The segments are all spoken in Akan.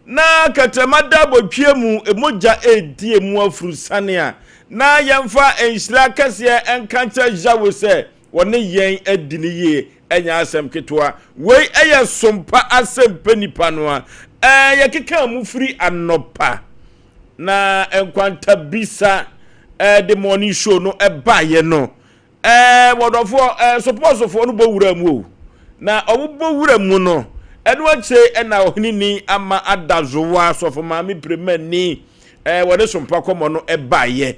Na kɛtrɛma da abotwie mu, mogya redi emu afurusane a, na yɛmfa nhyira kɛseɛ nka nkyerɛ Yahweh sɛ wɔne yɛn adi no yie, ɛnyɛ asɛm ketewa. Wei yɛ sompa asɛmpɛ nipa no a yɛkekaa mu firi anɔpa na nkwantabisa de morning show no baeɛ no. Ɛɛ wɔdɔfoɔ ɛɛ sopɔsofoɔ no bɔ wura mu o. Na wɔn bɔ wura mu no, ɛno akyire ɛna ɔhene ni ama adazowa sɔfo maame piremani ɛɛ wɔde sompa kɔmɔ no ɛbaeɛ.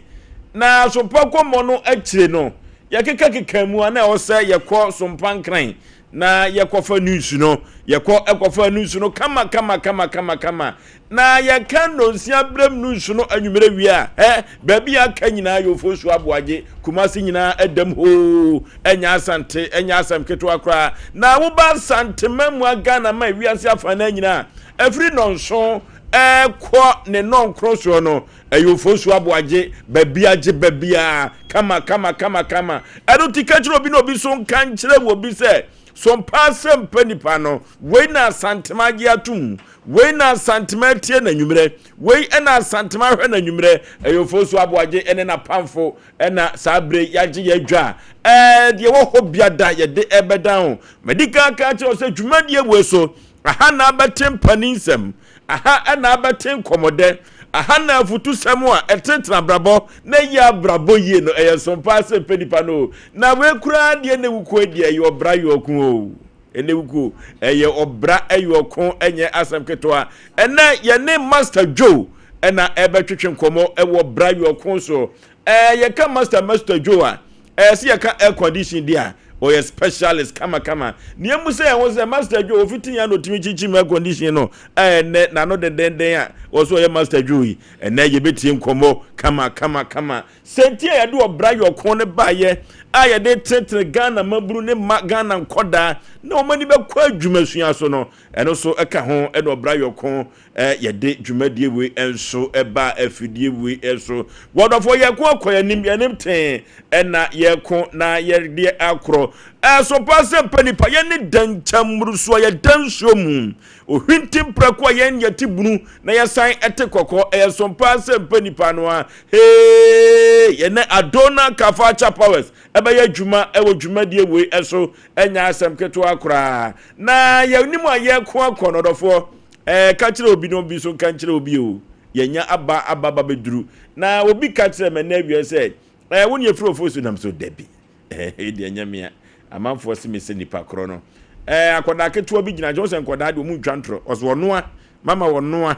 Na sompa kɔmɔ no akyire no, yɛkeka keka mu a na ɛwɔ sɛ yɛkɔ sompa nkran na yɛkɔfa news no, yɛkɔ ɛkɔfa news no kama kama kama kama kama. Na yɛka nnɔnsia berɛm no nsu no anwummerɛ wie a, ɛ, baabi a aka nyinaa yɛ Ofosu Aboagye, Kumasi nyinaa ɛdam hoo, ɛnyɛ Asante, ɛnyɛ asɛm ketewa koraa. Na woba Asantema mu a Ghana ma wiase afanan nyinaa, ɛfiri nnɔnson ɛkɔ ne nnɔnkron soɔ no, ɛyɛ Ofosu Aboagye, baabi agye baabiara, kama kama kama kama. Ɛno ti ka kyerɛ obi na obi so nka nkyerɛ wɔ bi sɛ, so mpa asɛm pɛ nipa no, wei na Asantema agye atom. Wei na Asantema atie n'anwummerɛ. Wei na Asantema ahwɛ n'anwummerɛ. Ɛyɛ Ofosu Aboagye ne n'apamfo na saa berɛ yi yɛagye yɛn adwa a ɛɛ deɛ ɛwɔ hɔ biada yɛde ɛbɛdan ho. Madi kan aka akyerɛ wo sɛ dwumadie wei so, aha na abɛte mpaninsɛm, aha na abɛte nkɔmmɔdɛ, aha na afutusɛm a ɛtenetene abrabɔ na ɛyɛ abrabɔ yie no. Ɛyɛ som paa sɛ mpɛ nipa no o. Na wei koraa deɛ na ɛwu kɔ deɛ ɛyɛ ɔbra yɔɔko o. Ɛnɛ wukuo ɛyɛ ɔbra ɛyɛ ɔko ɛnyɛ asɛm ketewa. Ɛnɛ yɛne Master Joe ɛna ɛbɛtwetwe nkɔmɔ ɛwɔ bra yɛ ɔko so. Ɛɛ yɛka Master Joe a, ɛɛ sɛ yɛka air condition di a, ɔyɛ specialist kama kama. Nea emu sɛ yɛn ho sɛ Master Joe ofiti yɛn na otumi kyinkyim air condition no, ɛnɛ n'ano dendenden a wɔso ɔyɛ Master Joe yi. Ɛnɛ yɛbɛtie nkɔmɔ kama kama kama. Sɛ nti a yɛde ɔbra yɔko no baeɛ a yɛde tenetene Ghana mmabunu ne mma Ghana nkɔdaa na wɔn ani bɛkɔ adwumasua so no, ɛno nso ka ho na ɔbra yɔko yɛde dwumadie wei nso ba afidie wei so. Wɔdɔfoɔ yɛko akɔ yɛn anim, yɛn anim tee ɛna yɛko na yɛde akorɔ. Ɛso paa sɛ mpa nipa yɛne dɛnkyɛmmurusoɔ yɛda nsuo mu. Ohwinti mprako a yɛn yɛte bunu na yɛsan te kɔkɔɔ. Ɛyɛ som paa sɛ mpa nipa no a. Hee! Yɛne Adona Kafacha Powers ɛbɛyɛ adwuma ɛwɔ dwumadie wei ɛso. Ɛnyɛ asɛm ketewa koraa. Na yɛnim a yɛko akɔ no ɔdɔfoɔ. Ɛɛ ka kyerɛ obi na obi nso nka nkyerɛ obi o. Yɛnya aba aba aba bɛduru. Na obi ka kyerɛ me ɛnɛ awia sɛ, ɛɛ wo ne efiri ofo so nam so dabi. Ɛɛ deɛ ɛnyɛ mea. Amanfoɔ se me sɛ nipa korɔ no. Ɛɛ akwadaa ketewa bi gyina nkyɛn sɛ nkwadaa deɛ wɔn ntwa ntorɔ. Ɔsɛ ɔnoa mama ɔnoa.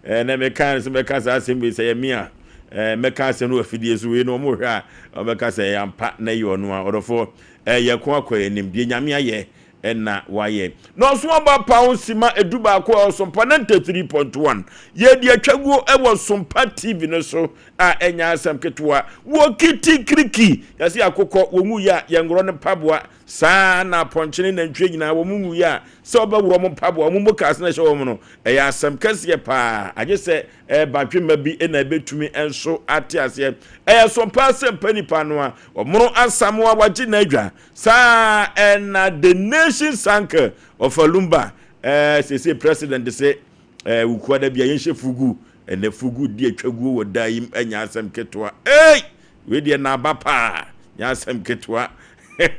Ɛɛ na mɛka sɛ mɛka saa asɛm bi sɛ yɛ mea. Ɛɛ mɛka asɛm no wɔ afidie so wei no wɔn hwɛ a wɔbɛka sɛ ɛyɛ ampa na ɛyɛ ɔnoa. Ɔdɔfoɔ ɛɛ yɛ ko akɔ yɛn anim deɛ Nyame ayɛ ɛna wayɛ. Na ɔso aba paon sima 11 a ɔsompa 93.1. Yɛdi atwaguo ɛwɔ Sompa TV no so a ɛnyɛ asɛm ketewa. Wɔ kitikiriki yɛse akokɔ wɔn nwuiɛ a yɛnworɔ no mpaboa saa na apɔnkye ne nantwie nyinaa wɔn nwuiɛ a sɛ wɔbɛworɔ wɔn mpaboa wɔn mokaase na ɛhyɛ wɔn no ɛyɛ asɛm kɛseɛ paa agye sɛ ɛyɛ badwemma bi na ɛbɛtumi nso ate aseɛ. Ɛyɛ sompa asɛm pa nipa no a ɔmono asamoa wagye n'adwa saa ɛna the nation sank ɔfa lumba ɛɛ sese president se ɛɛ wukua da bia yɛnhyɛ fugu ɛnɛ fugu di atwa guo wɔ da yi ɛnyɛ asɛm ketewa. Ei! Wei deɛ n'aba paa nyɛ asɛm ketewa. Wei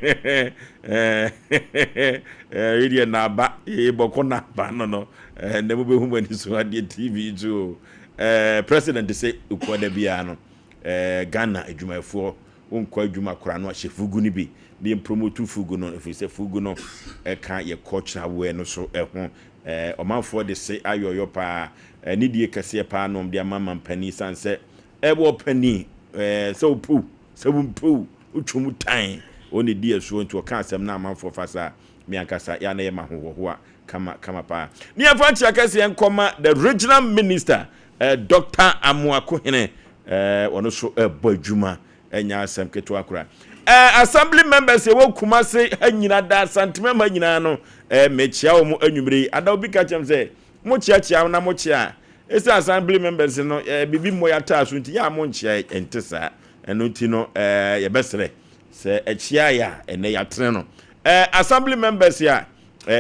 deɛ n'aba bɔkɔ n'aba no ɛnɛ mobɛhu mo ani so adeɛ TV so. President sɛ wukua da biara no Ghana adwumayɛfoɔ wonkɔ adwuma koraa no ahyɛ fugu no bi na yɛn promote fugu no ɛfiri sɛ fugu no ɛka yɛ cultural wear no so ɛho. Ɔmanfoɔ de se ayɔyɔ paa ne die kɛseɛ paa na ɔmde ama mampanin san sɛ ɛwɔ panin sɛ wopew sɛ wompew wotwam tan ɔne di asuo nti ɔka asɛm na amanfoɔ fa saa me ankasa yɛ na yɛ ma hohoahoa kama kama paa. Ne yɛmfa nkyea kɛseɛ nkɔma the regional minister Dr. Amoakohene ɔno so ɛbɔ adwuma ɛnyɛ asɛm ketewa koraa. Assembly members ɛwɔ Kumase ha nyina da Asantema ha nyinaa no mekyia wɔn anwummere yi. Ada obi ka kyerɛ m sɛ mo kyeakyea na mo kyea ɛsɛ assembly members no biribi mmɔ yɛ ataa so nti yɛ a mo nkyea ɛnte saa. Ɛno nti no yɛbɛsrɛ sɛ ɛkyea yɛ a ɛnɛ yɛatene no. Assembly members a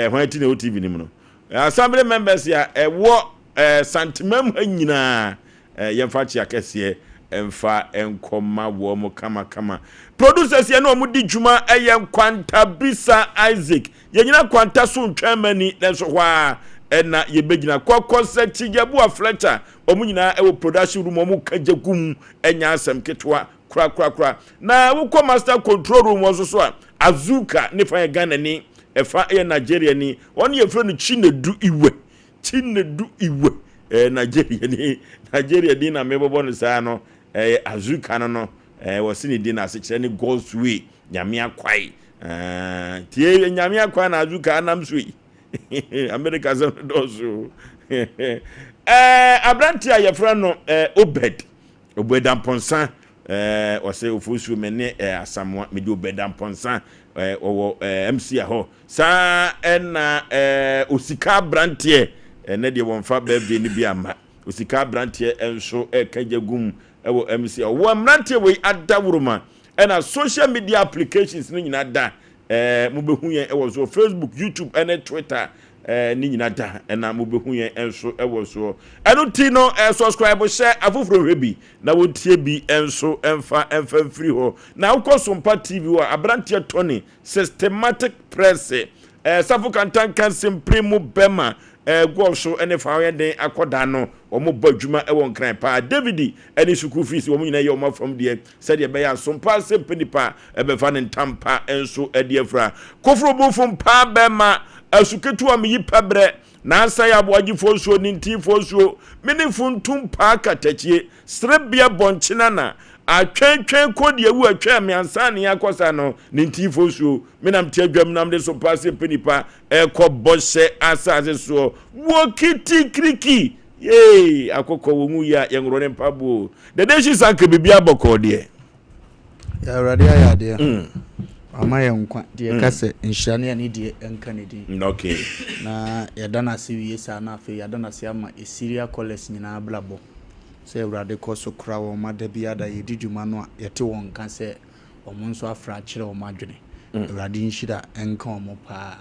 hwan ti na ɛwɔ TV no mu no. Assembly members a ɛwɔ Santemam ha nyinaa, yɛmfa kyea kɛseɛ mfa nkɔma wɔn kamakama. Producers yɛne wɔn di dwuma yɛ Nkwanta Bisa Isaac. Yɛnyina Nkwanta so ntwɛn mani, nanso hɔ ara ɛna yɛbɛgyina. Kɔkɔ Sɛkyi Yɛboa Fletcher, wɔn nyinaa ɛwɔ production room, wɔn ka gya gu mu, ɛnyɛ asɛm ketewa korakorakora. Na wokɔ master control room wɔn nso so a, Azuka ne fa yɛ Ghanani, ɛfa yɛ Nigeriani, wɔn yɛfrɛ no Chinedu Iwe. Chinedu Iwe, ɛyɛ Nigeriani, Nigeria din na mebɔbɔ no saa no, ɛyɛ Azuka no no, ɛɛ wɔsi ne din asekyerɛ ne God's way, Nyame akwae. Ɛɛ tie Nyame akwae na Azuka anam so yi. America sɛm no dɔɔso. Ɛɛ aberante a yɛfrɛ no ɛɛ Obed, Obed Amponsah, ɛɛ ɔsɛ Ofosuo me ne ɛɛ Asamoah, mede Obed Amponsah, ɛɛ ɔwɔ ɛɛ MC hɔ. Saa ara na osika aberanteɛ, ɛnnɛ deɛ wɔmfa birthday no bi amma, osika aberanteɛ nso reka gya gu mu wɔ MC a ɔwɔ. Mmeranteɛ wei adaworoma ɛna social media applications no nyinaa da, mobɛhu yɛn wɔ soɔ, Facebook, YouTube ne Twitter ne nyinaa da ɛna mobɛhu yɛn nso wɔ soɔ. Ɛno ti no, subscribe hyɛ afoforɔ hwɛ bi na wɔntie bi nso mfa mfa mfiri hɔ. Na wokɔ Sompa TV hɔ a, aberanteɛ Tony Systematic press, Safo Kantanka Simpri mu bɛma Gɔf so ne fa ɔyɛ den akɔda no wɔn bɔ adwuma wɔ Nkran paa. David ne sukuu fees wɔn nyinaa yɛ wɔn afam deɛ sɛdeɛ ɛbɛyɛ a sompa sɛmpɛ nipa ɛbɛfa ne ntampa nso de afira. Koforo bofo mpaa bɛma asu ketewa meyi pɛbrɛ Nansa yɛ aboagyefoɔ nsuo ne ntinfoɔ nsuo, me ne funtum paa katakyie, serebea bɔnkyena na atwɛntwɛn kɔ deɛ awu atwɛn me ansa ne akɔ sa no ne ntinfoɔ nsuo, me nam te adwam nam de so paa sɛ mpanipa ɛkɔ bɔhyɛ asase soɔ wɔ kitikiriki yee akokɔ wɔ nwu yi a yɛnworɔ ne mpaboɔ dede hyi sanka biribi abɔkɔɔ deɛ. Yɛ Awurade ayɛ adeɛ. Wama yɛn nkwa. Nti yɛka sɛ nhyira ne anidie nka ne din. Okay. Na yɛda no ase wie saa na afei yɛada no ase ama Assyria College nyinaa abrabɔ. Sɛ Awurade kɔ so kora wɔn ma da biara da yɛdi dwuma no a yɛte wɔn nka sɛ wɔn nso afra akyerɛ wɔn adwene. Awurade nhyira nka wɔn paa.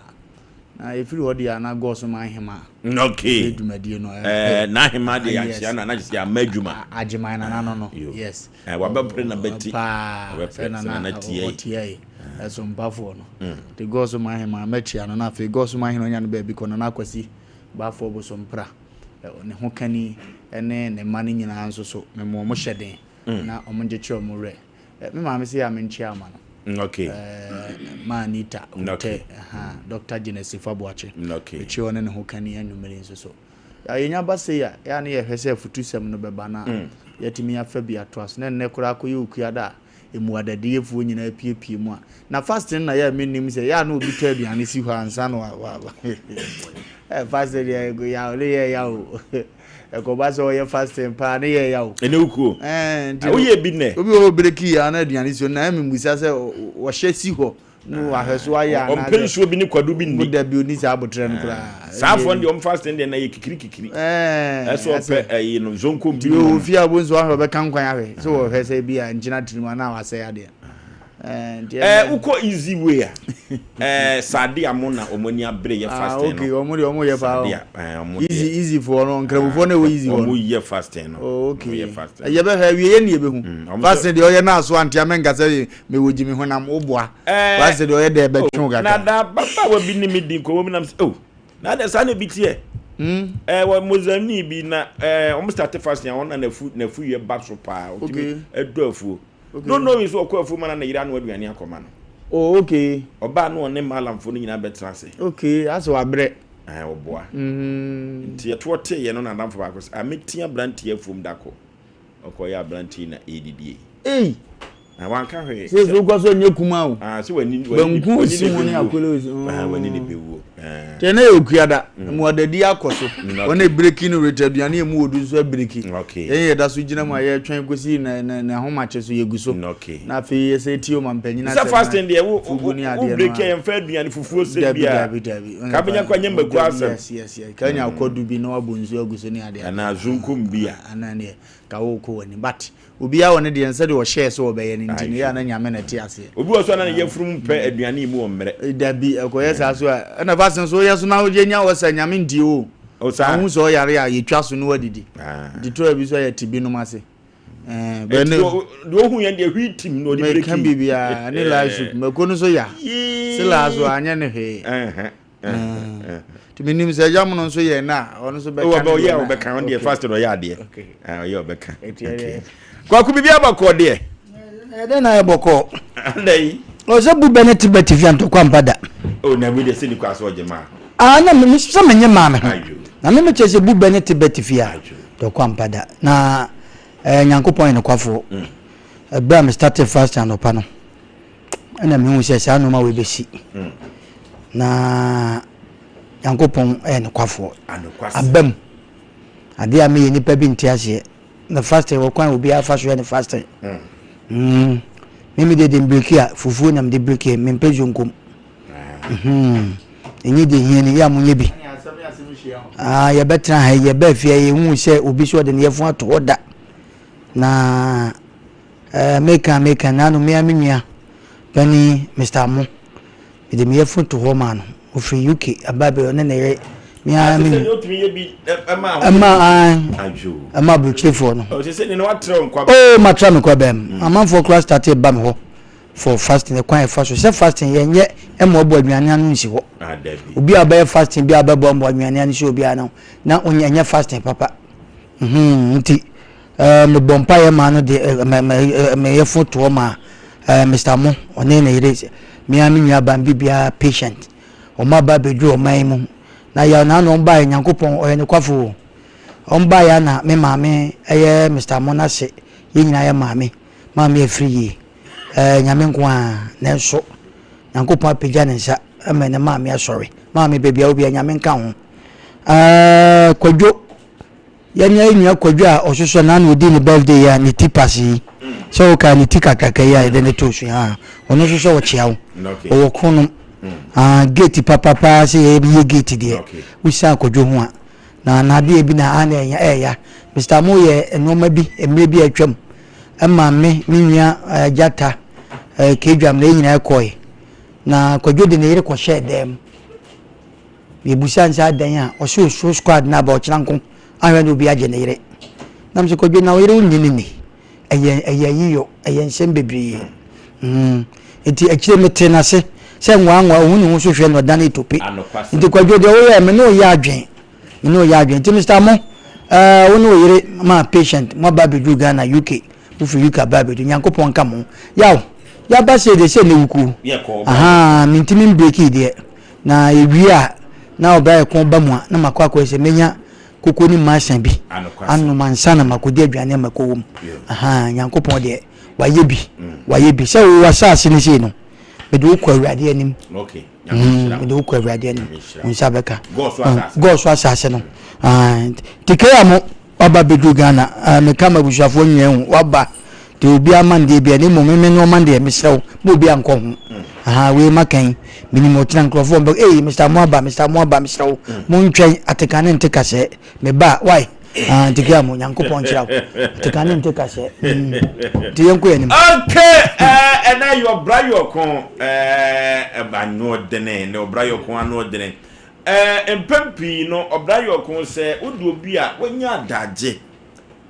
Na ɛfiri hɔ deɛ a na Gɔs man hema. Okay. Ɛyɛ dwumadie no. Ɛɛ n'ahema deɛ yɛakyea no a na kyerɛ sɛ yɛama adwuma. Agyeman nana no no. Yes. Eh, wabɛpere na bɛti. Paa, Wabɛpere sɛ sɛ nana tia yi. ɔtia yi. Ɛso mpafoɔ no. Nti Gɔs man hema mɛkyea no na afei Gɔs man hene ɔnya no baabi kɔ Nana Akwasi Baafoɔ Bosompra. Ne ho kani ne ne mma no nyinaa nso so mema wɔn hyɛ den na wɔn nkyekyere wɔn werɛ. Me maame se yɛ a menkyea ama no. Okay. Ma Anita Hotɛ, Dr. Genesis Faboakye. Okay. Mekyea ɔne ne ho kani anwummere nso so. Ya yɛnya ba sei a, yɛ a ne yɛhwɛ sɛ afutusɛm no bɛba na yɛatumi afa bi atoa so. Na nnɛ koraa akɔyɛ Okuada a mmuadadiyɛfoɔ nyinaa apiepie mu a, na fasting na yɛ a mennim sɛ yɛ a na obi tɔ aduane si hɔ ansa na wa wa eh, fasting deɛ yaw ne yɛ ya o. Ɛkɔba sɛ ɔyɛ fasting paa ne yɛ ya o. Ɛnɛ wukuo. Ɛɛ nti no. Woyɛ bi nnɛ. Obi wɔ hɔ breki a na aduane si hɔ na ɛmi musa sɛ wɔhyɛ si hɔ na wahwɛ so ayɛ anaasɛ. Ɔmpɛ nsuo bi ne kwadu bi nni. Dabi onni saa abotrɛ no koraa. Saa afɔ no deɛ ɔm fasting deɛ na yɛ kikiri kikiri. Ɛɛ. Ɛsɛ ɔpɛ ɛyi no zonko bi. Nti wɔ fie a obi nso wahwɛ ɔbɛka nkwan ahwɛ sɛ wɔhwɛ sɛ ebi a nkyena tirim anaa wasɛe adeɛ. Ɛɛ wokɔ easy way a ɛɛ sade mo na wɔn ani abere yɛ fasting no. Ah okay wɔn deɛ wɔn yɛ paa o. Sade wɔn deɛ. Easy easy foɔ no nkramofoɔ na ɛwɔ easy hɔ no. Wɔn yɛ fasting no. Oh okay. Wɔn yɛ fasting. Yɛ bɛ hwɛ awie yɛ ni yɛ bɛ hu. Fasting deɛ ɔyɛ naa so antia mɛ nkasa yɛ mɛ wɔ gyi mi honam o boa. Fasting deɛ ɔyɛ dɛ bɛ twɛn kakra. Na da ababaawa bi ne mi di nkɔmɔ bi nam sɛ oh na de saa na ebi teɛ. Ɛɛ wɔ Mozambique bi na ɛɛ wɔn start fasting a wɔn na nafu nafu yɛ ba so paa. Okay. Ɛdɔ afuo. Okay. No knowing so ɔkɔ afuo ma na ne yere anoa aduane akɔma no. Oh okay. Ɔbaa no ɔne malamfo no nyinaa bɛtena ase. Okay, asɛ wabrɛ. Ɛɛ ɔboa. Mm. Nti ɛtoɔ teeɛ no n'adamfo baako sɛ, ah mɛti aberanteɛ afuom da ko. Ɔkɔyɛ aberanteɛ na ɛredidie. Ei! Na wanka hwee. Sɛ so wokɔ so nyɛ kuma o. Ah, sɛ w'ani w'ani si ho ne akwele osi. Ah, w'ani ne bɛwuo. Kyɛ na yɛ okuada, mmuadadi akɔ so. Wɔn a ebireki no rete aduane a emu wɔ du nso abireki. Yɛn yɛda so gyina mu a yɛretwɛn kosi n'ahomakye so yɛgu so. Na afei yɛsɛ tie ɔmampanyin asɛm na fasting deɛ wo fugu ne adeɛ no. Wo breki a yɛmfa aduane fufuo sɛ bi a. Dabi dabi dabi. Ka bɛnya kɔ nyɛ mako asɛm. Yes yes yes. Ka nya akɔdu bi na wabɔ nsuo agu so ne adeɛ. Anaa zonkom bi a. Anaa neɛ ka wokɔ w'anim but. Obiara wɔ ne deɛ sɛdeɛ ɔhyɛɛ sɛ ɔbɛyɛ no nti no, yɛ a na Nyame na ɛte aseɛ. Obi wɔ so a na ne yafunu mpɛ aduane yi mu wɔ mmerɛ. Dabi, ɛkɔyɛ saa so a, ɛna fa Fast nso woyɛ so na wogye nya wɔ sɛ Nyame ntie wo. O saa. Na wohu sɛ ɔyare a yɛtwa so na wadidi. Ah. Nti tɔɔ bi so a yɛte binom ase. Ɛɛ, Ɛti bɛ ne deɛ ohu yɛn deɛ hwii tim na ɔde meka breki. biribiara ne live soup mako no so ya. Yee. Sila so anyɛ ne hwee. Ɛhɛn, ɛhɛn, ɛhɛn. Nti menim sɛ agya mono nso yɛ na ɔno nso bɛka Ɔbɛ ne ɔyɛ deɛ a na. ɔbɛka ɔno deɛ Okay. fast na ɔyɛ adeɛ. Okay. Ah, ɔyɛ ɔbɛka. Ɛti Okay. ɛyɛ. Kwaku biribi aba kɔɔ deɛ. Ɛdɛn na ayɛ bɔkɔɔ? Ada yi. Ɔsɛ bu bɛ ne te bɛ tifi antɔkwa mpa da. O na mi deɛ sɛ ni kɔ asɔ ɔgye maa. Ah, na me sɛ menye maa me ho. Ayo. Na me mekyerɛ sɛ bu bɛ ne te bɛ tifi a Ayo. tɔkwa mpa da. Na eh, Nyankopɔn yɛ nokwafoɔ. Ɛberɛ a me started fasting anɔpa no, ɛna mehu sɛ saa nneɛma wei bɛsi. Na Nyankopɔn yɛ nokwafoɔ. Anokwasɛm. Aba mu. Adeɛ a meyɛ nipa bi nte aseɛ. Na fasting wɔ kwan a obiara fa so yɛ ne fasting. Mm. Me me deɛ de mbiriki a fufuo na mede biriki mempɛ zonkom. Mhm. Ɛnyɛ deɛ hia ni yɛ a monyɛ bi. Ah, yɛbɛtena ha yi yɛbɛɛ fie yɛhu sɛ obi so ɔde ne yɛfo ato hɔ da. Na eh, meka meka na ano mea me nua panin Mr. Amo. Mede me yɛfo to hɔ maa no. Ɔfiri UK aba bɛ ɔne ne yere. Mea me Ate sɛ nua. deɛ otumi yɛ bi ɛma ahoɔden. Ɛma an Ayo. ɛma aburokyerefoɔ no. Ɔsɛ sɛ ne na watrɛ nkwa. Oh, matra me kwa bɛm. Amanfoɔ koraa starte ba me hɔ for fasting kwan ɛfa so. Sɛ fasting yɛnyɛ ɛmmoaboa aduane ano nsi hɔ. Ah, dabi. Obi a ɔbɛyɛ fasting bi a ɔbɛboaboa aduane ano si obiara no na ɔnyɛ ɛnyɛ fasting papa. Mhm, nti ɛɛ mebɔ mpaeɛ maa no de ɛ mɛ mɛ mɛyɛ fo toɔ maa ɛɛ Mr. Mo ɔne ne yere me ara me nua ba biribiara patient. Wɔn aba abɛduru ɔman yi mu. Na yaw na ano wɔn baeɛ Nyankopɔn ɔyɛ nokwafo o. Wɔn baeɛ a na me maame ɛyɛ Mr. Mo n'ase yɛn nyinaa yɛ maame. Maame afiri yie. Ɛɛ Nyame nko ara nanso Nyankopɔn apagya ne nsa ama ne maame asɔre. Maame baabi a wobia Nyame nka ho. Ɛɛ Kwadwo yɛn yɛn nua Kwadwo a ɔsosɔ na na odi ne birthday yi a ne ti pass yi sɛ woka ne ti kakraka yi a yɛde ne to so yi a ɔno nso sɛ ɔkyea wo Okay. ɔwɔ kronom ah gate papapaa sɛ yɛyɛ gate deɛ Okay. wosan Kwadwo ho a na n'adeɛ bi na ana ɛya ɛya Mr. Mo yɛ nneɛma bi mmerɛ bi a atwam ɛma me me nua eh, Gyata eh, Kedwam na yɛn nyinaa kɔe na Kwadwo de ne yere kɔhyɛɛ dan mu yɛbusa no sɛ adan a ɔsɛ osuro squad no aba ɔkyena nko ahwɛ na obi agye ne yere nam sɛ Kwadwo na wo yere wonnye ne ni ɛyɛ ɛyɛ yiyɔ ɛyɛ nsɛm bebree mm. Nti akyire mete n'ase sɛ nwaanwaa ohun ne ho so hwɛ na ɔdane tope Anokwasɛm. nti Kwadwo deɛ woyɛ me ne woyɛ adwen me ne woyɛ adwen nti Mr. Mo ɛɛ wo ne wo yere ma patient mo aba abɛduru Ghana UK wofiri UK aba abɛduru Nyankopɔn nka mo yaw yaba sɛ deɛ sɛ ne wukuo Yɛkɔ ɔbra. aha mentimi mbreki deɛ na ewie a na ɔbra yɛ kɔn ba mu a na makɔ akɔyɛ sɛ menya koko ne masa bi Anokwasɛm. anom ansa na makɔdi aduane ama kɔwɔ mu Yeah. aha Nyankopɔn deɛ wayɛ bi wayɛ bi sɛ wowɔ asase no sei no mede wo kɔ Awurade anim. Okay. Nyame nhyira Mede wo kɔ Awurade anim Nyame nhyira wo nsa bɛka Gɔɔ so asase. gɔɔ so asase no Ah, nti kea mo waba bɛduru Ghana Ah, meka ma abusuafoɔ nyinaa hu waba nti obi ama no deɛ bia ne mmom me ne ɔma deɛ mesrɛ wo ma obi ankɔ ho aha wei maka yi menim ɔkyena nkurɔfoɔ mbɛ ei Mr. Mo aba Mr. Mo aba mesrɛ wo montwɛn ateka ne nte kasɛɛ meba a wai Ah, nti kea mo Nyankopɔn nhyira wo ateka ne nte kasɛɛ Mm. nti yɛnkɔ yɛn anim. Okay, ɛnɛ yɛ ɔbra yɛ ɔko ɛɛ ano ɔdene ne ɔbra yɛ ɔko ano ɔdene ɛɛ mpɛn pii no ɔbra yɛ ɔko sɛ wode obi a wanya adagye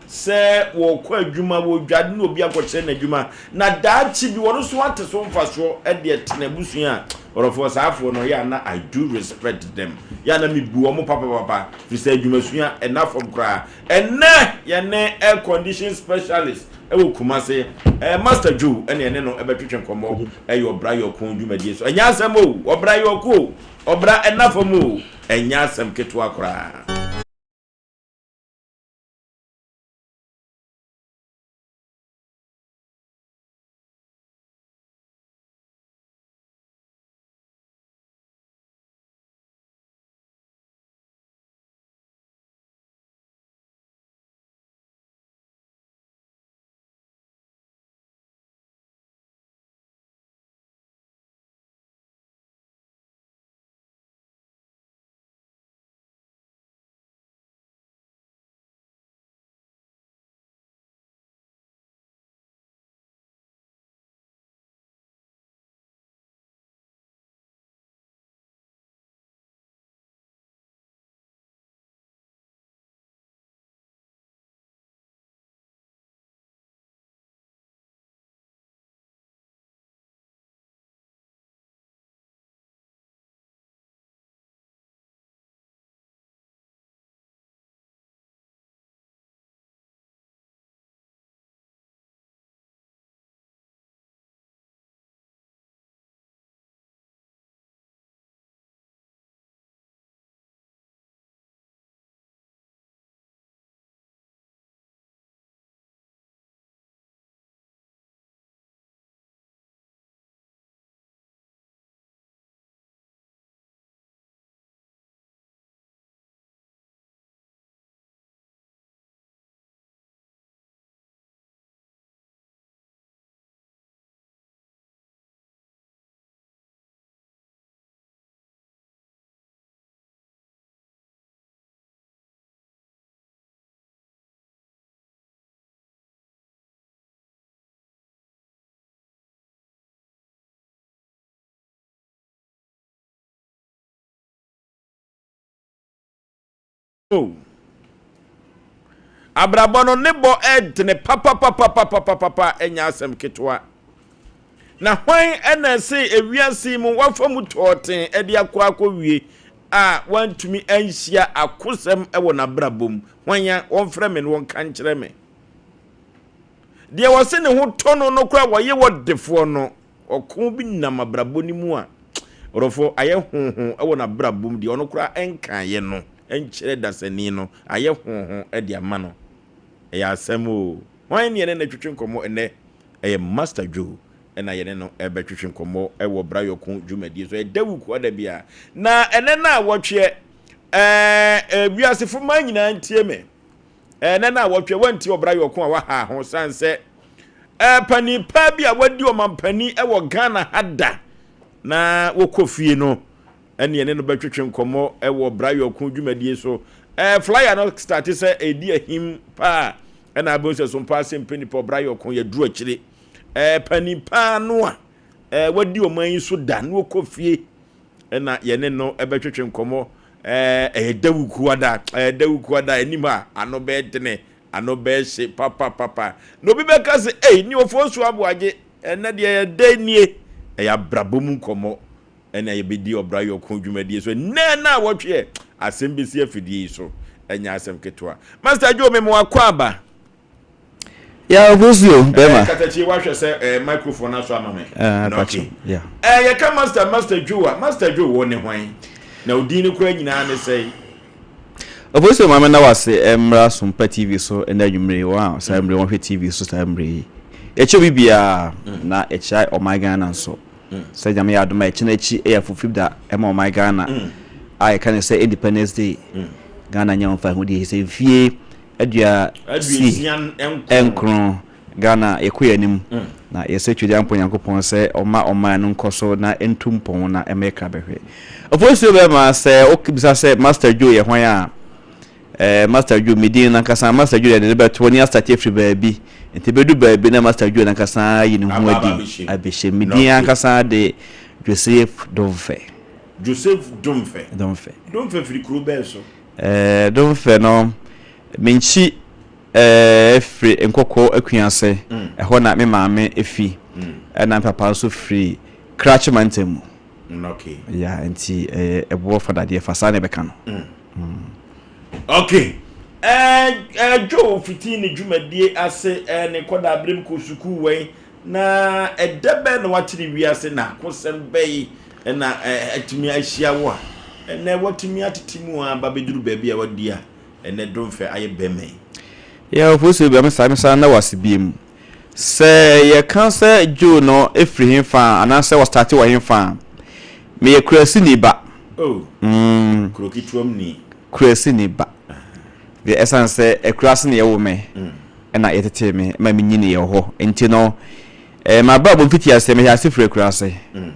sɛ wɔkɔ adwuma wɔdwade ne obi akɔkyerɛ n'adwuma na daakye bi wɔn nso ate so mfasoɔ ɛde ɛtena abusua a ɔrɔfoɔ saafoɔ no yɛ ana I do respect them yɛ ana mebu wɔn papapapa firi sɛ adwumasua ɛna fam koraa ɛnɛ yɛne air condition specialist ɛwɔ Kumase ɛɛ Master Joe ɛne ɛne no ɛbɛtwetwe nkɔmmɔ ɛyɛ ɔbra yɛ ɔko dwumadie so ɛnyɛ asɛm o ɔbra yɛ ɔko o ɔbra ɛna fam o ɛnyɛ asɛm ketewa koraa. o. Abrabɔ no ne bɔ ɛdene papapapapapapa ɛnyɛ asɛm ketewa. Na hwan na ɛse ewiase yi mu wafa mu tɔɔten de akɔ akɔwie a wantumi anhyia akosɛm wɔ n'abrabɔ mu? Hwan a? Wɔmfrɛ me na wɔnka nkyerɛ me. Deɛ wɔse ne ho tɔ no no koraa wɔyɛ ɔdefoɔ no, ɔko bi nam abrabɔ no mu a, ɔdɔfoɔ, ayɛ hoho wɔ n'abrabɔ mu, deɛ ɔno koraa nkaeɛ no nkyerɛ dasani no, ayɛ hoho de ama no. Ɛyɛ asɛm o. Hwan ne yɛne no twetwe nkɔmmɔ ɛnnɛ? Ɛyɛ Master Joe na yɛne no rebɛtwetwe nkɔmmɔ wɔ Brayɔko dwumadie so. Ɛyɛ Dawukoa da biara. Na ɛnɛ no a wɔtweɛ, ɛɛ, wiasefo mmaa nyinaa ntie me. Ɛnɛ no a wɔtweɛ, wɔntie ɔbrayɔko a waha ho san sɛ ɛɛ, panin paa bi a wadi ɔmampanin wɔ Ghana ha da na wɔkɔ fie no ɛne yɛne no bɛtwetwe nkɔmmɔ wɔ Brayɔko dwumadie so. Ɛɛ flyer no starte sɛ ɛredi ahim paa ɛna abɛhu sɛ so mpaa sɛ mpɛ nipa ɔbrayɔko yɛduru akyire. Ɛɛ panin paa no a ɛɛ wadi ɔman yi so da na ɔkɔ fie ɛna yɛne no ɛbɛtwetwe nkɔmmɔ. Ɛɛ ɛyɛ dawukuada, ɛyɛ dawukuada anim a ano bɛyɛ dene, ano bɛyɛ hye papapapa. Na obi bɛka sɛ ei ne Ofosu Aboagye ɛnɛ deɛ ɛyɛ dɛn nie? Ɛyɛ abrabɔ mu nkɔmmɔ ɛna yɛbɛdi ɔbra yɔko dwumadie so nnɛ na awɔtweɛ asɛm bɛsi afidie yi so ɛnyɛ asɛm ketewa. Master Joe mema wakɔ aba. Ya Ofosuo bɛma. Eh, katakyie wahwɛ sɛ eh, microphone aso ama me. Eh, Na okay. Yeah. Eh, yɛka Master Master Joe a, Master Joe wɔ ne hwan? Na odin no koraa nyinaa ne sɛe. Ofosuo maame na wase mmra Sompa TV so ɛnɛ anwummere yi wɔn a saa mmere wɔn hwɛ TV so saa mmere yi. Yɛkyɛ obi biara na yɛkyɛ ɔman Ghana nso. Sɛ Nyame yɛ adom a ɛkyena akyi yɛ afofib da ɛma ɔman Ghana a yɛka no sɛ Independence Day. Ghana nya wɔn fahodie sɛ mfie aduasi nkron Ghana yɛkɔ yɛn anim na yɛsrɛ Twedeampɔ Nyankopɔn sɛ ɔma ɔman no nkɔ so na ɛntu mpɔn na ɛma yɛ kra bɛhwɛ. Ofosuo bɛma sɛ wobisa sɛ Master Joe yɛ hwan a, Eh, Master Joe, me din no ankasa, Master Joe deɛ ne bɛto ne asate afiri baabi. Nti bɛdu baabi na Master Joe nankasa ayi ne ho adi abɛhyɛ. Me din ankasa de Joseph Domfɛ. Joseph Domfɛ. Domfɛ. Domfɛ firi kuro bɛn so? Eh, Domfɛ no, me nkyi eh, firi Nkɔkɔɔ Akuase. Ɛhɔ na me maame fi. Ɛna me papa nso firi Krachi mantam mu. Okay. Yeah, nti ɛyɛ ɛboɔ fa dadeɛ fa saa na ɛbɛka no. Okay. Ɛɛ ɛɛ Joe fiti ne dwumadie ase ɛɛ ne nkɔdaa berɛ mu kɔ sukuu wɛn na ɛdɛ bɛn na wate ne wiase na akosɛm bɛyi ɛna ɛɛ atumi ahyia wo a ɛnɛ watumi atete mu a ba bɛduru baabi a wadi a ɛnɛ Domfɛ ayɛ bɛrima yi. Yeah, ofosuo bi a mesa mesa na wase biem. Sɛ yɛka sɛ Joe no firi hefa a, anaasɛ ɔstate wɔ hefa a, meyɛ Kurasini ba. Oh, mm. Kuro ketewa mu ni. Kurasini ba. Deɛ ɛsiane sɛ akuraase na yɛwo me, mm. ɛna yɛtetee me ma menyini yɛ hɔ. Nti no, eh, m'abrabɔ mfitiaseɛ mehyɛ ase firi akuraase. Mm.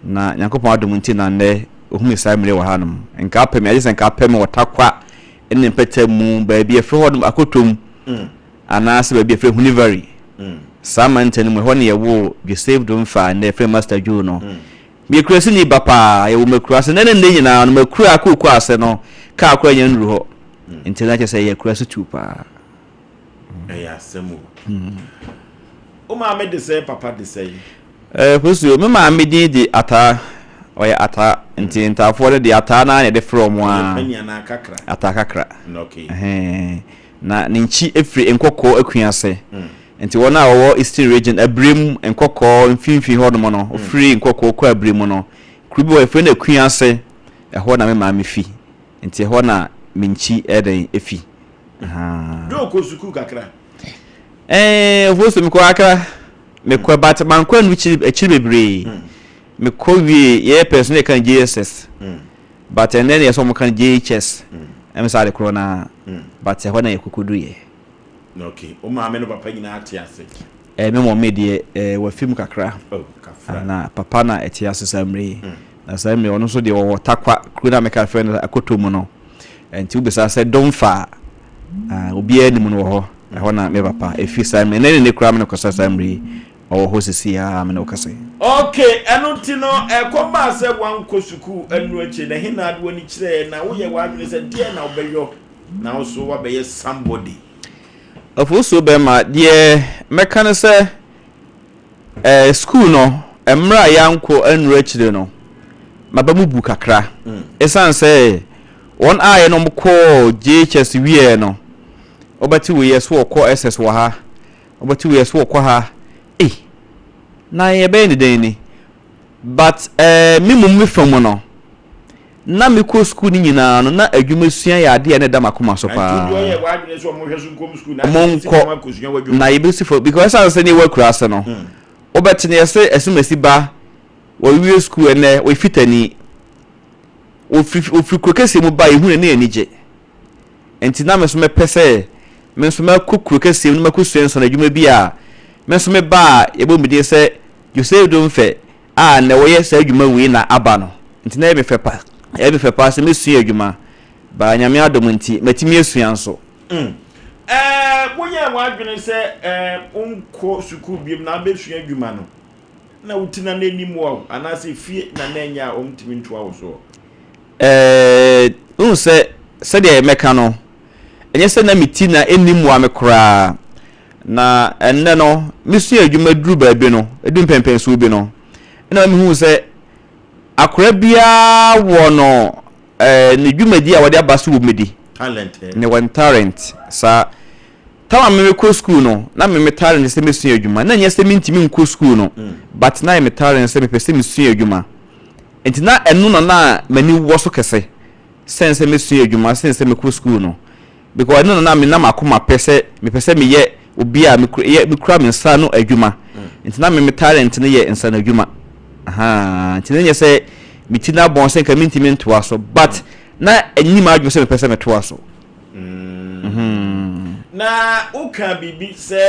Na Nyankopɔn adom nti na nnɛ ohu me saa mmerɛ wɔ hanom. Nka apɛ me, agye sɛ nka apɛ me wɔ Tarkwa ne mpɛtɛ mu, baabi ɛfrɛ hɔ nom Akotom. Mm. Anaasɛ baabi a yɛfrɛ Hunivari, saa mantam no mu, ɛhɔ na yɛwoo Joseph Domfeh a nnɛ yɛfrɛ no Master Joe no. Meyɛ kuraseni ba paa, yɛwoo me akuraase. Nnɛ ne nnɛ nyinaa no, m'akura kooko ase no, kaa koraa nnya nnuru hɔ. Nti na kyerɛ sɛ ɛyɛ akuraase tuo paa. Ɛyɛ asɛm o. Wo maame de sɛn, papa de sɛn? Eh, Fosuo, me maame din de Ataa. Ɔyɛ Ataa. Nti Ntaafoɔ no deɛ Ataa no ara na yɛde frɛ wɔn ara. Ɔyɛ panin anaa kakra? Ataa kakra. Okay. Ɛhɛn. Na ne nkyi firi Nkɔkɔɔ Akuase. Nti wɔn a wɔwɔ Eastern Region, Abirem, Nkɔkɔɔ, mfimfini hɔ nom no, wofiri Nkɔkɔɔ kɔ Abirem no, kuro bi wɔ hɔ yɛfrɛ no Akuase, ɛhɔ na me maame fi. Nti ɛhɔ na me nkyi yɛ dɛn fi. Ahaa. Dɛ ɔkɔ sukuu kakra? Ɛɛ, Ofosu, mekɔ kakra. Mekɔ but mankɔ annu akyiri bebree. Mekɔ wie, yɛyɛ pɛ so na yɛka no JSS. But ɛnɛ deɛ sɛ ɔmo ka no JHS ɛm sɛ ade korɔ naa but ɛhɔ na yɛ koko du yɛ. Okay, wo maame no papa nyinaa te ase? Ɛɛ me mɔme deɛ ɛɛ wafi mu kakra. Oh, kafra. Na papa na ɛte ase saa mmerɛ yi. Na saa mmerɛ yi ɔno nso deɛ ɔwɔ Tarkwa kuro no a meka frɛ no Akoto mu no. Nti wobisa sɛ Domfa a, obiara nim no wɔ hɔ. Ɛhɔ na me papa ɛfi saa mmerɛ yi. Ɛnɛ ne nnɛ koraa me no kasa saa mmerɛ yi. Ɔwɔ hɔ sesei ara a me ne wo kasa yi. Ok, ɛno nti no, ɛkɔm baa sɛ woankɔ sukuu ɛno akyi no, ɛhe na wode w'ani kyerɛɛ na woyɛɛ w'adwene sɛ deɛn na wobɛyɔ? na wo so woabɛyɛ somebody? Afuosuo bɛrima, deɛ mɛka ne sɛ, eh, sukuu no, mmerɛ a yɛankɔ annuru akyire no, m'aba mu bu kakra. Ɛsiane sɛ wɔn a yɛne wɔn kɔɔ JHS wieɛ no, wobɛte wei yɛ so wɔkɔ SS wɔ ha, wobɛte wei yɛ so wɔkɔ ha. Ei, na yɛbɛyɛ ne dɛn ni? But eh, me mmom me fa mu no, na mekɔ sukuu no nyinaa no, na adwumasua yɛ adeɛ a na ɛda m'akoma so paa. Wɔnkɔ na yɛbɛsi fam because ɛsiane sɛ ne yɛwɔ akuraase no, wobɛte no yɛse Asumasi ba, wawie sukuu ɛnnɛ, ɔyɛ fitani. Wɔfiri wɔfiri kuro kɛseɛ mu ba a, yɛhu no na yɛn ani gye. Nti na me nso mɛpɛ sɛ me nso mɛkɔ kuro kɛseɛ mu na makɔsua nsɔno adwuma bi a me nso meba a yɛbɔ me din sɛ Joseph Domfɛ a nnɛ wɔyɛ saa adwuma wei na aba no nti na ɛyɛ me fɛ pa ɛyɛ me fɛ paa sɛ mɛsua adwuma but Nyame adom nti matumi asua nso. Mm. Ɛɛ, wonyɛɛ w'adwene sɛ ɛɛ wonkɔ sukuu biom na wobɛsua adwuma no, na wo ti na na ɛnni mmoa wo anaasɛ fie na na ɛnyɛ a wɔntumi ntoa wo soɔ? Ɛɛ, wohu sɛ sɛdeɛ mɛka no, ɛnyɛ sɛ na me ti na ɛnni mmoa me koraa. Na ɛnnɛ no, mesua adwuma duru baabi no, ɛdu mpɛnpɛnsoɔ bi no, ɛna mehuu sɛ akora biara wɔ no ɛɛ ne dwumadi a wɔde aba so wɔ medi. Talent. Eh? Ne wɔn talent saa. Tam a mekɔ school no, na me me talent sɛ mesua adwuma. Na nyɛ sɛ mentumi nkɔ school no, but na yɛ me talent sɛ mepɛ sɛ mesua adwuma. Nti na ɛno na na m'ani wɔ so kɛse sɛn sɛ mesua adwuma sen sɛ mekɔ school no. Because ɛno na na me na m'akoma pɛ sɛ mepɛ sɛ meyɛ obi a mekura yɛ mekura me nsa ano adwuma. Nti na me me talent no yɛ nsa ano adwuma. Ahaa nti na nyɛ sɛ me ti no abɔn sɛ nka mentumi ntoa so but na ɛnni m'adwene sɛ mepɛ sɛ metoa so. Mm. Na woka biribi sɛ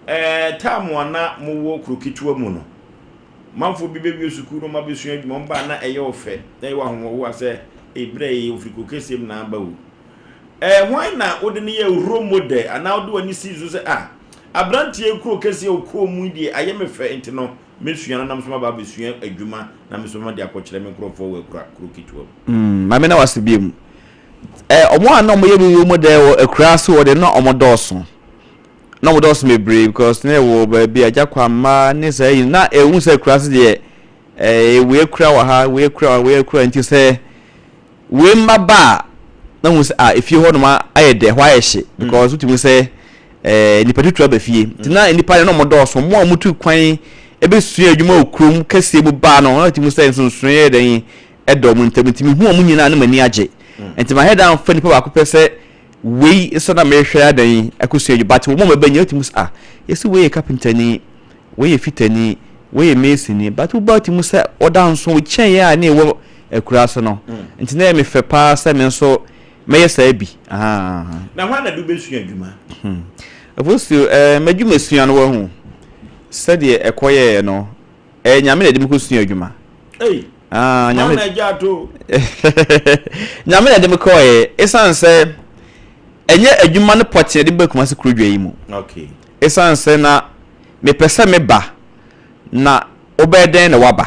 ɛɛ taamu a na mowɔ kuro ketewa mu no, manfoɔ bi bɛwie sukuu no wɔabɛsua adwuma wɔn ba na ɛyɛ ɔfɛ na ɛyɛ ahohoahoa sɛ ebrɛ yi ofiri kuro kɛseɛ mu na aba o. Ɛɛ hwan na wode no yɛɛ role model anaa wode w'ani sii so sɛ ah aberanteɛ yi kuro kɛseɛ a ɔkɔɔ mu yi deɛ ayɛ me fɛ nti no mɛsua no na me nso maba abɛsua adwuma na me nso mede akɔkyerɛ me nkurɔfoɔ wɔ akura kuro ketewa mu. Mm, Maame na wase biom. Eh, ɔmo a na ɔmo yɛ me role model wɔ akuraa so wɔ deɛ na ɔmo dɔɔso. Na ɔmo dɔɔso bebree because na ɛwɔ baabi a Gyakwamma ne saa yi na ɛhu sɛ akuraa so deɛ eh, wei akura wɔ ha, wei akura wɔ ha, wei akura nti sɛ Wei mma ba a, na hu sɛ ah efie hɔ nom ayɛ dɛ, hɔ ayɛ hye because wotumi sɛ eh, nipa tutu aba fie. Nti na nnipa deɛ na wɔn dɔɔso, wɔn a wɔtu kwan ɛbɛsua adwuma wɔ kurom kɛseɛ mu baa no, na wotumi sɛ nsonsonoeɛ yɛ dɛn ɛdɔ wɔn ntam. Nti mehu wɔn nyinaa na m'ani agye. Nti mahɛ da mfa nipa baako pɛ sɛ wei sɛ na mehwɛ adan akɔsua adwuma, but wɔn a wɔba nyinaa wotumi sɛ ah yɛsi wei yɛ kapentani, Wei yɛ fitani, wei yɛ masonni, but wo ba te mu sɛ ɔda nso kyɛn yɛn a na yɛwɔ akuraase no. Nti na ɛyɛ me fɛ paa sɛ me nso mɛyɛ saa bi. Ahaa. Na hwan na de wo bɛsua adwuma? Apostle, eh, m'adwumasua no wahu, sɛdeɛ ɛkɔyɛeɛ no, ɛyɛ Nyame na ɛde me kɔsua adwuma. Ei! Ah, Nyame. Hwan na agya ato o? Nyame na ɛde me kɔeɛ, ɛsiane sɛ ɛnyɛ adwuma no pɔtee na ɛde me baa Kumasi kurodua yi mu. Okay. Ɛsiane sɛ na mepɛ sɛ meba na wobɛyɛ dɛn na woaba?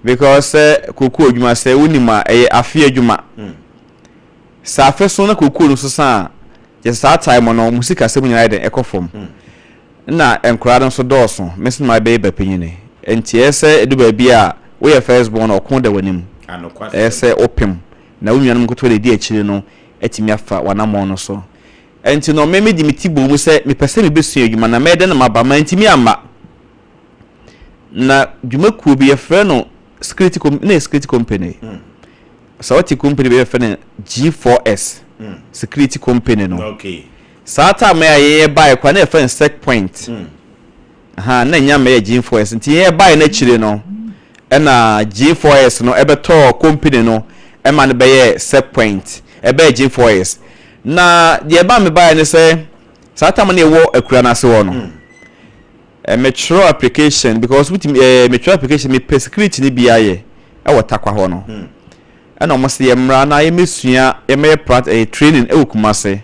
Because sɛ kookoo adwuma sɛ wonim a ɛyɛ afe adwuma. Sɛ afe so na kookoo no sesa a, kyerɛ sɛ saa time no mo sikasɛm nyinaa yɛ dɛn ɛkɔ fam. Nna nkwadaa no nso dɔɔso, me nso na mabɛyɛ ba panyini. Nti ɛyɛ sɛ ɛdu baabi a woyɛ first born a ɔko da w'anim. Ɛyɛ sɛ wopem na wo nuanom nketewa deɛ ɛdi akyire no atumi afa w'anammɔn no so. Ɛnti no me mede me ti bɔɔ mu sɛ mepɛ sɛ mebɛsua adwuma na mɛyɛ dɛn na maba? Mantumi amma. Na dwumakuo bi yɛfrɛ no security com na yɛ security company. Sɛ wote company bi yɛfrɛ no G4S security company no. Okay. Saa time a yɛyɛ baeɛ koraa na yɛfrɛ no Sec Point. Aha, na ɛnya mmɛyɛ G4S. Nti yɛn baeɛ no akyire no, ɛna G4S no ɛbɛtɔɔ company no ɛma no bɛyɛɛ Sec Point, ɛbɛyɛ G4S. Na deɛ ɛma mebaeɛ ne sɛ, saa time no yɛwɔ akura no ase hɔ no, metwerɛ application because wotumi ɛɛ metwerɛ application mepɛ security no bi ayɛ ɛwɔ Tarkwa hɔ no. Ɛna wɔn sɛ yɛmmra na yɛmmɛsua yɛmmɛyɛ prat ɛyɛ training ɛwɔ Kumasi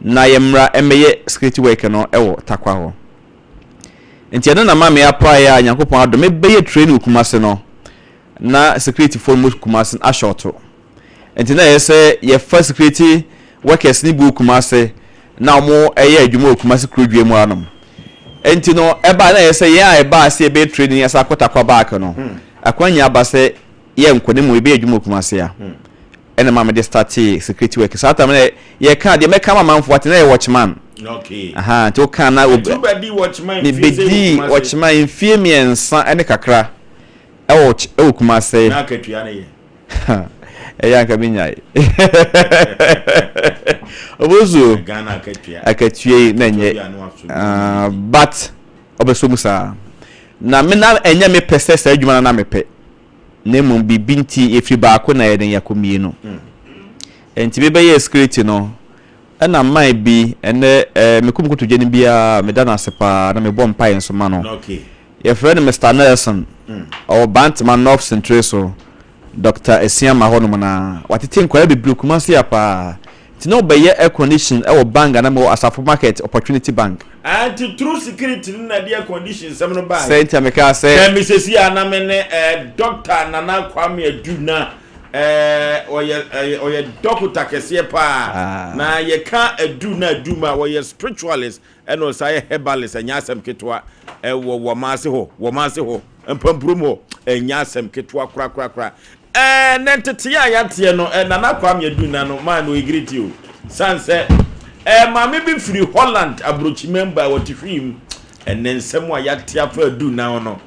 na yɛmmra ɛmmɛyɛ security work no ɛwɔ Tarkwa hɔ. Nti ɛno na ma me apply a Nyankopɔn adom mebɛyɛ training wɔ Kumasi no na security foɔ no mu Kumasi no ahyɛ ɔto. Nti na ɛyɛ sɛ yɛfa security workers no bi wɔ Kumase na wɔyɛ adwuma wɔ Kumase kurodua mu hanom. Nti no ɛbaa na ɛyɛ sɛ yɛn a ɛbaa sɛ yɛbɛyɛ training asan akɔ Tarkwa back no, akwanya aba sɛ yɛnkɔ na mmom yɛbɛyɛ adwuma wɔ Kumase a. Ɛna ɛma mede startee security work. Saa time no yɛka deɛ mɛka ama amanfoɔ ate na yɛ watchman. Okay. Aha, nti woka na obi. Nti wobɛdii watchman mfie sɛ wɔ Mebɛdii Kumase? watchman mfie mmiɛnsa ne kakra ɛwɔ ɛwɔ Kumase. Na akatua no yɛ? Ɛyɛ anka menyae. Obosuo. Ghana akatua. Akatua yi na ɛnyɛ. Ah, but ɔbɛsɔ mu saa. Na me na ɛnyɛ me pɛ sɛ saa adwuma no na mepɛ. Na mmom biribi nti yɛfiri baako na yɛde yɛakɔ mmienu. Nti mebɛyɛɛ security no, ɛna man bi, ɛnɛ eh, mekɔ mu kotodwe no biara meda no ase paa na mebɔ mpaeɛ nso ma no. Yɛfrɛ no Mister Nelson, ɔwɔ Bantama North Centre so, Doctor Asiamah hɔnom no ara. Watete nkwadaa bebree Kumasi ha paa. Nti na ɔbɛyɛ air condition wɔ bank a na mewɔ Asafo Market, Opportunity Bank. Ah nti through security no na ɛde air condition nsɛm no baeɛ. Sɛ nti a mekaa sɛ. Hwɛ me sɛsi a na me ne eh, Doctor Nana Kwame Adu na eh, ɔyɛ eh, ɔyɛ dɔkota kɛseɛ paa. Ah. Na yɛka Adu na Adu ma ɔyɛ spiritualist ɛna ɔsan yɛ herbalist, ɛnyɛ asɛm ketewa ɛwɔ Wɔmaase hɔ, Wɔmaase hɔ, Mpampurom hɔ, ɛnyɛ asɛm ketewa korakorakora. Ɛɛ nɛ ntetee a yɛateɛ no ɛ Nana Kwame Adu na no maa no egiriti o. San sɛ ɛ maame bi firi Holland aburokyiman baa wɔte hwii mu. Ɛnɛ nsɛm a yɛate afa Adu na ho no,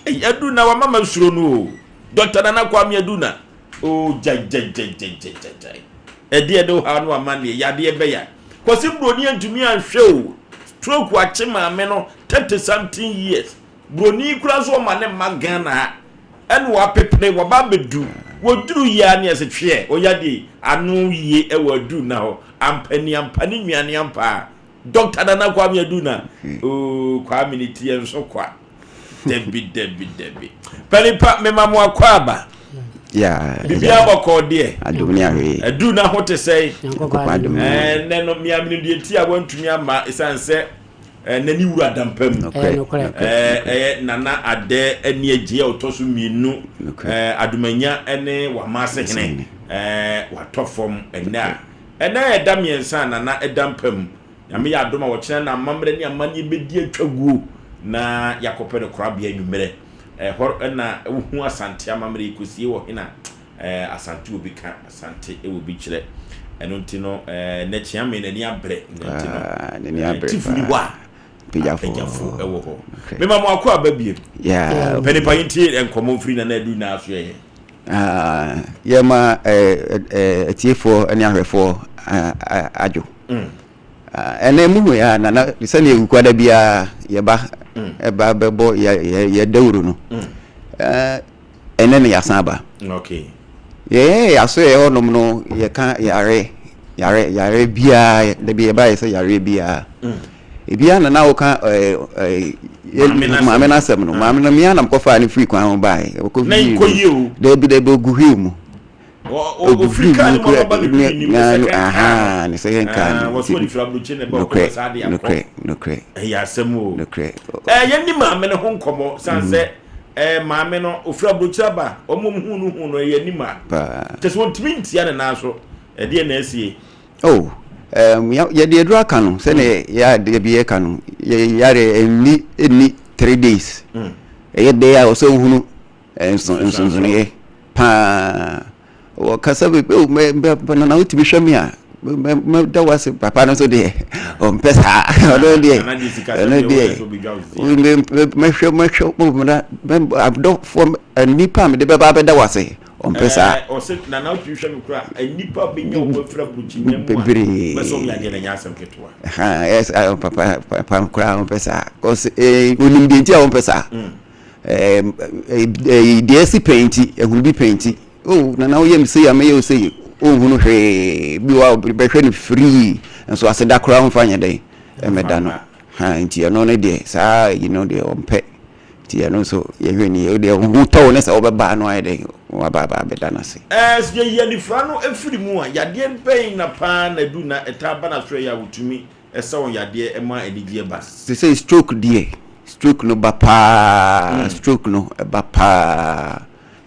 ei Adu na wama masuro no o. Dɔkta Nana Kwame Adu na o gyaegyaegyaegyaegyae. Ɛdeɛ ne ɔhaw no amanneɛ, yadeɛ bɛya. Kwasi Broni antumi anhwɛ o. Stroke akye maame no 30 something years. Broni koraa nso ɔma ne mma Ghana ha. Ɛna wapepere, waba abɛdu. Wɔduru yi ara ne ɛsɛ tweɛ, ɔyadeɛ yi, ano yie ɛwɔ adu nna hɔ. Ampa ni ampa ne nua ne ampa a. Doctor Nana Kwame Adu na, oo Kwame ne ti ɛnso kwa. Dabi dabi dabi. Panipa mema mo akɔ aba. Yeah. Bibia bɔkɔɔ deɛ. Adom ne ahwee. Adu na ho te sɛe. Nyankopɔn adom. Ɛnɛ no mea menim deɛ ti a wantumi ama ɛsiane sɛ n'ani wura dampa mu. Ɛyɛ Nana Adɛ ani agye a ɔtɔ so mmienu Adomanya ne Wamase hene watɔ fam ɛnɛ a ɛnɛ ɛda mmiɛnsa a Nana ɛda mpa mu. Nyame yɛ adom a ɔkyena na amammerɛ ne amanneɛ bɛdi atwa guo na yɛakɔpɛ no korabea anwummerɛ. Ɛhɔ na wohu Asante amammerɛ yi kɔsie wɔ hena Asante wɔ bi ka, Asante wɔ bi kyerɛ. Ɛno nti no nɛ Kyeame n'ani abrɛ, ɛno nti no Chief ni hɔ a Apagyafo wɔ hɔ. Mema mo akɔ aba biem. Panipa yi ntie nkɔmmɔ mfiri Nana Adu nyinaa so yɛyɛ. Yɛma atiefoɔ ne ahwɛfoɔ adwo. Ɛnɛ muhu yɛ a nana sɛdeɛ wukuada biara yɛba ɛba bɛbɔ yɛ dawuro no. Ɛnɛ na yɛasan aba. Yɛyɛ yɛaso yɛ hɔnom no yɛka yare yare yare biara dabi yɛba yɛ sɛ yare biara. Ebia na na woka maame no asɛm no maame no mea na mekɔfaa no firi kwan ho baeɛ. Na nkɔ yie o. Dabi dabi ogu hwii mu. Ofiri kaa no mu aba bɛdu ne nim ne second kaa no. Ne second kaa no. Wɔsɔ ne firi aburokyi na ɛba ɔkɔ saa de akɔ. Nokorɛ nokorɛ. Ɛyɛ asɛm o. Nokorɛ. Ɛɛ yɛn ni maame no ho nkɔmɔ san sɛ ɛɛ maame no ofiri aburokyi aba wɔn mu hu no hu no ɛyɛ anim a. Paa. Kyɛ sɛ wɔntumi ntia ne nan so ɛdeɛ na asie. Oh, um, yɛde aduru aka no sɛdeɛ yɛ adeɛ bi yɛka no yare ɛnni ɛnni three days ɛyɛ dɛ a ɔsɛ ohunu nsonsonoeɛ paa wɔkasa bebree o mɛ mɛ nana wotumi hwɛ me a mɛda wo ase papa no nso deɛ ɔmpɛ saa ɔno deɛ ɔno deɛ mɛhwɛ mɛhwɛ adɔfoɔ nnipa a mede bɛba abɛda wo ase ɔmpɛ saa. Ɔsɛ nana wotumi hwɛ me kora nnipa bɛnya wɔn afiri aburokyi mu a bebree bɛsɛ ɔmo yɛ adeɛ na ɛnyɛ asɛm ketewa. Ɛsɛ papa papa koraa ɔmpɛ saa kɔsɛ onim deɛ nti a ɔmpɛ saa. Deɛ asi pɛn nti, ahunu bi pɛn nti, oh, nana woyɛ me sei a mɛyɛ wo sei, ɔnhunu hwee, bi wɔ a bɛhwɛ no firii, nso aseda koraa ɔmfa nyɛ dɛn, ɛmɛda no. Ha, nti ɛno no deɛ, saa yi no deɛ ɔmpɛ. Nti ɛno nso yɛhwɛ ni, deɛ ho tɔ wo ne sɛ wobɛba no ayɛ dɛn, waba aba abɛda no ase. Ɛɛ, sɛ yɛyi anifira no firi mu a, yadeɛ bɛn na paa na ɛdu na ɛtaa ba n'asoɛeɛ a wɔtumi Ɛsa wɔn yadeɛ ɛma anigyeɛ ba. Sesei stroke deɛ stroke no ba paa stroke no ɛba paa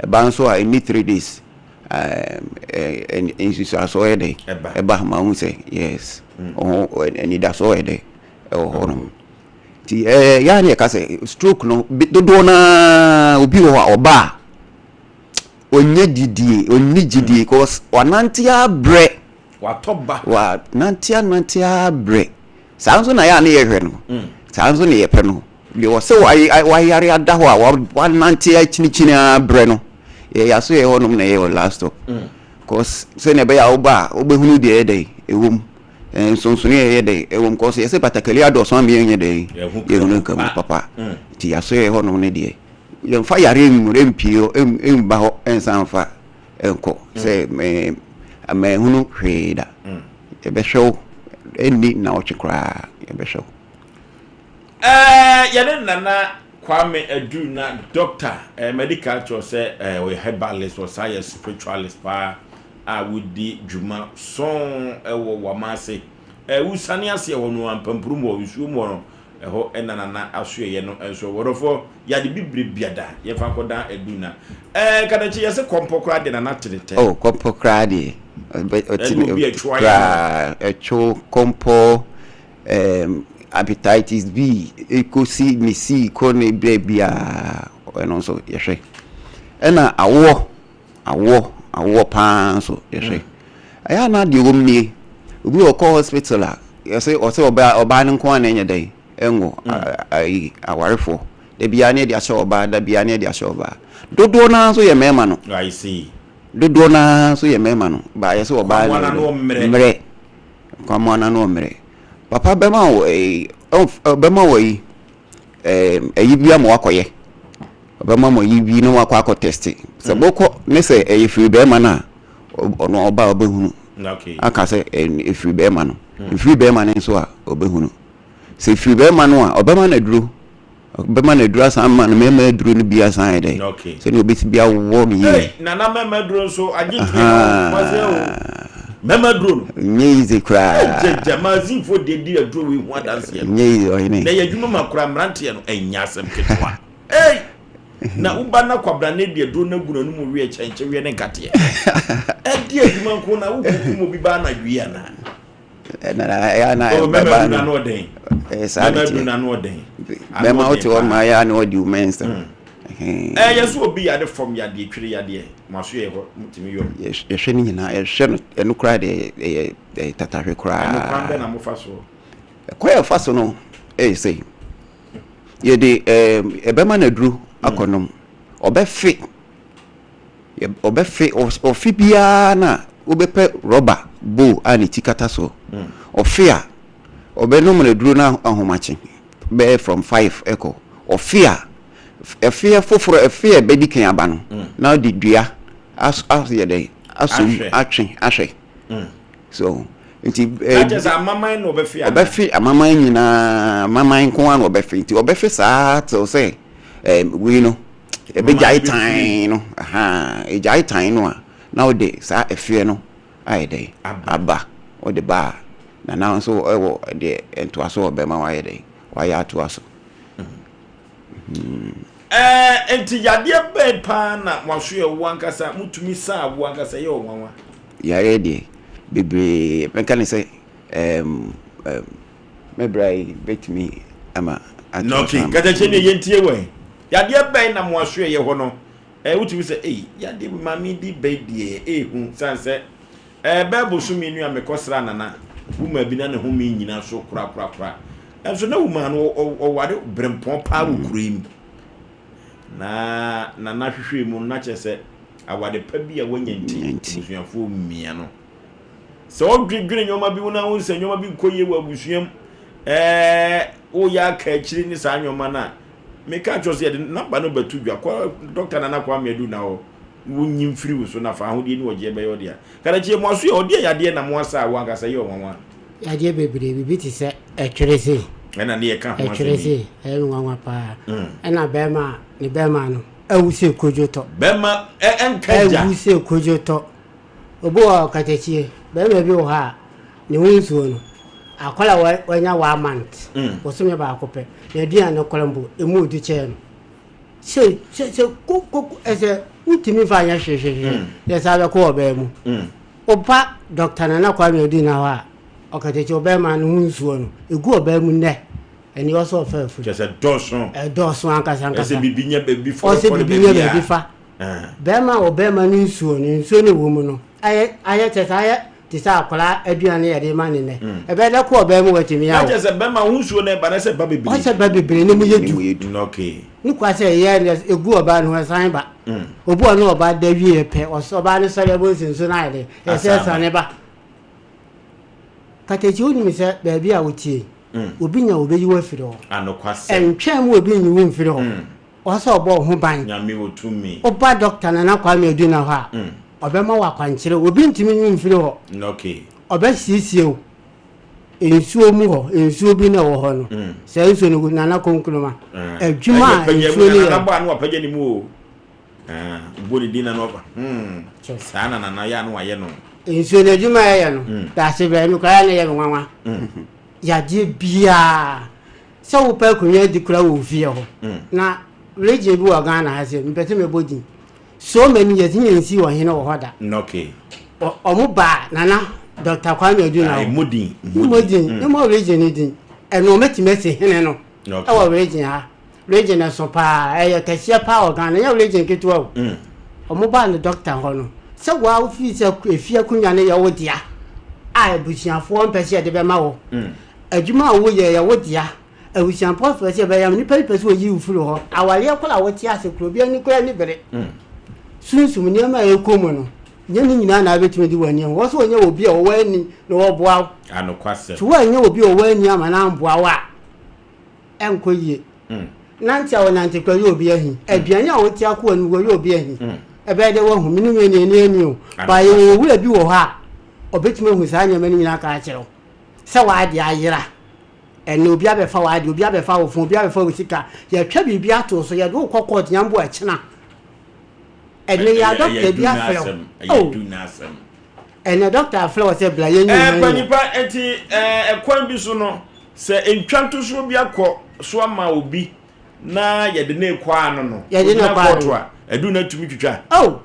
ɛba nso a ɛnni three days. Ɛɛ nsusuasoɔ yɛ dɛ ɛba ma wohu sɛ yes ɔho anidasoɔ yɛ dɛ ɛwɔ hɔ nom. Nti ɛɛ yɛ a na yɛka sɛ stroke no dodoɔ no ara obi wɔ hɔ a ɔba a ɔnnya gyidie ɔnni gyidie cause wanante abrɛ. Watɔ ba. Wanante anante abrɛ. Saa nso na yɛ a na yɛhwɛ no. Saa nso na yɛpɛ no. Deɛ ɔsɛ wayare ada hɔ a wanante akyinikyini ara brɛ no, yɛyɛ aso yɛ hɔnom na ɛyɛ wɔ last stop. Cause sɛnea ɛbɛyɛ a woba a wobɛhunu deɛ ɛyɛ dɛn ɛwɔ mu. Nsonsonoeɛ a ɛyɛ dɛn ɛwɔ mu cause yɛsɛ batakali adɔɔso ama yɛnyɛ dɛn yɛhunu nka mu papa. Nti yɛaso yɛ hɔnom no deɛ yɛmfa yareɛ nwura mpie hɔ mba hɔ nsan mfa nkɔ sɛ manhunu hwee da. Yɛbɛhwɛ wo ɛnni nnawɔtwe koraa yɛbɛhwɛ wo. Ɛɛ yɛne Nana Kwame Adu na Doctor ɛɛ madi ka akyerɛ sɛ ɛɛ ɔyɛ herbalist ɔsan yɛ spiritualist paa a wodi dwuma sɔn ɛwɔ Wamase ɛɛ wosane aseɛ hɔ no ampampurum hɔ nsuo mu hɔ no ɛhɔ ɛna Nana asoɛyɛ no nso wɔ dɔfoɔ yade bibire biada yɛfa nkɔdan Adu na ɛɛ kadakye yɛse kɔmpɔ koraa deɛ Nana tene tɛ. Oh kɔmpɔ koraa deɛ ɔtene koraa ɛtwo kɔmpɔ. Ɛɛm, hepatitis B kɔsi ne C kɔ ne berɛ biara, ɛno nso yɛhwɛ. Ɛna awoɔ, awoɔ, awoɔ paa nso yɛhwɛ. Ɛyɛ a na deɛ ɛwɔ mu nie, obi wɔ kɔ hospital a, yɛsɛ ɔsɛ ɔbaa ɔbaa no nko ara na ɛnyɛ dɛn, ɛnwo ayi awarefoɔ. Da biara ne yɛde ahyɛ ɔbaa, da biara ne yɛde ahyɛ ɔbaa. Dodoɔ no ara nso yɛ mmarima no. I see. Dodoɔ no ara nso yɛ mmarima no. Ba yɛsɛ ɔbaa na mmerɛ. Nkwammoa no ano mmerɛ. Papa bɛma wo ɛyi ɔbɛma wo ayi ɛɛ ayi bi ama wakɔyɛ. Ɔbɛma mo ayi bi na wakɔ akɔ tɛste. Sɛ mm. bɔkɔ ne sɛ ɛyɛ firi bɛrima no a ɔno ɔba a ɔbɛhunu. Aka sɛ ɛfiri bɛrima no. Ɛfiri mm. bɛrima no nso a ɔbɛhunu. Sɛ ɛfiri bɛrima no a ɔbɛma no aduro. Ɔbɛma no aduro asan ama no mmarima aduro no bi asan ayɛ dɛ. Sɛnea obesi bi awowɔ no yie. Nana mmarima aduro nso agye tumi ma wɔn o. Mmarima aduro no. Nyɛ easy koraa. Gyagya maazinfoɔ deɛ di aduro wei ho adanseɛ. Nyɛ easy ɔhene. Na ɛyɛ adwuma ma koraa mmeranteɛ no ɛnyɛ asɛm ketewa. Ei! Na woba na kwabrane de aduro no agu n'anum weɛ kyɛnkyɛweɛ ne nkateɛ. Ɛde adwuma nko na wokɔkum obi ba anadwo yi anaa? ɛna bɛba no ɛyɛ saa de teɛ bɛma wote hɔ ma yɛ a na ɔdi wo mɛnsa ɛyɛ so obi yade fam yadeɛ twere yadeɛ mo aso yɛ hɔ motumi yɔ yɛhwɛ no nyinaa yɛhwɛ no ɛno koraa deɛ ɛyɛ ɛyɛ tatahwe koraa ɛno kwan bɛ na mofa so ɛkwan yɛ fa so no ɛyɛ sɛ yɛde ɛɛ ɛbɛma no aduro akɔnom ɔbɛfe Ɔbɛfe, ɔfe biara no a, wobɛpɛ rɔba bowl a ne ti kata soɔ. Ɔfe a, ɔbɛnom no aduro no ahomakye bɛyɛ from 5 ɛkɔ. Ɔfe a, ɛfeɛ foforɔ, ɛfe a ɛbɛdi kan aba no, na ɔde dua as ayɛ dɛn, asom, atwe, ahwɛ. So, nti. Na kyerɛ sɛ amaman na ɔbɛfe anaa? Ɔbɛfe amaman nyinaa, amaman nko ara na ɔbɛfe. Nti ɔbɛfe saa till sɛ ɛɛ wei no. Ɛbɛgyae tan no, ahaa, ɛgyae tan no a, na wode saa ɛfeɛ no ayɛ dɛn? Aba. Wode ba a, na na nso ɛwɔ deɛ ntoaso a ɔbɛma wayɛ dɛn? Wayɛ atoa so. Ɛɛ, nti yadeɛ bɛn paa na mo aso yɛ wo ankasa, motumi saa wo ankasa yɛ ɔnwanwa? Yareɛ deɛ, bebree, mɛka ne sɛ, ɛɛm, ɛɛm. Me bra yi bɛtumi ama atoa so ama. Katakyie deɛ yɛntie wɔ he? Yadeɛ bɛn na mo asoɛeɛ hɔ no eh, wotumi sɛ ei yadeɛ bi maame di bɛn deɛ ehu sane sɛ eh, bɛɛ bosome nu a mekɔsraa nana womaa bi na ne home nyina so korakorakora nso na womaa no ɔware berempɔn paa wɔ kuro yi mu na nana hwehwɛ mu no na kyerɛ sɛ awade pa bi a wanya nti abusuafoɔ mmia no. Sɛ wodwedwene nneɛma bi ho na wohu sɛ nneɛma bi nkɔ yie wɔ abusua mu, ɛɛ woyɛ aka akyiri ne saa nneɛma no a, meka kyerɛ sɛ yɛde namba no bɛto dwa. Kɔ Dɔkta Nana Kwame Adu na hɔ, wonyi mfiri wo so na fa ahodeɛ ne ɔgyeɛ bɛyɛ ɔdea. Kadakyi yɛ mo aso yɛ ɔdeɛ yadeɛ na mo asa a wo ankasa yɛ ɔnwanwa. Yadeɛ bebree, biribi te sɛ ɛtwere sei. Ɛna ne yɛka ho asɛm yi. Ɛtwere sei, ɛyɛ me nwanwa paa. Ɛna bɛrima a, ne bɛrima no awu sɛ kodwo tɔ. Bɛrima ɛnka gya. Awu sɛ kodwo tɔ. Obi wɔ hɔ ɔkatakyie, barima bi wɔ hɔ a ne ho nsuo no, akwadaa a wanya one month, bosome baako pɛ, n'aduane no koraa mpo, emu du kyɛn no. Sɛ sɛ sɛ ko ko ɛsɛ. Wontumi mfa nyɛ hwehwehwɛ. Yɛ saa bɛkɔ ɔbaa mu. Woba Dɔkta Nana Kwame Odina hɔ a, ɔkatakyie ɔbarima no ho nsuo no, ɛgu ɔbaa mu nnɛ. Ɛnneɛ ɔsɛ ɔfa afuru. Kyerɛ sɛ dɔɔso. Ɛdɔɔso ankasa ankasa. Ɛsɛ biribi nya baabi fa. Ɔsɛ biribi nya baabi fa. Bɛrima a ɔbɛrima no nsuo no, nsuo no ɛwɔ mu no, ayɛ ayɛ kyerɛ sɛ ayɛ te sɛ akwadaa aduane yɛde ma ne nnɛ. Mm. Ɛbɛyɛ dɛ kɔ ɔbaa mu watumi awo. Na kyerɛ sɛ bɛrima ho nsuo no ɛba na ɛsɛ ba bebree. Ɔsɛ ba bebree ne mu yɛ du. Okay. Ne kwa sɛ ɛyɛ na egu ɔbaa no ho ɛsan ba. Mm. Obi ɔne ɔbaa da wie pɛ, ɔbaa no sɔre ɛbɔ nsuo no ayɛ dɛ, ɛsɛ ɛsane ba. Katakyi wonim sɛ baabi a wotie yi, mm. obi nya obeyi wo afiri hɔ. Anokwasɛm. Ɛntwɛn mu obi nyi wo mfiri hɔ. Mm. Ɔsɛ ɔbɔ wo ho ban. Nyame wɔ tumi. Woba Dɔkta Nana Kwame Aduna hɔ a, mm. ɔbɛma wo akwankyerɛ. Obi ntumi nyi wo mfiri hɔ. Okay. Ɔbɛsiesie wo. Nsuo mu hɔ, nsuo bi na ɛwɔ hɔ no. Saa nsuo no Nana Konkroma. Adwuma a nsuo no yɛ. Nana bɔ ano apagya ne mu o. Ah, wobɔ ne din na no ɔba. Hmm. Saa na nana yɛ a na wayɛ no. Nsuo no adwuma a ɛyɛ no, hmm. daase brɛ me koraa na ɛyɛ me nwanwa. Hmm. Yadeɛ biara sɛ wopɛ akonnwa adi koraa wɔ ofie hɔ. Hmm. Na region bi wɔ Ghana ha sɛ mepɛ sɛ mebɔ din. So many years nyɛ nsi wɔ hene wɔ hɔ da. Okay. Ɔmo baa nana Dr. Kwame Adu na hɔ. Mmɔ din. Mmɔ din. Mmɔ region no din. Ɛno ɔmɛtumi asi hene no. Ɛwɔ region ha. Region no so paa, ɛyɛ kɛseɛ paa wɔ Ghana, ɛnyɛ region ketewa o. Wɔn baa no doctor hɔ no, sɛ waa wofiri sɛ efie akonnwa no yɛ wo dea a abusuafoɔ mpɛ sɛ yɛde bɛma wo. Adwuma a woyɛ yɛ wo dea, abusuafoɔ pɛ sɛ yɛbɛyɛ nipa bi pɛ sɛ oyi wo firi hɔ. Awareɛ koraa a wote ase koraa, obi ani koraa ni bere. Sunsum nneɛma a ɛkɔ mu no, nyɛ ne nyinaa na wobɛtumi de w'ani ahu. Wɔ sɛ wɔnyɛ obi a ɔwɔ ani na ɔboa wo. Anokwasɛm. So woanyɛ obi a ɔwɔ ani ama no amboa wo a, ɛnkɔ yie. Nante a wɔnante kora yɛ obi ahi. Aduane a wote akoa no wɔ yɛ obi ahi. Ɛbɛyɛ dɛ woahu me ne wei ne ani ani o. Ba yɛwɔ owura bi wɔ hɔ a ɔbɛtumi ahu saa nneɛma no nyinaa ka akyerɛ wo sɛ w'adeɛ ayera. Ɛnɛ obi abɛfa w'adeɛ, obi abɛfa wo fon, obi abɛfa wo sika. Yɛatwa biribi ato so, yɛde wo kɔ court nyambo ɛkyena. Ɛnɛ yɛ adɔkta bi afrɛ wo. Ɛyɛ du n'asɛm. Ɛnɛ dɔkta afrɛ wo sɛ bla yɛnyi wo hɛn. Panyimpa nti ɛkwan bi so no sɛ ntwa ntosoɔ bi akɔ so ama obi na yɛde ne kɔ ano no yɛde ne kɔ ano a ɛdu na tumi twitwa. Oh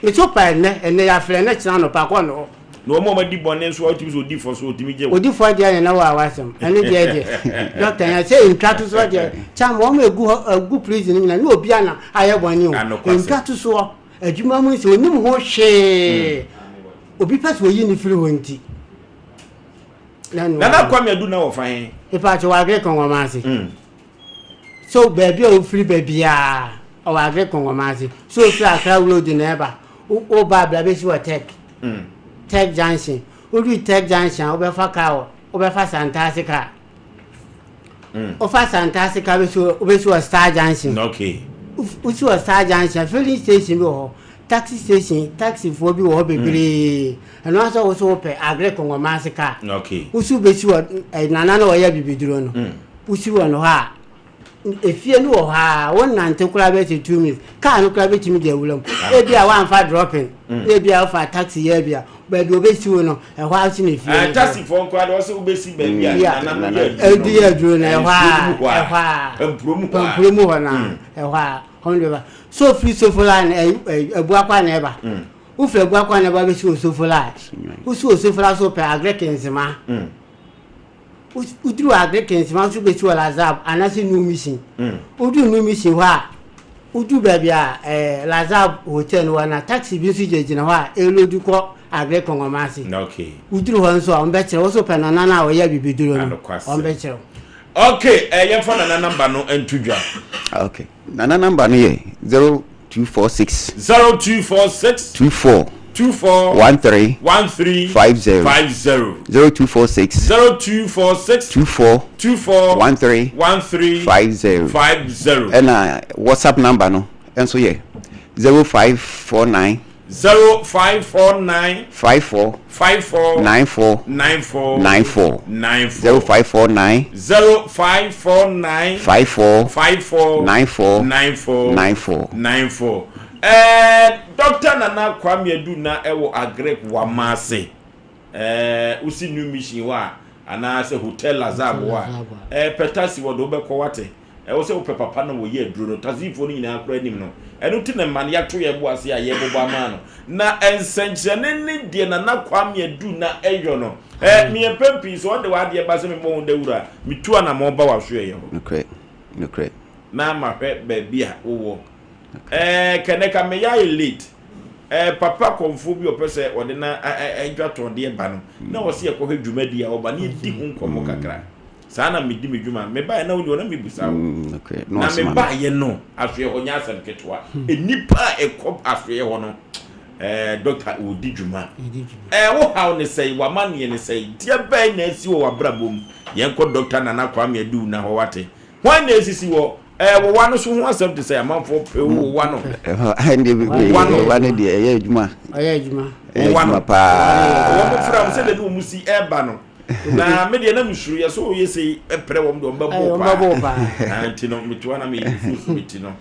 meto pa ɛnɛ ɛnɛ yɛafrɛ ɛnɛ kyena anɔpa kɔ no hɔ. Na wɔn a wɔadi bɔne nso a wotumi sɛ odi fɔ so otumi gye wo. Odi fɔ deɛ ne na wɔ awasɛm ɛno deɛ deɛ dɔkta yɛn sɛ ntwa to soɔ deɛ kyam wɔn egu hɔ egu prison nyina ne obi ana ayɛ bɔne o ntwa to soɔ. Adwuma mu nsɛm, onim ho hwee. Obi pɛ sɛ oyi ne firi hɔ nti. Nana Kwame Adu na wɔfa he? Ipa kyɛ wɔ Agric Nwoma ase. Mm. So baabi a ofiri baabiara ɔwɔ Agric Nwoma ase. So ofiri Accra Road na ɛba. Woba abira bɛsi wɔ Tech. Mm. Tech Junction. Woduru Tech Junction a wobɛfa kaa wɔ wobɛfa Santase kaa. Wofa Santase ka bɛsi wobɛsi wɔ Star Junction. Okay. Wosi wɔ Star Junction, filling station bi wɔ hɔ, taxi station, taxifoɔ bi wɔ hɔ bebree. Ɛno ara sɛ wo so wopɛ Agric Nwoma ase kaa. Okay. Wosi wobɛsi wɔ eh, nana na ɔyɛ bibiduro no. Wosi wɔ no hɔ a, efie no wɔ hɔ a, wonante koraa bɛyɛ sɛ 2 minutes. Kaa no koraa bɛtumi de awura mu. Ebi a woamfa dropping, na ebi a wofa taxi yɛ bi a, baabi a obesi wo no, ɛhɔ ara nso na efie no. Taxifoɔ nko ara de wɔsɛ wobɛsi baabi a nana no yɛ aduro no. Yɛ aduro no, ɛhɔ ara, ɛhɔ ara. Pampuro mu hɔ ara. Pampuro mu hɔ no ara, ɛhɔ ara. Hɔ no bɛba. So ofiri Sofola na Abuakwa na ɛba. Wofiri Abuakwa na ɛba bɛsi wɔ Sofola. Wosi wɔ Sofola so pɛ Agric Nzema. Woduru Agric Nsema nso bɛsi wɔ Lazab anaasɛ New Mission. Woduru New Mission hɔ a, woduru baabi a eh, Lazab Hotel no wɔ na taxi bi nso gyinagyina hɔ a ɛrelodu kɔ Agric Nwoma ase. Okay. Woduru hɔ nso a, wɔbɛkyerɛ wo so pɛ nana no a ɔyɛ abibiduro no. Wɔbɛkyerɛ wo. Okay, eh, yɛmfa nana namba no nto dwa. Okay. Nana namba no yɛ 0246. 0246. 24. 24. 13. 13. 50. 50. 0246. 0246. 24. 24. 13. 13. 50. 50. Ɛna WhatsApp number no nso yɛ 0549. 0549. 54. 54. 94. 94. 94. 94. 0549. 0549. 54. 54. 94. 94. 94. 94. Ɛɛ Dr. Nana Kwame Adu na ɛwɔ Agric Wamase. Ɛɛ wosi New Mission hɔ a anaasɛ Hotel Lazab hɔ a ɛɛ pɛ taxi wɔ de wobɛkɔ wate. Ɛwɔ sɛ wopɛ papa na wɔyɛ aduro no. Tazifoɔ no nyinaa koraa nim no. Ɛno nti na mma no yɛato yɛn bo ase a yɛrebobɔ ama no. Na nsɛnkyerɛnne ne deɛ Nana Kwame Adu na ɛyɔ no. Ɛ, meyɛ mpɛn pii sɛ ɔde w'adeɛ ba sɛ memmɔ ho dawuro a, metu anammɔn ba w'asoɛeɛ hɔ. Nokorɛ, nokorɛ. Na mahwɛ baabi a wowɔ. Ɛɛ, kɛnɛ ka meyɛ ayɛ late. Ɛɛ, papa kɔmfoɔ bi a ɔpɛ sɛ ɔde na adwatɔndeɛ ba no, na ɔse yɛkɔhwɛ dwumadie a ɔba na yɛdi ho nkɔmmɔ kakra. Saa na medi me dwuma. Mebaeɛ na wonni hɔ na mebisa wo. Mm, na mebaeɛ no, asoɛ hɔ nyɛ asɛm ketewa. Hmm. Nnipa a ɛkɔ asoɛ hɔ no, eh, dɔkta wɔdi dwuma. Eh, wo haw ne sɛe, w'amanneɛ ne sɛe, deɛ bɛn na asi wɔ w'abrabɔ mu? Yɛnkɔ dɔkta Nana Kwame Adu na hɔ wate. Hwan na esisi wɔ eh, wowa no so ho asɛm te sɛ amanfoɔ pɛ wowa no. Wowa no. Wowa no deɛ ɛyɛ adwuma. Ɛyɛ adwuma. Ɛyɛ adwuma paa. Wɔn fira mu sɛ deɛ ne wɔn si ɛreba no. Na me deɛ na mesuro yɛ sɛ ɔyɛ sei pɛrɛ wɔn deɛ wɔn bɛbɔ paa. Nti no metoa na meyɛ fusu me ti no.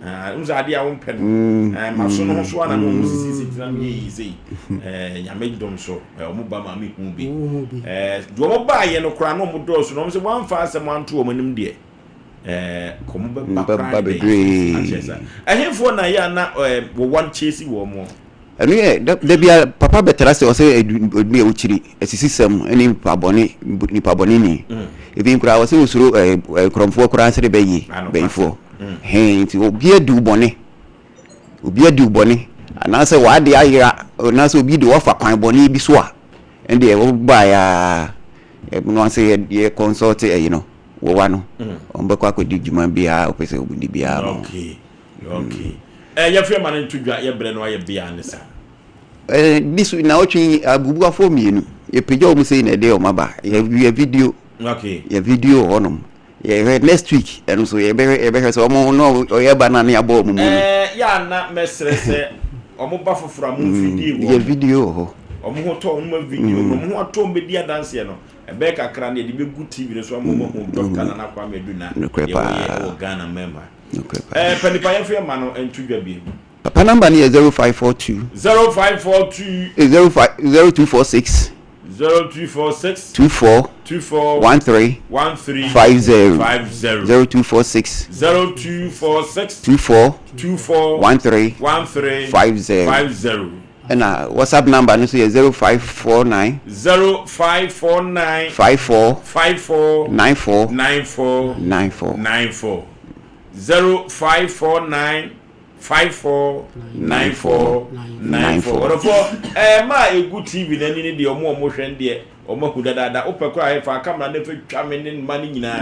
N sɛ adeɛ a wompɛ no mm. maso no ho so ana na ɔmu sisi si tena meyɛ yi sei nyame dom so ɔmo ba ma mehu bi deɛ ɔmo baayɛ no koraa na ɔmo dɔɔso na ɔmo sɛ wɔamfa asɛm anto ɔmo anim deɛ kɔmo bɛba koraa bebree akyɛ sa ɛhefoɔ na yɛ ana wɔwa no kyesi wɔ mo. Ɛno yɛ da bia papa bɛtra sɛ ɔsɛ ɛdumi a wokyiri asisisɛm ne nipa bɔne nipa bɔne ni mm. ebi koraa ɔsɛ osuro nkorɔmfoɔ koraa sɛ de bɛyie bɛyifoɔ mm. hɛn nti obi adi wo bɔne obi adi wo bɔne anaasɛ w'ade ayera anaasɛ obi de wafa kwan bɔne bi so a ɛndeɛ wobaeɛ a ɛno ase yɛ yɛ consult ɛyi no wɔwa no mm. wɔn bɛkɔ akɔdi dwuma biara wɔpɛ sɛ wɔdi biara no. Okay. Okay. Eh, yɛfrɛ ma no nto dwa yɛbrɛ no ayɛ bea ne sa. Eh, bi so na ɔtwe abubuafoɔ mmienu yɛpagya wɔn sei na ɛde wɔn aba yɛ video. Okay. Yɛ video wɔ hɔnom yɛhwɛ next week ɛno so yɛbɛhwɛ yɛbɛhwɛ sɛ wɔn na ɔyɛ ba na ne abɔ wɔn mu no. Ɛɛ yɛ ana mɛsrɛ sɛ wɔn ba foforɔ a mo mfidie wɔ. Yɛ video wɔ hɔ. Wɔn ho tɔ wɔn ma video na wɔn ho atɔ wɔn bɛdi adanseɛ no ɛbɛyɛ kakra no yɛde bɛgu TV no so ama wɔn ahu Dr. Nana Kwame Adu na Nokorɛ deɛ wɔyɛ paa. wɔ Ghana mmarima. Nokorɛ paa. Ɛɛ pɛ nipa yɛfo yɛ ma no nto dwa bio. Papa number no yɛ 0542. 0542. 05 0246. 0246. 24. 24. 13. 13. 50. 50. 0246. 0246. 24. 24. 13. 13. 50. 50. Ɛna WhatsApp number no nso yɛ 0549. 0549. 54. 54. 94. 94. 94. 94. 0549 54 94 94. Ɔdɔfoɔ ɛɛ maa egu TV n'ani ne deɛ ɔmo ɔmo hwɛ no deɛ ɔmo ahu dadaada. Wopɛ koraa ɛfa kamera no fɛ twa me ne mma no nyinaa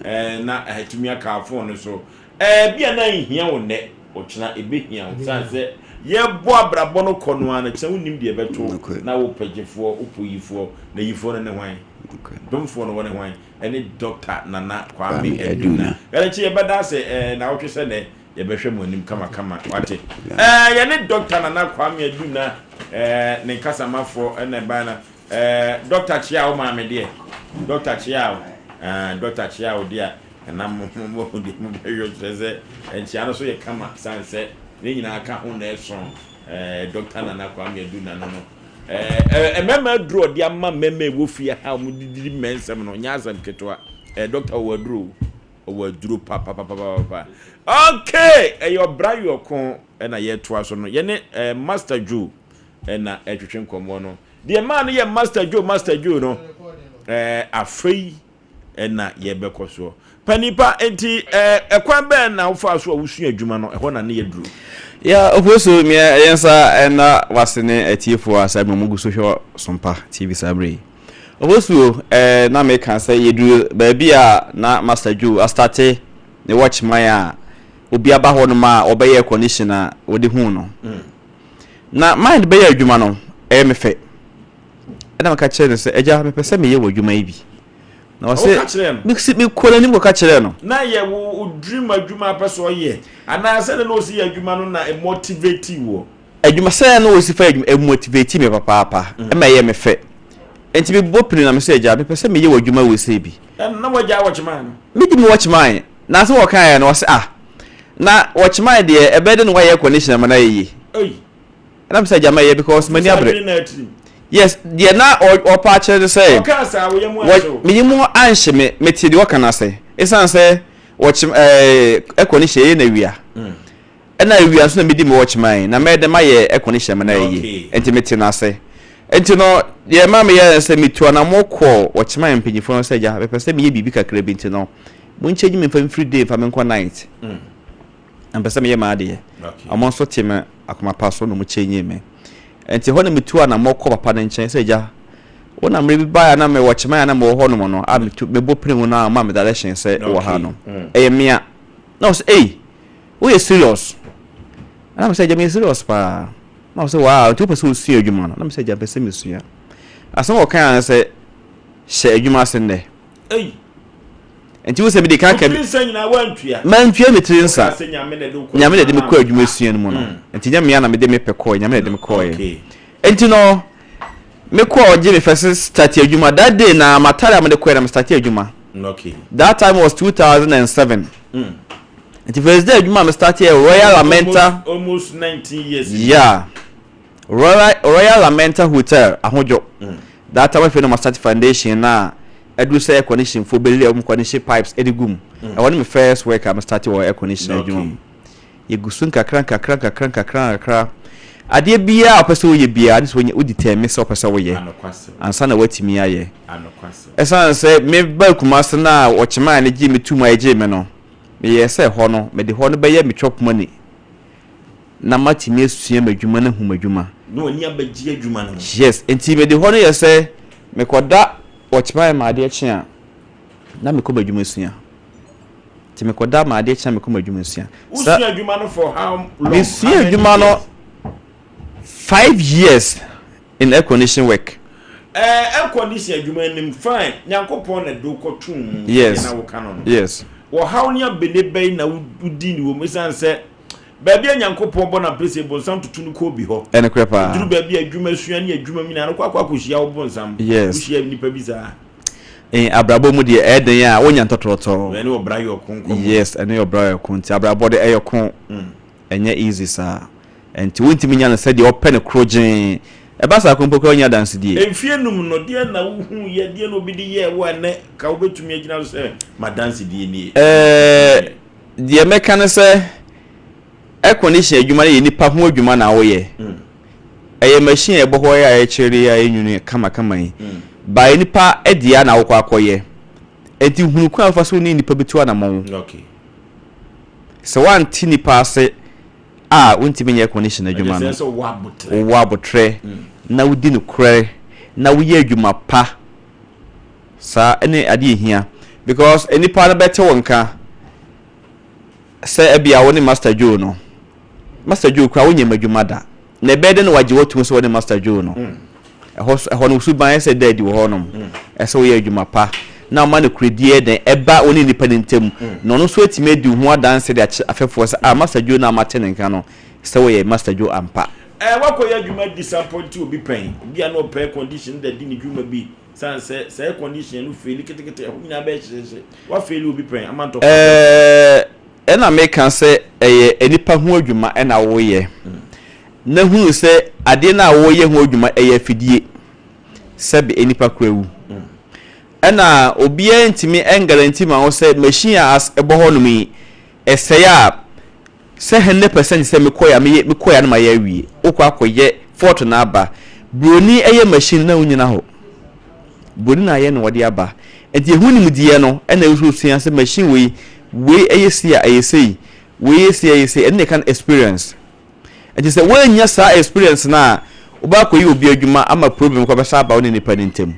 ɛɛ na ɛtumi aka phone no so. Ɛɛ bi a na nhia wo nnɛ, ɔkyena ebehia wo. San sɛ yɛbɔ abrabɔ no kɔ no ara no kyena wonim deɛ ɛbɛto na wopɛ gyefoɔ, wopɛ yifoɔ, na yifoɔ no ne hwan? Domfoɔ no wɔ ne hwan? Ɛne Dɔkta Nana Kwame Aduna. Yɛrekye yɛbɛda ase ɛɛ naawɔtwe sɛ nɛ yɛbɛhwɛ mo anim kamakama wate. Ɛɛ yɛne Dɔkta Nana Kwame Aduna ɛɛ ne nkasamafoɔ ɛna ɛban na ɛɛ Dɔkta kyea wo maame deɛ Dɔkta kyea wo ɛɛ Dɔkta kyea wo deɛ ɛna mo mo deɛ mo bɛyɔ kyerɛ sɛ nkyea no so yɛ kama san sɛ ne nyinaa ka ho na ɛso ɛɛ Dɔkta Nana Kwame Aduna no no. Ɛɛ mmarima aduro a ɔde ama mmarima a ɛwɔ fie ha a wɔde didi mmɛnsɛm no nyɛ asɛm ketewa. Ɛɛ dɔkta ɔwɔ aduro o, ɔwɔ aduro papapapapa. Okay, ɛyɛ ɔbra yɔko ɛna yɛtoa so no. Yɛne ɛɛ Master Joe ɛna ɛtwetwe nkɔmmɔ no. Deɛ maa no yɛ Master Joe Master Joe no ɛɛ afei na yɛbɛkɔ soɔ. Panin pa, enti ɛkwan bɛn na wofaa so a wosua adwuma no? Ɛhɔ na ne yɛ duru. Ya Ofosu, meɛ yɛn nsa ɛna wase ne atiefoɔ a saa mmerɛ mu gu so hwɛ Sompa TV saa mmerɛ yi. Ofosu, eh, na meka sɛ yɛduru baabi a na Master Joe astate ne watchman a obi aba hɔ nom a ɔbɛyɛ air condition a wɔde hu no. Mm. Na mind bɛyɛ adwuma no, ɛyɛ me fɛ. Ɛna meka kyerɛɛ no sɛ, Agya, mepɛ sɛ meyɛ w'adwuma yi bi. Na ɔse, Woka kyerɛɛ no? Mesi, mekɔɔ n'anim kɔka kyerɛɛ no. Na yɛ wo wo dream adwuma apɛ sɛ ɔyɛ anaa sɛdeɛ na ɔsi yɛ adwuma no na ɛmotivate woɔ? Adwuma, sɛdeɛ na ɔsi fa yɛ adwuma, ɛmotivate me papaapa, ɛma ɛyɛ me fɛ. Enti mebɔ pini na mesɛ, Agya, mepɛ sɛ meyɛ w'adwuma wei sei bi. Ɛna na wagyae watchman no? Medi me watchman. Na asɛm a ɔkaeɛ no, ɔse, Ah, na watchman deɛ, ɛbɛyɛ dɛn na woayɛ air condition ama no ayɛ yie? Ei! Ɛna mesɛ gyama ɛyɛ because m'ani abere. Yes, deɛ na ɔpa akyerɛ ne sɛ. Ɔkaa saa, wo yam anhye wo? Me yam anhye me, mete deɛ ɔka no ase. Ɛsiane sɛ Wɔkyem ɛɛ ɛkɔ ne hyɛ yɛ na wia. Ɛna awia nso na medi me watchman na mɛyɛ dɛ mayɛ ɛkɔ ne hyɛ me na ɛyɛ nti mete no ase. Nti no deɛ ɛma meyɛ ne sɛ metu anamɔ kɔ watchman mpanyinfoɔ no sɛ agya mepɛ sɛ meyɛ biribi kakra bi nti no monkyɛgye me mfa mfiri day mfa me nkɔ night na mepɛ sɛ meyɛ m'adeɛ. Ɔmo nso te me akoma pa so na ɔmo kyɛnye me. Nti hɔ na metu anamɔ kɔ papa no nkyɛn sɛ agya wo na mmerɛ bi baeɛ a na me watchman a na mewɔ hɔ nom no a metu mebɔ pene mu no a ɔmaa me direction sɛ wɔ ha no ɛyɛ mea na ɔsɛ ei Woyɛ serious? Ɛna me sɛ, agya meyɛ serious paa. Na ɔsɛ wow, nti wopɛ sɛ wosua adwuma no? Na me sɛ, agya mepɛ sɛ mesua. Asɛm a ɔkae ara ne sɛ, hyɛ adwuma ase nnɛ. Ei! Nti wo sɛ mede kan ka bi. Wotiri nsa nyinaa woantua? Mantua me tiri nsa. Wokaa sɛ Nyame na ɛde wo kɔ Nyame na ɛde me adwuma kɔ no adwuma ampa. sua no mu no. Nti nyɛ mea na mede me pɛ kɔɔɛ, Nyame na ɛde me kɔɔɛ. Okay. Nti no, me kɔɔ ɔgye me fɛ start adwuma. That day na m'atare a mede kɔɛ na me start adwuma. Okay. That time was 2007. Nti first day adwuma a me start yɛ Royal Lamenta. Almost 19 years. Yeah. Royal Royal Lamenta Hotel Ahodwo. That time afei na ma start foundation na ɛduru sɛ air condition fo bɛli wɔn condition pipes ɛde gu mu. Ɛhɔ ne me first work a me start wɔ air condition adwuma mu. Yɛgu so nkakra nkakra nkakra nkakra nkakra. Adeɛ biara a wopɛ sɛ woyɛ biara ne sɛ wonya wo determine sɛ wopɛ sɛ woyɛ ansa na woatumi ayɛ. Ɛsiane sɛ me baa Kumasi no a wɔkyemaa no gyee me tum a ɛgyee me no, meyɛɛ sɛ ɛhɔ no mede hɔ no bɛyɛ me chop money na matumi asua m'adwuma no ahu m'adwuma. Na w'ani abɛgye adwuma no ho. Yes, nti mede hɔ no yɛ sɛ mekɔda wɔkyemaa ma adeɛ kye a na mekɔ m'adwuma sua. Nti mekɔda ma adeɛ kye a mekɔ m'adwuma sua. Wosua adwuma no for how long? Mesua adwuma no 5 years in air condition work. Air condition adwuma nim fine, Nyankopɔn na de wo kɔtoo mu. Sɛdeɛ na woka no. Ɔhaw ne abene bɛn na wodi ne wɔ mu ɛsiane sɛ baabi a Nyankopɔn bɔ no apese bonsam tutu no kɔ obi hɔ. Ɛnokorɛ paa. Duru baabi a adwuma sua ne adwuma mu nyinaa no kɔ akɔ akɔhyia wo bonsam. Wohyia nnipa bi saa. Abrabɔ mu deɛ ɛyɛ den a wonya ntɔtorɔtɔ. Ɛne ɔbra yɛ ɔko nkɔmmɔ. Yes, ɛne ɔbra yɛ ɔko nti abrabɔ de ɛyɛ ko. Ɛnyɛ easy saa. Nti wontumi nya no sɛdeɛ ɔpɛ no korogyee. Ɛba saa mpo koraa wonnya adansedie. Mfeɛ num no, deɛn na wohuiɛ, deɛn na obi de yɛɛ wo a ɛnnɛ ka wobɛtumi agyina so sɛ m'adansedie nie? Ɛɛ, deɛ mɛka ne sɛ, air condition adwuma no yɛ nipa ho adwuma na woyɛ. Ɛyɛ machine a ɛbɔ hɔ a ɛkyere a ɛnwunu kamakama yi. By nipa dea na wokɔ akɔyɛ. Nti hunu kwan a wofa so ne nipa bɛtu anamɔn. Sɛ woante nipa ase a wontumi nyɛ condition adwuma no. Wowɔ abotrɛ na wodi nokorɛ na woyɛ adwuma pa. Saa ne adeɛ ehia because nipa no bɛte wo nka sɛ ebia wo ne Master Joe no. Master Joe koraa wonyɛ m'adwuma da. Na ɛbɛyɛ dɛn na wagye wo atom sɛ wo ne Master Joe no? Ɛhɔ so, ɛhɔ no wo suban ɛsɛ da adi wɔ hɔnom. Ɛsɛ woyɛ adwuma pa na woma nokorɛdie yɛ dɛn ɛba wo ne nnipa no ntam. Na ɔno nso atumi adi wo ho adanse de akyerɛ afɛfoɔ sɛ, ah, Master Joe no a mate ne nka no, sɛ woyɛ Master Joe ampa. Ɛɛ, woakɔyɛ adwuma disappoint obi pɛn? Obi a na ɔpɛ air condition da di ne dwuma bi, sane sɛ saa air condition no feeli ketekete, ɛhɔ nyinaa bɛyɛ hyehyeehye. Woafeeli obi pɛn ama ntɔkwa aba mu? Ɛɛ, ɛna meka sɛ ɛyɛ nnipa ho adwuma na woyɛ. Na hunu sɛ adeɛ no a woreyɛ ho adwuma ɛyɛ afidie, sɛbe nnipa kora wu. Ɛna obiara ntumi ngaranti ma wo sɛ machine a as ɛbɔ hɔnom yi, ɛsɛe a, sɛ 100% sɛ mekɔeɛ a meyɛ mekɔeɛ a na mayɛ awie. Wokɔ akɔyɛ fault no aba. Buroni ɛyɛ machine na wonyina hɔ. Buroni na ayɛ na wɔde aba. Nti ɛho nimdeɛ no ɛna ɛwɔ sɛ wosua sɛ machine wei, wei ɛyɛ sei a ɛyɛ sei, wei yɛ sei a ɛyɛ sei. Ɛno na yɛka no experience. Nti sɛ woannya saa experience no a, wobɛ akɔyɛ obi adwuma ama problem kɔ bɛsa aba wo ne nipa no ntam.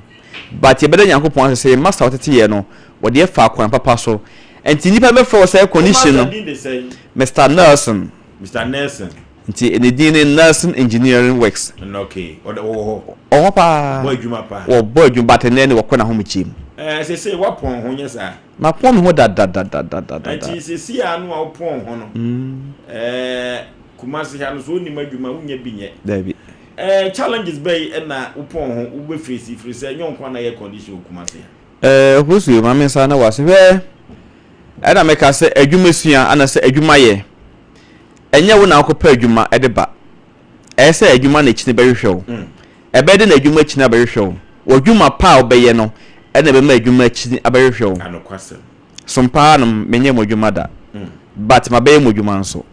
But yɛbɛda Nyankopɔn ase sɛ yɛn master a ɔtete yɛn no, wɔde yɛ faa kwan papa so. Nti nnipa bɛfrɛ wo sɛ air Wo condition master no, din de sɛn? Mister Nelson. Mister Nelson. Nti ne din ne Nelson Engineering Works. Okay, ɔda ɔwɔ hɔ. Ɔwɔ hɔ paa. Ɔbɔ adwuma paa. Wɔbɔ adwuma but nnɛ ne wɔkɔ n'ahomegyeɛ mu. Ɛɛ sesei woapɔn ho nyɛ saa? Mapɔn me ho dadadadadadada. Nti sesei a no a wopɔn ho no, ɛɛ Kumasi ha no so wonim adwuma wonya bi nyɛ? Dabi. Ɛɛ challenges bɛyi ɛna wopɔn ho wobɛ face firi sɛ nyɛ nko na yɛ condition wɔ Kumasi ha? Ɛɛ Ofosu ma me nsa na wase hwɛ ɛna meka sɛ adwuma sua ana sɛ adwuma yɛ ɛnyɛ wo na wokɔpɛ adwuma ɛde ba ɛyɛ sɛ adwuma na akyini bɛhwehwɛ wo. Ɛbɛyɛ dɛn na adwuma akyi no abɛhwehwɛ wo? W'adwuma pa a wobɛyɛ no na ɛbɛma adwuma akyi abɛhwehwɛ wo. Som paa no menyɛ mo adwuma da but mabɛyɛ mo adwuma nso.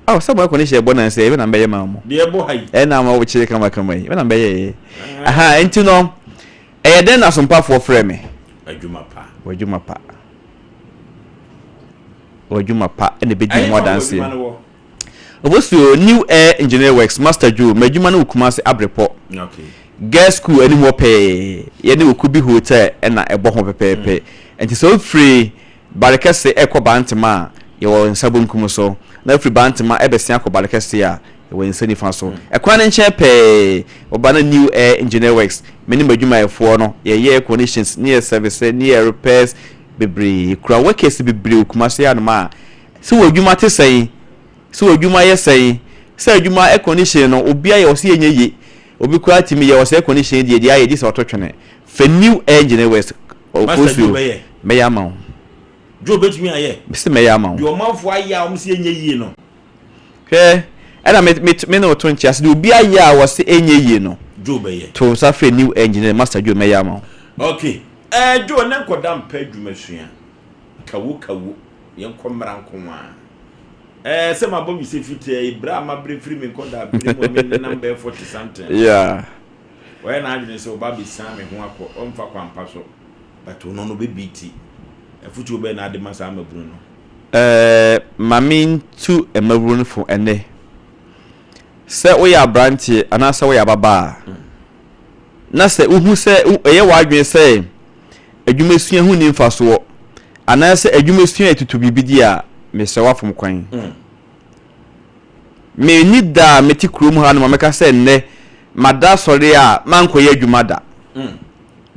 Aw sɛ mo air condition ɛbɔ nansa yi ɛbɛ na mbɛyɛ maa mo. Deɛ ɛbɔ ha yi. Ɛna ama wo kyere kama kama yi ɛbɛ na mbɛyɛ yɛ. Aha nti no ɛyɛ dɛn na sompafoɔ frɛ me. Adwuma pa. W'adwuma pa. W'adwuma pa ɛna ɛbɛdi ho adanseɛ. Obosuo New Air Engineering Works Master Joe m'adwuma no wɔ Kumasi Abrepɔ. Okay. Girls School anim hɔ pɛɛ yɛne Okubi Hotel ɛna ɛbɔ ho pɛpɛɛpɛ. Nti sɛ wofiri Barekɛse rekɔ Bantema a, yɛwɔ nsa bonkum so, na wofiri Bantema rebɛsen akɔ Barekɛse a, yɛwɔ nsa nifa so. Ɛkwan no nkyɛn pɛɛ, woba na New Air Engineer Works, me ne m'adwumayɛfoɔ no, yɛyɛ air conditions ne yɛ service ne yɛ repairs bebree. Yɛkura workers bebree wɔ Kumasi hanom a, sɛ w'adwuma te sɛn, sɛ w'adwuma yɛ sɛn, sɛ adwuma air condition no, obi ayɛ ɔse ɛnyɛ ye, obi koraa tumi yɛ ɔse air condition deɛ, deɛ ayɛ gye sɛ ɔto twene. Fa New Air Engineer Works Master Joe bɛyɛ. Mɛyɛ ama wo. Joe bɛtumi ayɛ. Mese mɛyɛ ama wo. Deɛ ɔmanfoɔ ayɛ a wɔn se ɛnyɛ yie no. Hwɛ, ɛna me me me ne wo to nkyea sɛ deɛ obi ayɛ a wɔse ɛnyɛ yie no. Joe bɛyɛ. To nsa frɛ new engineer Master Joe mɛyɛ ama wo. Okay. Ɛɛ Joe ne nkɔda mpɛ adwuma sua. Kawo kawo. Yɛn kɔ mmra nko ara. Ɛɛ sɛ mabɔ me se fitaa yi berɛ a mabrɛ firi me nkɔda bere mu a me nenam bɛyɛ 40 something. Yeah. Wayɛ n'adwene sɛ ɔba abɛsiane me ho akɔ, ɔmfa kwan pa so, but ɔno no ɔbɛbi ti. Afotuo bɛn na ade ma saa mmabunu no? Eh, ma mentu mmabunu no fo ɛnnɛ. Sɛ woyɛ aberanteɛ anaasɛ woyɛ ababaa, na sɛ wohu sɛ ɛyɛ w'adwene sɛ adwumasua ho nni mfasoɔ anaasɛ adwumasua yɛ tutu biribi di a, mesrɛ wo afom kwan. Menni da a mete kurom ha no ma mɛka sɛ nnɛ mada asɔre a mankɔyɛ adwuma da.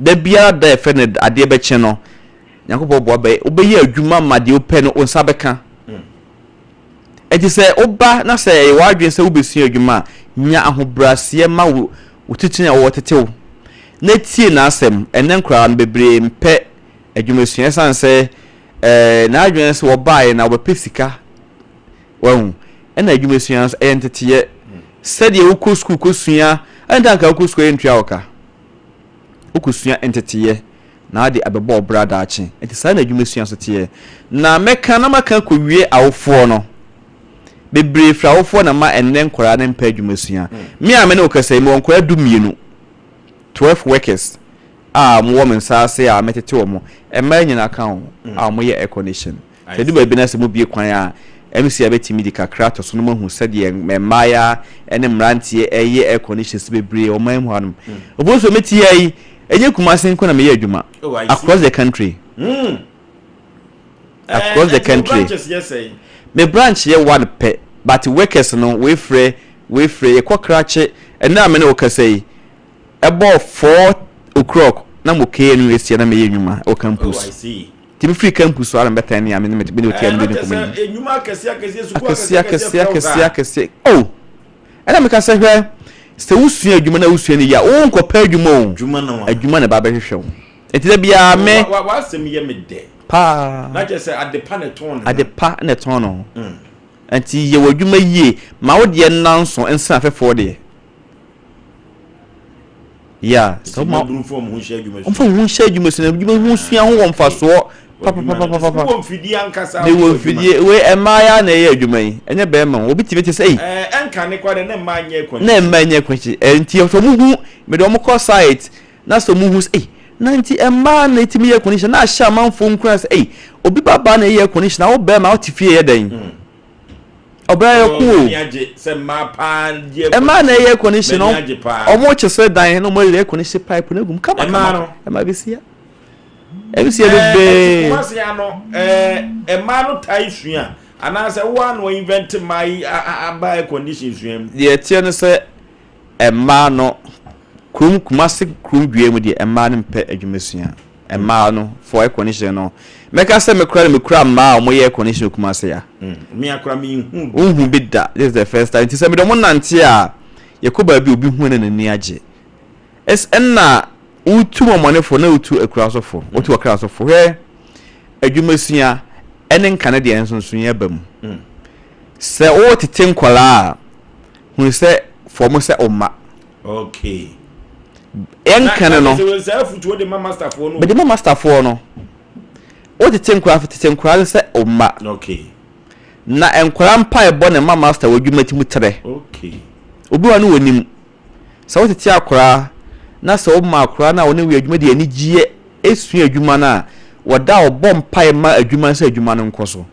Da biara da a yɛfrɛ no adeɛ bɛkye no, Nyankopɔn boa bɛ wobɛyɛ adwuma ma deɛ wopɛ no wo nsa bɛka. Enti sɛ woba na sɛ ɛyɛ w'adwene sɛ wobɛsua adwuma a, nya ahobrɛaseɛ ma wo wo titini a ɔtete wo na tie n'asɛm. Ɛnnɛ nkoraa no bebree mpɛ adwumasua ɛsiane sɛ ɛɛ n'adwene sɛ wɔbaeɛ na wɔbɛpɛ sika. Wahu? Ɛna adwumasua nso, ɛyɛ nteteeɛ. Sɛdeɛ wokɔ sukuu kɔsua, ɛnta anka wokɔ sukuu a yɛntua wo ka. Wokɔsua nteteeɛ na wode abɛbɔ wo bra daakye. Nti saa na adwumasua nso teɛ. Na mɛka na maka akɔwie awofoɔ no. Bebree firi awofoɔ na ɛma ɛnnɛ nkwadaa no mpɛ adwumasua. Me a me ne wo kasa yi, mewɔ nkwadaa dumienu, 12 workers, a wɔwɔ me nsa ase a metete wɔn. Mmaa nyinaa ka ho a wɔyɛ air condition. Sɛ ɛdu baabi na sɛ mobue kwan a, MC bɛtumi de kakra ato so na moahu sɛdeɛ mmaayaa ne mmeranteɛ reyɛ air conditions bebree wɔ ɔman mu hanom. Obi nso mete ha yi, ɛnyɛ Kumasi nko na meyɛ adwuma. Oh, I see. Across the country. Mm. Across the Ɛnti wo country. branches yɛ sɛn? Me branch yɛ one pɛ, but workers no, wei frɛ, wei frɛ, yɛkɔ krakye, ɛnnɛ a me ne wo kasa yi, ɛbɔɔ 4 o'clock na mo KNUST asia na meyɛ nnwuma wɔ Oh, I campus. see. Nti me firi campus hɔ ara na mebɛtɛn ne a me ne me ne otia Ɛɛ, no na di kyerɛ nkɔmmɔ sɛ yi. nnwuma akɛseɛ akɛseɛ, sukuu Akɛseɛ akɛseɛ akɛseɛ akɛseɛ frɛ wo akɛseɛ saa. akɛseɛ. Oh! Ɛna meka sɛ hwɛ, sɛ wosua adwuma na wosua no yie a, wonkɔpɛ adwuma o. Adwuma no a. Adwuma na ɛba abɛhwehwɛ wo. Nti da biara Oh, me. wa, wa, w'asɛm yɛ me dɛ. Paa. Na kyerɛ sɛ ade pa na ɛtɔn ne ho. Ade pa na ɛtɔn ne ho. Nti yɛ w'adwuma yie. Ma wo deɛ nna nso nsene afɛfoɔ deɛ. Yeah, sɛ woma mfa wɔn ho nhyɛ adwuma sua. Mfa wɔn ho nhyɛ adwuma sua na adwuma ho sua ho wɔ mfasoɔ papapapapa. Wɔ mfidie ankasa. Mewɔ mfidie wei mmaa ya na ɛyɛ adwuma yi ɛnyɛ bɛrima o obi tumi te sɛ ei. Ɛɛ ɛnka ne kwa de ne mmaa nyɛ kwan. Na mmaa nyɛ kwan akyi nti sɛ wɔn hu mede wɔn kɔ site na sɛ wɔn hu sɛ ei na nti mmaa na etumi yɛ condition na ahyɛ amanfoɔ nkuran sɛ ei obi ba baa na ɛyɛ condition na wo bɛrima wote fie yɛ dɛn. Mm. Ɔbaa yɛ ko o. Ɛmaa na ɛyɛ condition no. Ɔmo kyekyere dan na ɔmo ayi air condition pipe no agum kama kama. Ɛmaa bi si ya. Ɛbi si ya bebree. Kumasi ano ɛɛ ɛmaa no taa sua anaasɛ wo ano invent mmaa yi aba air condition sua mu. Deɛ ɛteɛ no sɛ ɛmaa no kurom Kumasi kurom dua mu deɛ ɛmaa no mpɛ adwuma sua. Mmaa no for air condition no mɛka sɛ me koraa na mekura mmaa a wɔyɛ air condition wɔ Kumasi ha. Me akora me nhu bi. Wonhu bi da this is the first time nti sɛ mede wɔn nante a yɛkɔ baabi obi hu na n'ani agye. Ɛs ɛna wotu mɔmɔnefo na wotu akura so fo wotu ɔkra so fo hwɛ adwumasua ɛne nkane deɛ nsonsonoeɛ ba mu. Sɛ wotete nkwadaa a hunu sɛ fɔm sɛ wo mma. Okay. Yɛn kane no. Na sɛ afutuo de ma masterfoɔ no. Mede ma masterfoɔ no. Wotete nkwadaa tete nkwadaa no sɛ wo mma. Okay. Na nkwadaa mpaebɔ na ɛma master w'adwuma ti mu trɛ. Okay. Obi wɔ no wɔnim. Sɛ wotete akwadaa na sɛ woma akwadaa no a wɔne wo yɛ adwuma de anigyeɛ sua adwuma no a, wɔda a wɔbɔ mpaeɛ ma adwuma no sɛ adwuma no nkɔ so.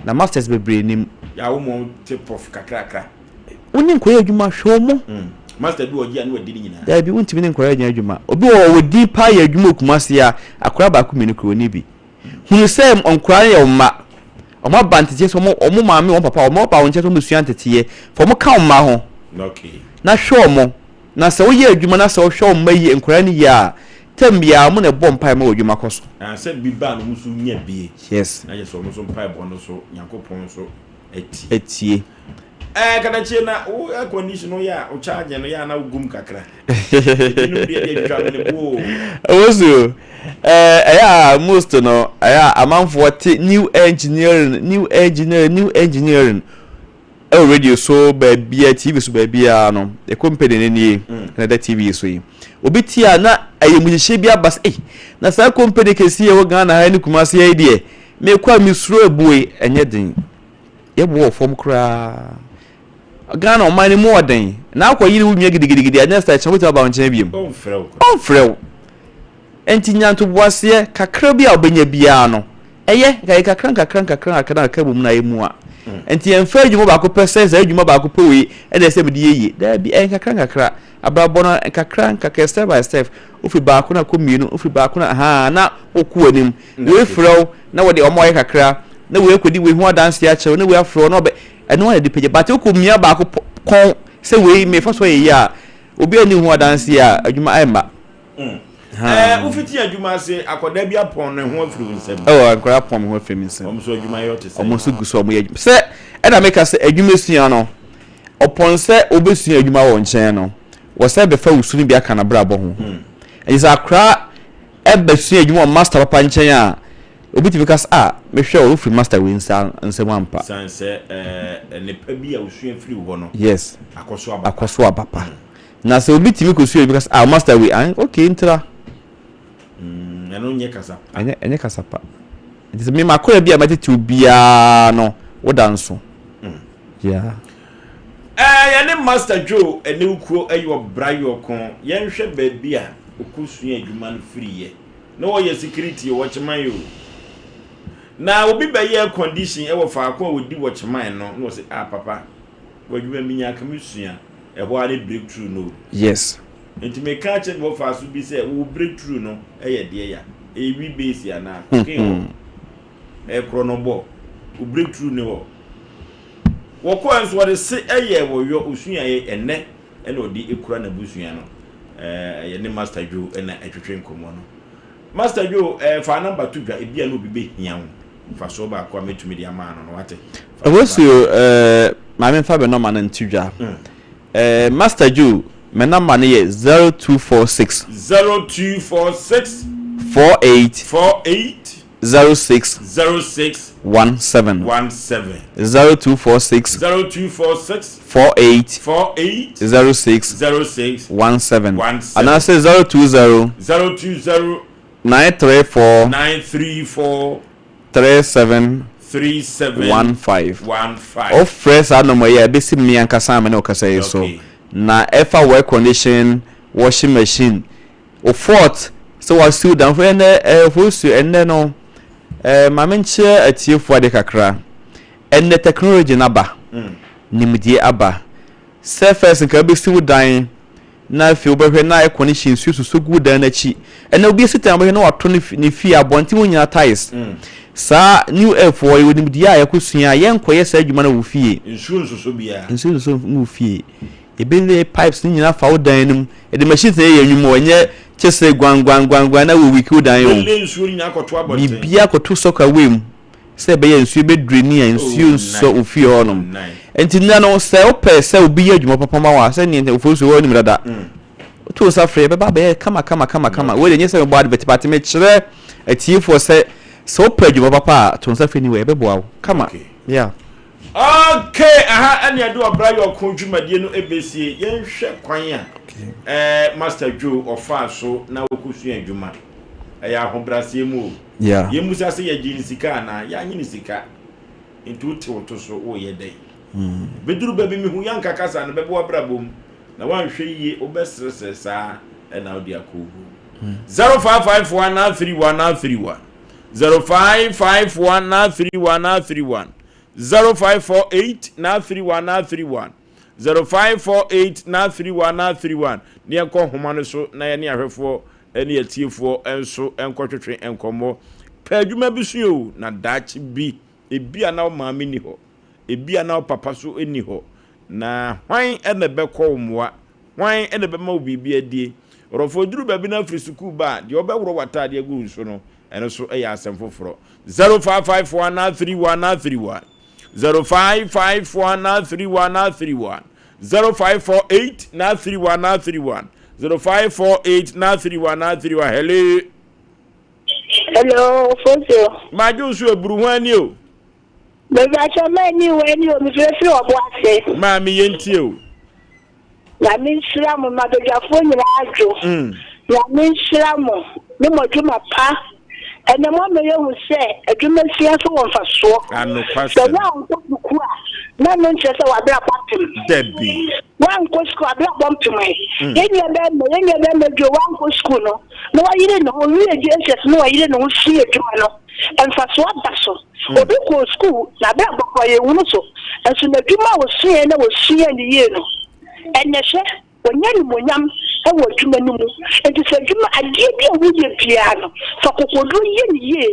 Na masters bebree nim. Yɛ a woma wɔn te pɔf kakrakra. Wo ne nkwadaa yɛ adwuma, hwɛ wɔn. Master bi wɔ ɔgye a ne wadi ne nyinaa. Daabi, wontumi ne nkwadaa nyɛ adwuma. Obi wɔ hɔ, ɔwɔ din paa yɛ adwuma wɔ Kumasi a, akwadaa baako mmienu koraa ɔnni bi. Hunu sɛ nkwadaa no yɛ wo mma. Wɔn aba nteteɛ sɛ wɔn wɔn maame wɔn papa wɔn aba wɔn nkyɛn sɛ wɔn bɛsua nteteɛ. Fa wɔn ka wo mma ho na hwɛ wɔn. Na sɛ woyɛ adwuma na sɛ wohwɛ wo mma yie nkwadaa no yie a, tɛm biara wɔn na ɛbɔ mpaeɛ ma w'adwuma kɔ so. Ah, sɛ bi ba na wɔn nso nya bie. Yes. Na yɛ sɛ wɔn nso mpaebɔ no so Nyankopɔn nso atie. Atie. Ɛɛ kadakyie na wo air condition no yɛ a wo charge no yɛ a na wo gum kakra. Ebinom deɛ deɛ twitwa mene bo o. Ɛwɔ so ɛɛ ɛyɛ a most no ɛyɛ a amanfoɔ te new engineering new engineering new engineering ɛwɔ radio so baabia TV so baabia no yɛ company no nie na ɛda TV so yi obi te a na ayɛmuhyehyɛ bi aba sɛ ei na saa company kɛseɛ ɛwɔ Ghana ha ne Kumasi ha yi deɛ mekɔ a mesuro abue ɛnyɛ den. Yɛ bo wɔ fam koraa. Ghana ɔman no mu ɔden. Na akɔ yere wo nua gidigidigidi a next time kyena wobɛtumi aba wo nkyɛn biom. Ɔmfrɛ wo koraa. Ɔmfrɛ wo. Nti nya ntoboaseɛ kakra bi a wobɛnya biara no ɛyɛ nka yɛ kakra nkakra nkakra nkakra na aka bom na ayɛ mua. Nti yɛmfa adwuma baako pɛ sɛ saa adwuma baako pɛ wei ɛna ɛsɛ mede yɛ yie. Daabi ɛyɛ nkakra nkakra. Abrabɔ no nkakra nkakra step by step. Wofiri baako na kɔ mmienu, wofiri baako na ahaa na wokɔ w'anim. Wei frɛ wo na wɔde wɔn ayɛ kakra, na wei akɔdi wei ho adanseɛ akyerɛ wo, na wei afrɛ wo na ɔbɛ ɛno ara na ɛde pagya. But wokɔ mia baako kɔn sɛ wei mefa so ayɛ yie a, obi anni ho adanseɛ a, adwuma ɛmma. Mm. Ɛɛ wofiti adwuma ase akwadaa bi apɔn ne ho afiri wo nsam. Ɛwɔ akwadaa apɔn me ho afiri me nsam. Wɔn nso adwuma yɛ ɔte sɛ. Wɔn nso gu so wɔn yɛ adwuma. Sɛ ɛna meka sɛ adwuma sua no, ɔpɔn sɛ wobɛsua adwuma wɔ nkyɛn no, wɔ sɛ bɛfa wo su no bi aka n'abrabɔ ho. Ɛnti sɛ akwadaa ɛbɛsua adwuma wɔ master papa nkyɛn a, obi tumi ka sɛ, ah, mehwɛ wo, wofiri master wei nsa nsam ampa. San sɛ ɛɛ nnepa bi a wosua firi hɔ no. Yes. Akɔ so aba pa. Akɔ so aba pa. Na sɛ obi tumi kɔsua adwuma ka sɛ, ah, master wei, ah, okay, ntra. Mm, ɛno nyɛ kasa pa. Ɛnyɛ, ɛnyɛ kasa pa. Nti sɛ me makora bi a mɛtete obiara no, woda nso. Mm. Yeah. Ɛɛ, yɛne Master Joe Anewukuo ɛyɛ ɔbra yɔko. Yɛnhwɛ baabi a ɔkɔsua adwuma no firiiɛ. Na ɔyɛ security wɔ Wɔkyeman o. Na obi bɛyɛ air condition wɔ faako a wɔdi Wɔkyeman no, na ɔse, ah papa, w'adwuma menya anka mesua. Ɛhɔ ara ne breakthrough no o. Yes. Nti meka akyerɛ me wɔfaaso bi sɛ, wo breakthrough no yɛ deɛ ya? Ɛyɛ wi base anaa? Cocaine hɔ? Ɛyɛ korɔnɔbɔ? Wo breakthrough ne hɔ? Wɔkɔɛ nso wɔde se yɛɛ wɔyɔ, osuaeɛ ɛnnɛ ɛna ɔde kura n'abusua no. Ɛɛ yɛne Master Joe ɛna ɛtwetwe nkɔmmɔ no. Master Joe ɛɛ fa number to dwa ebia na obi bɛhia wo. Mfasoɔ baako a mɛtumi de ama no no wate. Fa number. Owusu ɛɛ maame nfa me nɔma no nto dwa. Ɛɛ Master Joe me nɔma no yɛ 0246. 0246. 48. 48. 06. 06. 17. 17. 0246. 0246. 48. 48. 06. 06. 17. 17. Anaasɛ 020. 020. 934. 934. 37. 37. 15. 15. Wofrɛ saa nɔma yi a, ɛbɛsi me ankasa a me ne wo kasa yi so. Okay. Na ɛfa wo air condition, washing machine, Wo fault sɛ wasiw dan fo ɛnɛ ɛɛ fosu ɛnɛ no ɛɛ ma menkyerɛ atiefo ade kakra ɛnɛ technology no aba nimdeɛ aba sɛ first nka wobɛsi wo dan na afei wobɛhwɛ na ɛkɔ ne hyɛ nsuo susu gu dan no akyi ɛnɛ obi asi dan wobɛhwɛ na wato ne ne fie abɔnten hɔ nyinaa tiles saa new air foɔ yɛwɔ nimdeɛ a yɛkɔsua a yɛnkɔyɛ saa adwuma no wɔ fie Nsuo nsoso biara. nsuo nsoso wɔ fie Yɛbɛ lay pipes no nyinaa fa wo dan no mu. Yɛde machines na yɛyɛ nnwuma o, ɛnyɛ kyɛ sɛ guan guan guan guan na wɔ wiki wo dan o. Yɛbɛ lay nsuo no nyinaa akɔto abɔnten. Biribiara kɔto soccer way mu sɛ ɛbɛyɛ nsuo bɛ draini a nsuo Oh nsɔ wo nice, fie hɔ oh nom. nice. Nti nnɛ no sɛ wopɛ sɛ obi yɛ adwuma papa ma wo a, sɛ neɛ Ofosu wɔ nim dada. Woto wo nsa frɛ yɛbɛba abɛyɛ kama kama kama kama. Wei deɛ nyɛ sɛ mebɔ advert but mekyerɛ atiefoɔ sɛ sɛ wopɛ adwuma papa a to nsa frɛ Niwa yɛbɛboa wo kama. Okay. Yeah. Ok, aha ɛne ɛde ɔbra yɛ ɔko dwumadie no ɛbɛsie. Yɛnhwɛ kwan a eh, Master Joe ɔfaa so na ɔkɔsua adwuma. Ɛyɛ ahobrɛaseɛ mu o. Yeah. Yɛmmisa sɛ yɛgye no sika anaa? Yɛannye no sika. Nti wote wo to so woreyɛ dɛn? Ɛbɛduru baabi mehu yɛanka kasa no bɛbɔ w'abrabɔ mu na woanhwɛ yie wobɛsrɛsrɛ saa na wode akɔ wuo mu. 0551 931 931 0551 931 931 0548 931 931 0548 931 931 ne yɛnkɔ nhoma no so na yɛne ahwɛfoɔ ne atiefoɔ nso nkɔtwetwe nkɔmmɔ. Pɛ adwuma bi so yɛ o, na daakye bi, ebia na wo maame nni hɔ, ebia na wo papa nso nni hɔ, na hwan na ɛbɛkɔ wo mmoa? Hwan na ɛbɛma wo biribi adie? Ɔdɔfoɔ, ɛduru baabi na afiri sukuu ba a, deɛ ɔbɛworɔ w'ataadeɛ agu wo so no, ɛno nso yɛ asɛm foforɔ. 0551 931 931 0551 931 931 0548 931 931 0548 931 931 Hello. Hello, Fosio. Madwo nso eburu ho ani o. Mebakyɛ ma ani wɔ ani o, mefirefiri ɔbo ase. Maame yɛntie o. Nyame nhyira mo ma badwafoɔ nyinaa adwo. Nyame nhyira mo ne mo adwuma pa. Ɛnɛ mo ama yɛhu sɛ adwuma sua so wɔ mfasoɔ. Sɛ woankɔ sukuu a na ɛno nkyerɛ sɛ w'abrabɔ apem. Dabi. Woankɔ sukuu abrabɔ mpem ɛ. Yɛn nua bɛrima yɛn nua bɛrima dwo wankɔ sukuu no na wayere ne ho wie JHS na wayere ne ho sua adwuma no mfasoɔ aba so. Obi kɔɔ sukuu n'abrabɔ koraa yɛnhunu so nso n'adwuma a ɔsuaeɛ na ɔsuaa no yie no ɛnɛ hwɛ Wanya animuonyam wɔ adwuma no mu. Enti sɛ adwuma, adeɛ bi a woyɛ biara no, fa kokoɔduro yɛ no yie.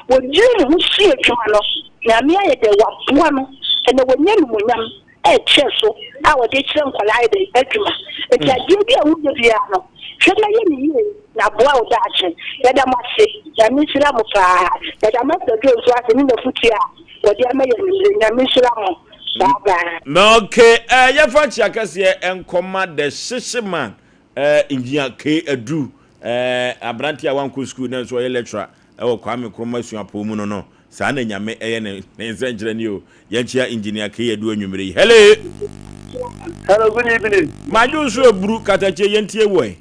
Wɔgyina ne ho sua adwuma no, Nyame ayɛ dɛn? Waboa no. Ɛnɛ wanya animuonyam ɛrekyerɛ so a ɔde rekyerɛ nkwadaa ayɛ dɛn? Adwuma. Enti adeɛ bi a woyɛ biara no, hwɛ na yɛ no yie na aboa wo daakye. Yɛda mo ase. Nyame nhyira mo paa. Yɛda Master Joe nso ase ne n'afotuo a ɔde ama yɛn anwummerɛ yi. Nyame nhyira mo. Bye bye. Okay, eh, yɛfa nkyia kɛseɛ nkɔma the hyehye man, eh, Engineer K. Adu, eh, aberanteɛ a wankɔ sukuu na nso ɔyɛ lecturer ɛwɔ Kwame Nkrumah Suapɔn mu no no, saa na Nyame ɛyɛ ne ne nsɛnkyerɛnne o. Yɛnkyia Engineer K. Adu anwummere yi. Hello! Hello, good evening. Madwo nso aburu katakyie yɛntie wo ɛ.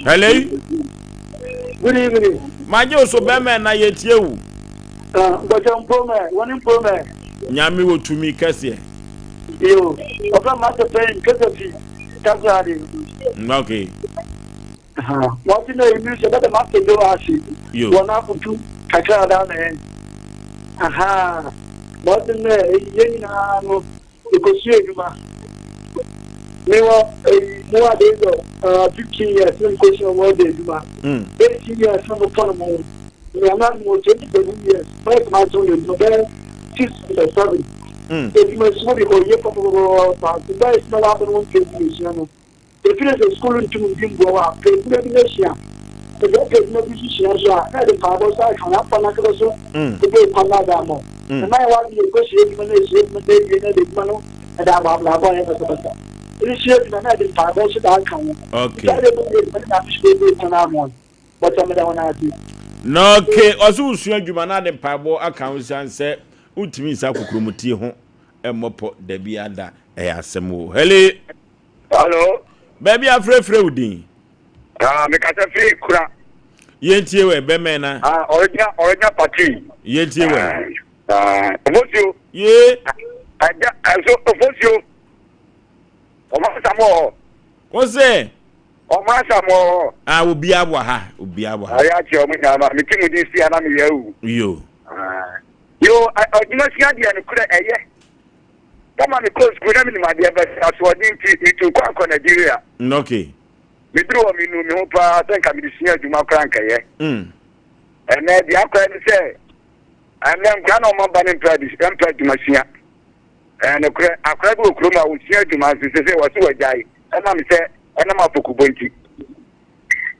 Hello. Good evening. Magye wo so bɛrima na yɛtie wo. Bɔjɔ mpomɛ, wɔne mpomɛ. Nyame wɔ tumi kɛseɛ. Yo, ɔfɛ ma sɛ pɛn kɛsɛ fi takoradi. Okay. Wɔte na emi sɛ bɛdɛ ma sɛ do ase. Yo. Wɔn akotu kakra da na yɛn. Aha. Wɔte na yɛn nyinaa no. Mekɔsua adwuma. Mewɔ eyi mu at the age of uh, 15 years na mekɔsua welding adwuma. 18 years na mopɔ no mo. Nneɛma mo 27 years bɛyɛ kama so na adwuma bɛyɛ 6 or 7. Adwuma sua de kɔ yie pɔpɔpɔpɔpɔ. Nti bɛyɛ sɛ na wabɛn wɔn pɛ adwuma sua no. Ɛfiri sɛ sukuu ntum ndi mboa wo a, pɛ adwuma bi na sua. Sɛ wopɛ adwuma bi nso sua nso a, na ɛde mpaebɔ nso aka ho, afa n'ankasa so bɛbue kwan no ada ama wo. Ɛmma yɛn w'adwene yɛkɔsua adwuma na yɛsua adwuma na yɛwie na yɛde adwuma no ɛde abɔ abrabɔ a ɛyɛ basabasa. Wosua adwuma na ɛde mpaebɔ nso da aka ho. Okay. Nti adeɛ bɛbue adwuma no Nyame nso bɛbue kwan ama wo. Bɔtɔ meda wɔn ase. Na okay, ɔsɛ wosua adwuma na ade mpaebɔ aka ho siane sɛ wontumi nsa kokuromoti ho mmɔ pɔ dabi ada ɛyɛ asɛm o. Hello. Hello. Baabi afrɛfrɛ wo din. Ah, mekasa firi kura. Yɛntie wɛ bɛmɛn na. Ah, original original party. Yɛntie wɛ. Ah, ofosio. Yee. Ɛda ɛso ofosio. Ɔmo asam wɔ hɔ. Wo se. Ɔmo asam wɔ hɔ. Ah, obi abɔ ha, obi abɔ ha. Ayɛ akyɛ ɔmo nyinaa ma mete mu din si a na meyɛ awu. Yo. Ah. Yo, adwuma sua deɛ no korɛ ɛyɛ. Wɔma me kɔɔ sukuu na menim adeɛ but asoɔden nti metuu kwan kɔ Nigeria. Okay. Meduru hɔ menuu me ho paa sɛ nka mede sua adwuma koraa nkɛyɛ. Ɛnɛ deɛ akɔyɛ ne sɛ ɛnɛ nkora na ɔma ba no mpɛ ade mpɛ adwuma sua. Ɛyɛ nokorɛ akora bi wɔ kurom a ɔsua adwuma nso sɛ sɛ wɔse wɔagyae ɛnam sɛ ɛnam afɔkubɔ nti.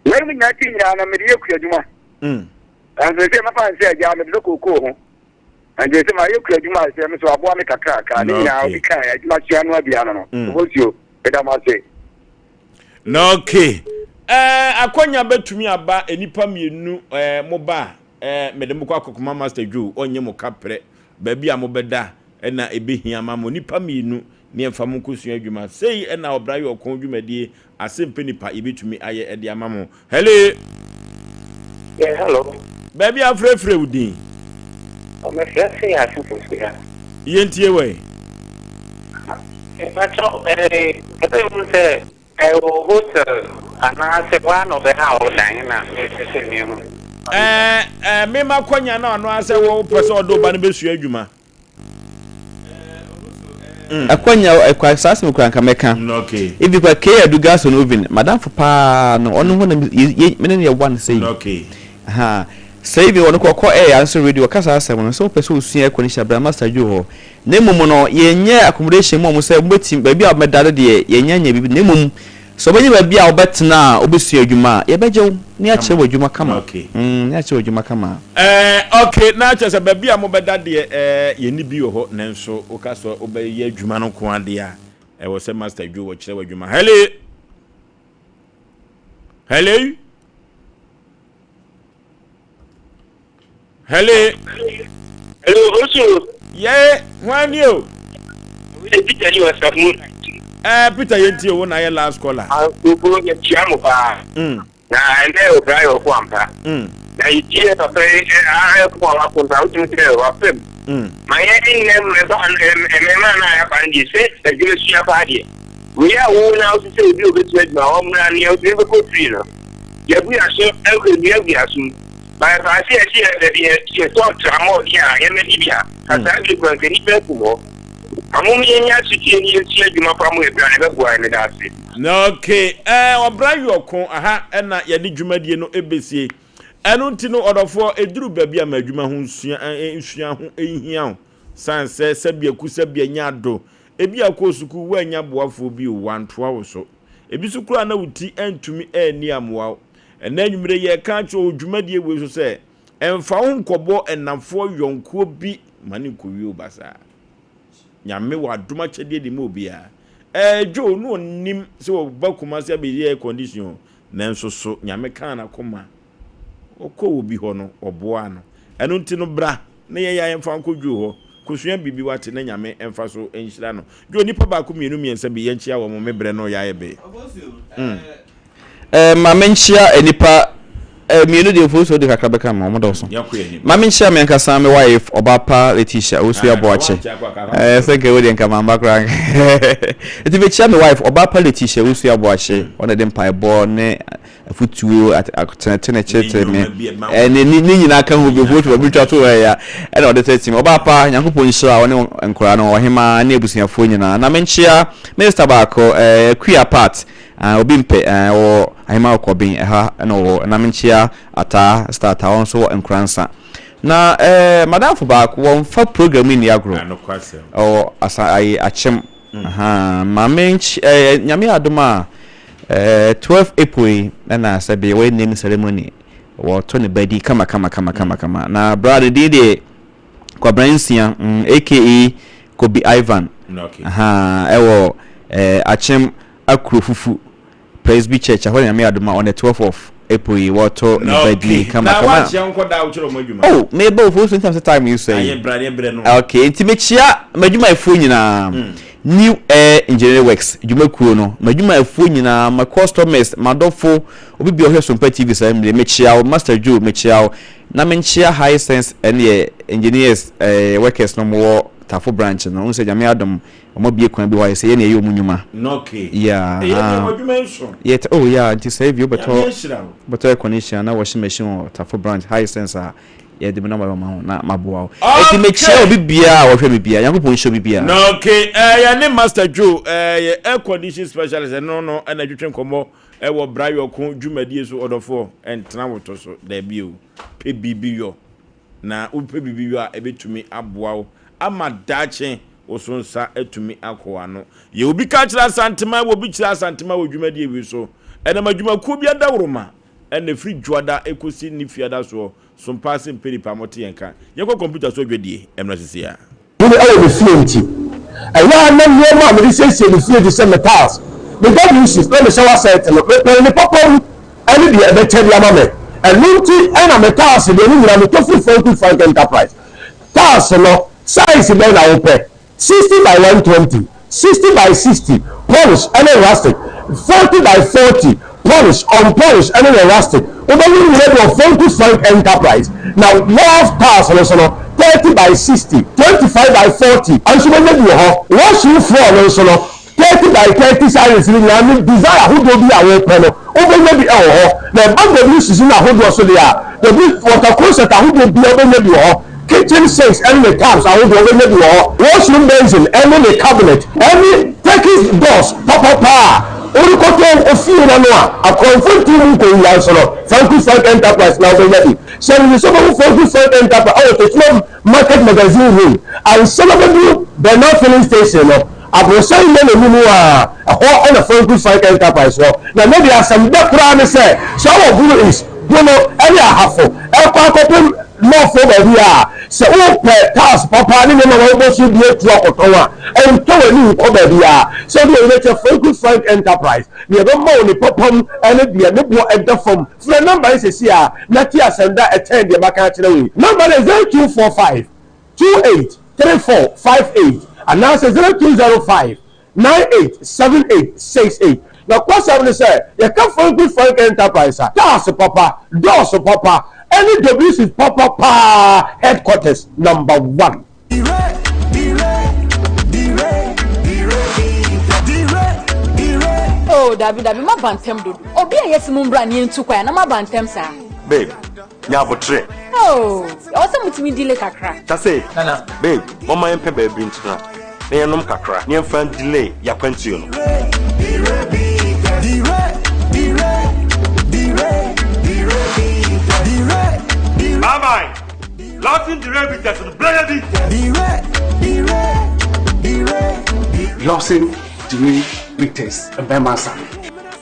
Weinom nyinaa ti nyinaa no mede yɛ kuadwuma. Ɛnso sɛ mɛfa no sɛ agya mede dɔ kookoo ho. Ɛnti sɛ mayɛ kura adwuma a sɛ me so aboa me kakraka ne nyinaa obi kan adwuma sua no abia no no obosuo meda mo ase. Na okay. Eh, akwanya bɛtumi aba nnipa mmienu eh, mo ba eh, mede mo kɔ akɔkoma Master Joe ɔnyɛ mo kaprɛ baabi a mobɛda na ɛbɛhia ma mo nnipa mmienu ne ɛmfa mo nkɔsua adwuma sei ɛna ɔbra yɛ ɔko dwumadie. Asɛmpɛ nipa yɛbɛtumi ayɛ de ama mo. Hello. Yeah, hello. Baabi a frɛfrɛ wo din. Mefrɛ sɛ yɛ asefo sua. Yɛntie wɔ yi. Mpakyɛ ɛɛ ɛbɛn mu sɛ ɛwɔ hotel anaasɛ waa na ɔbɛha wo dan na mepɛ sɛ mehu. Ɛɛ ɛɛ mema kɔnya na ɔno asɛ wɔ pɛ sɛ ɔde ɔba no bɛsua adwuma. Akwanya ɛkwa saa asɛm kura nka mɛka. Ebi kwa K Adu gas on oven madamfo paa no ɔno hɔ na yɛ me ne no yɛ one sɛyi. Ha sɛ even ɔno kɔ kɔ air nso radio ɔka saa asɛm no sɛ wopɛ sɛ osua air condition bra Master Joe hɔ. Na mmom no yɛnyɛ accommodation mu ɔmo sɛ mobɛtumi baabi a wɔbɛda no deɛ yɛnyɛ nyɛ biribi na mmom Sɛ wobɛnya baabi a wobɛtena a wobɛsua adwuma a, yɛbɛgye wo na yɛakyerɛ wo adwuma kama. Mm, na yɛakyerɛ wo adwuma kama. Eh, ok, na kyerɛ sɛ baabi a mobɛda deɛ, eh, yɛnni bi wɔ hɔ, nanso woka sɛ wobɛyɛ adwuma no nko ara deɛ a, ɛwɔ sɛ Master Joe wɔkyerɛ wo adwuma. Hello! Hello! Hello. Hello, Osu. Yeah, hwan ni o? Peter ni wɔ mu. Eh, Peter yɛn ti o, wo na yɛ last caller. Agogo yɛ tia mo paa. Na ɛnɛ obra yɛ ɔko ampa. Na yɛtie yɛ papa yi ɛko a wako nta wotumi sɛ wafam. Ma yɛ nnɛ mmɛma no a yɛaba no deɛ sɛ adwuma sua paa deɛ. Wei a wo na wosɛ obi a obɛsua adwuma ɔmmra nea wotumi bɛkɔ firi no. Yɛagu yɛn aso nnua agu yɛn asom. Ma yɛkaa sɛ yɛte yɛ baabi yɛ yɛtɔ tramɔɔ bi a yɛmmɛdi bi a, ka saa bere kura nka nnipa akum hɔ. Ma mom yɛnyɛ asotie ne yɛnsua adwuma pa mo ɛbra na ɛbɛboa yɛn. Meda ase. Ok eh ɔbra yɔko aha na yɛde dwumadie no bɛsie ɛno nti no ɔdɔfoɔ ɛduru baabi a ma adwuma ho nsua nsua ho nhia wo sane sɛ sɛbia ku sɛbia nya ado ebia wokɔɔ sukuu woannya boafoɔ bi o wantoa wo so Ebi nso koraa na wo ti antumi anni ammoa wo. Ɛnnɛ anwummere yi yɛreka akyerɛ wo wɔ dwumadie wei so sɛ, mfa wo ho nkɔbɔ nnamfoɔ yɔnkoɔ bi ma no nkɔwie wo basaa. Nyame wɔ adom akyɛdeɛ de ma obiara. Ɛɛ Joe na ɔnnim sɛ ɔba Kumasi abɛyi air condition o, nanso so Nyame kaa n'akoma Ɔkɔɔ obi hɔ no, ɔboaa no. Ɛno nti no, bra na yɛn a yɛmfa nkɔ Joe hɔ kɔsua biribi wate na Nyame mfa so nhyira no. Joe, nnipa baako mmienu mmiɛnsa bi yɛnkyea wɔn, me brɛ no yɛ ayɛ be. Mm. Eh, ma menkyea nnipa eh, mmienu deɛ mfomsoɔ de kakra bɛka ma wɔn dɔɔso. Ma menkyea me ankasa me wife ɔbaa pa Letitia Owusu Aboakye. Eh, sɛ nka ɛwɔ deɛ nka mamba koraa. Nti mekyea me wife ɔbaa pa Letitia Owusu Aboakye, ɔna de mpaebɔ ne afutuo, atenetene kyerɛkyerɛ me, ɛne ne ne nyinaa ka ho bi, ofuo bi twa to hɔ ya, ɛna ɔde tete me. Ɔbaa pa, Nyankopɔn nhyira wo ne nkwadaa no, ɔhemaa ne abusuafoɔ nyinaa. Na menkyea minister baako, ɛɛ Akua Pat, ah, obi mpɛ, ɛɛ ɔwɔ Ahemaa Ɔkɔben, ɛha ɛna ɔwɔ. Na menkyea Ataa, Star Ataa, ɔno nso wɔ Nkoransa. Na ɛɛ madamfo baako, wɔmfa program yi nni agorɔ, ɔwɔ asa ayi Akyem, ahaa, ma menkye ɛɛ Nyame adom a, Eh 12 April yi na sɛbe wɔyɛ name ceremony wɔto ne ba di kama kama kama kama kama na bra ne din deɛ Kwabena Nsia mm, aka Kobi Ivan aha ɛwɔ eh, Akyem Akuro Fufu Presby Church ɛhɔ na Nyame adom a on the 12 of April yi wɔto ne ba di kama na kama. Wakyia nkɔdaa wokyerɛ wɔn adwuma. Oh meba ofuo so ntam sɛ time yi sɛ yi. Ayɛ bra ne brɛ no. Okay nti mekyia m'adwumayɛfoɔ nyinaa. Mm. New Air Engineering Works dwumakuo no, m'adwumayɛfoɔ nyinaa, me customers, m'adɔfo, obi biara ɔhwɛ Sompa TV saa mmerɛ yi, mekyea wo, Master Joe, mekyea wo, na menkyea Hisense ɛne engineers eh, workers no wɔwɔ Tafo branch no, wohu sɛ Nyame adom, wɔn abue kwan bi hɔ ayɛ sɛ yɛne ɛyɛ wɔn nnwuma. Okay. Yeah. Ɛyɛ deɛ wɔn adwuma nso. Yeah, oh yeah, nti sɛ ebi wobɛtɔ Nyame ahyira wo. wobɛtɔ air condition na washing machine wɔ Tafo branch, Hisense a, Yɛde me number bɛma wo na maboa wo. Enti mekyia obi biara a ɔhwɛ me biara. Nyankopɔn nhyira obi biara. Na okay, eh, yɛne Master Joe, eh, yɛ air condition specialist, ɛno no ɛna ɛtwetwe nkɔmmɔ ɛwɔ Bra Yɔko dwumadie so. Ɔdɔfoɔ, ɛntena wo to so, daabi o, pɛ biribi yɔ. Na wopɛ biribi yɔ a, ɛbɛtumi aboa wo ama daakye wo so nsa atumi akɔ w'ano. Yɛ obi ka kyerɛ Asantema, wɔ obi kyerɛ Asantema wɔ dwumadie wei so. Ɛnam adwumakuo bi adaworoma ɛna ɛfiri Dwoada ɛkɔsi ne Fiada soɔ. So mpaa se mpɛ nipa mo te yɛn ka. Yɛnkɔ kɔmputa so adwadie mmra sisi a. Hene wɔ me fie nti, ɛyɛ a na nneɛma a mede siesie me fie te sɛ me tiles, me WCs, na me shower set no, mepɛn ne papa mu ne deɛ ɛbɛkyɛ de ama me. Ɛno nti na me tiles deɛ ne nyinaa metɔ firi Frankie Frank Enterprise. Tiles no, size bɛn na wopɛ? 60 by 120, 60 by 60, polish ne rustic. 40 by 40, polish, unpolish ɛne ne rustic. Wobɛhu ne nyinaa bi wɔ Fonku Frank Enterprise. Na wharf tiles no nso no, 30 by 60, 25 by 40 nso wobɛnya bi wɔ hɔ. Washroom floor no nso no, 30 by 30 sizes no nyinaa ne design ahodoɔ bi a wopɛ no, wobɛnya bi wɔ hɔ. Na ɛba WCC no ahodoɔ so deɛ a, W water closet ahodoɔ biara wobɛnya bi wɔ hɔ. Kitchen sinks ne ne taps ahodoɔ wobɛnya bi wɔ hɔ. Washroom basin ne ne cabinet ne Turkish doors papapa a worekɔtɔ ofie no ano a akorɔmfo nte mu nkowia nso no, Franco Frank Enterprise na wobɛnya bi. Hyɛ no nso wobɛhu Franco Frank Enterprise wɔ Techiman Market Magazine Road ansa na wobɛduru Bernard Filling Station no. Aborosan nna n'anim a, ɛhɔ na Franco Frank Enterprise wɔ. Na ne deɛ asɛm dɛ koraa ne sɛ, sɛ wowɔ Bono East, Bono ne Ahafo rekɔ akɔpem North baabi a, sɛ wopɛ tiles papa ne nneɛma a wɔbɔ so bi atu akɔtɔn a, ntɔ w'ani nkɔ baabiara. Sɛ wode w'ani bɛkyerɛ Franco Frank Enterprise, deɛ ɛbɛma wo ne papa mu ne deɛ ne boɔ da fam. Frɛ nɔmba yi seesei ara na tie asɛm da a ɛkyɛn deɛ maka akyerɛ wo yi. Nɔmba no yɛ 0245 28 34 58 anaasɛ 0205 98 78 68. Nokwasɛm ne sɛ, yɛka Franco Frank Enterprise a, cars papa, doors papa, ɛne WC papa paa headquarters number one. Oh, dabi dabi, maba ntɛm dodo. Obi a yɛsi mo mbra ne yɛntu kwan a na maba ntɛm saa. Babe, nya abotrɛ. Oh, ɛwɔ sɛ motumi delay kakra. Tase, Nana. Babe, momma yɛmpɛ baabi ntena na yɛnom kakra na yɛmfa delay yɛakwantuo no. Bye bye. Lawson Derivatives no brɛ bi. Lawson Derivatives mmarima nsa.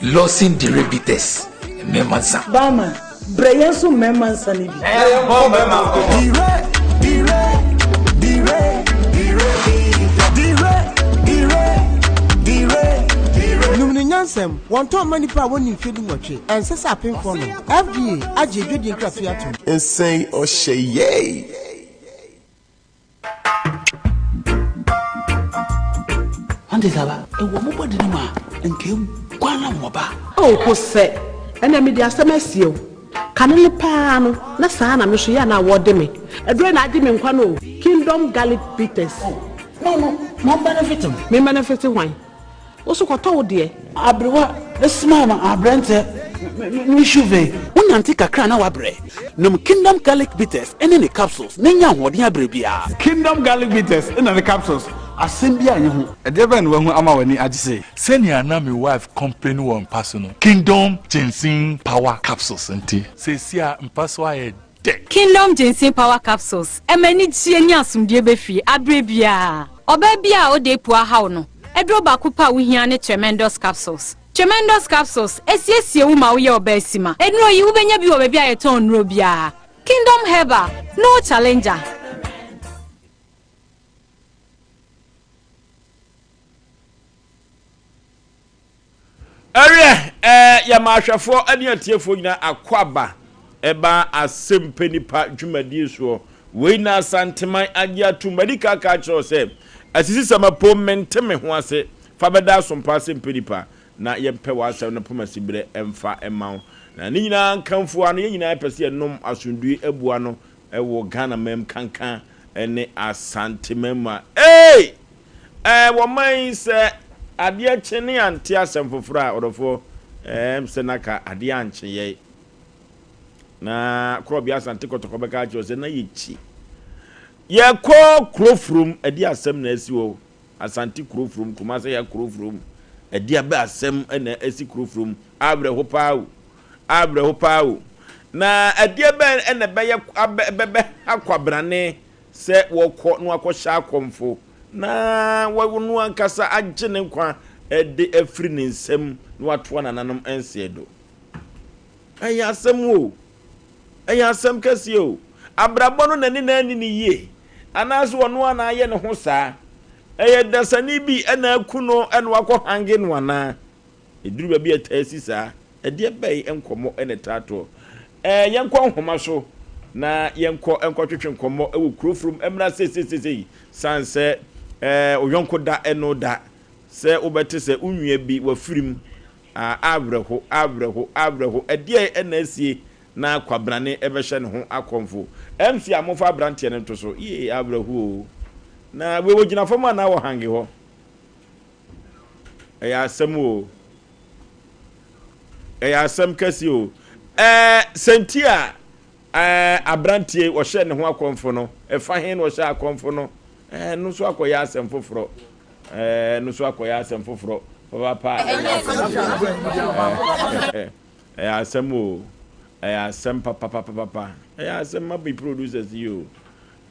Lawson Derivatives mmarima nsa. Barman, brɛ yɛn nso mmarima nsa no bi. Yɛnkɔ mmarima nkɔmmɔ. Nom no nyansam. Wɔntɔn mma nnipa a wɔnni mfeɛ dunwɔtwe. Ɛnsɛ sɛ apemfoɔ nom. FDA agye adwadie nkratoɔ atom. Nsɛn ɔhyɛ yɛi. Ante saba, ɛwɔ mo bɔde no mu a, nka eguan na wɔba. Oh, Hosɛ, ɛnna mede asɛm asie wo. Kane no paa no, na saa na me nso yɛ a na wɔde me. Aduro na agye me nkwa no o. Kingdom Garlic Bitters. Oh, no, no, mo benefit me. Me benefit hwan? Wo so kɔtɔ wo deɛ. Aberewa smile ma aberanteɛ me shuve. Wonante kakra a na woabrɛ. Nom Kingdom Garlic Bitters ne ne capsules na nya ahoɔden abrɛ biara. Kingdom Garlic Bitters na ne capsules, asɛm biara nni ho. Ɛdeɛ bɛn na wahu ama w'ani agye sei? Sɛnea na me wife complain wɔ mpa so no, Kingdom Ginseng Power Capsules nti, seesei a mpa so ayɛ dɛ. Kingdom Ginseng Power Capsules ɛma anigyeɛ ne asomdwoeɛ ba fie aberɛ biara. Ɔbaa biara a ɔda apu ahaw no, aduro baako pɛ a wohia ne Tremendous Capsules. Tremendous Capsules ɛsiesie wo ma woyɛ ɔbaa sima. Nnuro yi wobɛnya bi wɔ baabi a yɛtɔn nnuro biara. Kingdom Herbal, no challenger. Ɛwiɛ, ɛɛ, yɛma ahwɛfoɔ ne atiefoɔ nyinaa akwaaba ɛba Asɛmpɛ Nipa dwumadie soɔ. Wei na Asanteman agye atom. Madi kan aka akyerɛ wo sɛ, asisisɛm apo mente me ho ase. Fa bɛda asompa Asɛmpɛ Nipa na yɛmpɛ w'asɛm no pomasiberɛ mfa mma wo. Na ne nyinaa nkamfo ano, yɛn nyinaa pɛ sɛ yɛnom asomdwoeɛ abua no wɔ Ghana man mu kanka ne Asanteman mu a. Ei! Ɛɛ, wɔ man yi sɛ adeɛ kye ne yɛante asɛm foforɔ a, ɔdɔfoɔ, ɛɛm sɛ na ka adeɛ ankye yɛn. Na Korɔbea Asante Kɔtɔkɔ bɛka akyerɛ wo sɛ na yɛkyi. Yɛkɔ kuro furom, ɛde asɛm na asi hɔ. Asante kuro furom, Kumase ya kuro furom, ɛde abɛ asɛm na asi kuro furom. Awerɛho paa o, awerɛho paa o. Na ɛdeɛ bɛn na ɛbɛyɛ abɛ ɛbɛbɛha kwabrane Sɛ wɔkɔ na wɔakɔhyɛ akɔmfo na ɔno ankasa agye ne nkwa de afiri ne nsam na watoa nananom nseɛ do. Ɛyɛ asɛm o! Ɛyɛ asɛm kɛseɛ o! Abrabɔ no n'ani na anni no yie anaasɛ ɔno ara na ayɛ ne ho saa? Ɛyɛ dasani bi na aku no na wakɔ hange no anaa? Ɛduru baabi a ɛtaa si saa. Ɛdeɛ bɛn nkɔmmɔ na ɛtaa toɔ? Ɛɛ, yɛnkɔ nhoma so na yɛnkɔ nkɔtwetwe nkɔmmɔ wɔ kuro furom mmra seiseiseisei. Sane sɛ ɛɛ, wo yɔnko da ɛno da sɛ wobɛte sɛ wo nua bi wafirim. Awerɛho, awerɛho, awerɛho, ɛdeɛn na asie na kwabrane bɛhyɛ ne ho akɔmfo? MC a momfa abranteɛ no nto so, yee awerɛho oo. Na wei wɔgyina fam anaa wɔ hange hɔ? Ɛyɛ asɛm oo. Ɛyɛ asɛm kɛse oo. Ɛɛ sɛnti a ɛɛ abranteɛ wɔhyɛ ne ho akɔmfo no, ɛfa he na wɔhyɛ akɔmfo no? Ɛɛ no nso akɔyɛ asɛm foforɔ. Ɛɛ ɛno nso akɔyɛ asɛm foforɔ papaapa a ɛnyɛ asɛm ketewa. Ɛyɛ asɛm o, ɛyɛ asɛm papapapapa. Ɛyɛ asɛm ma bi producers yi o,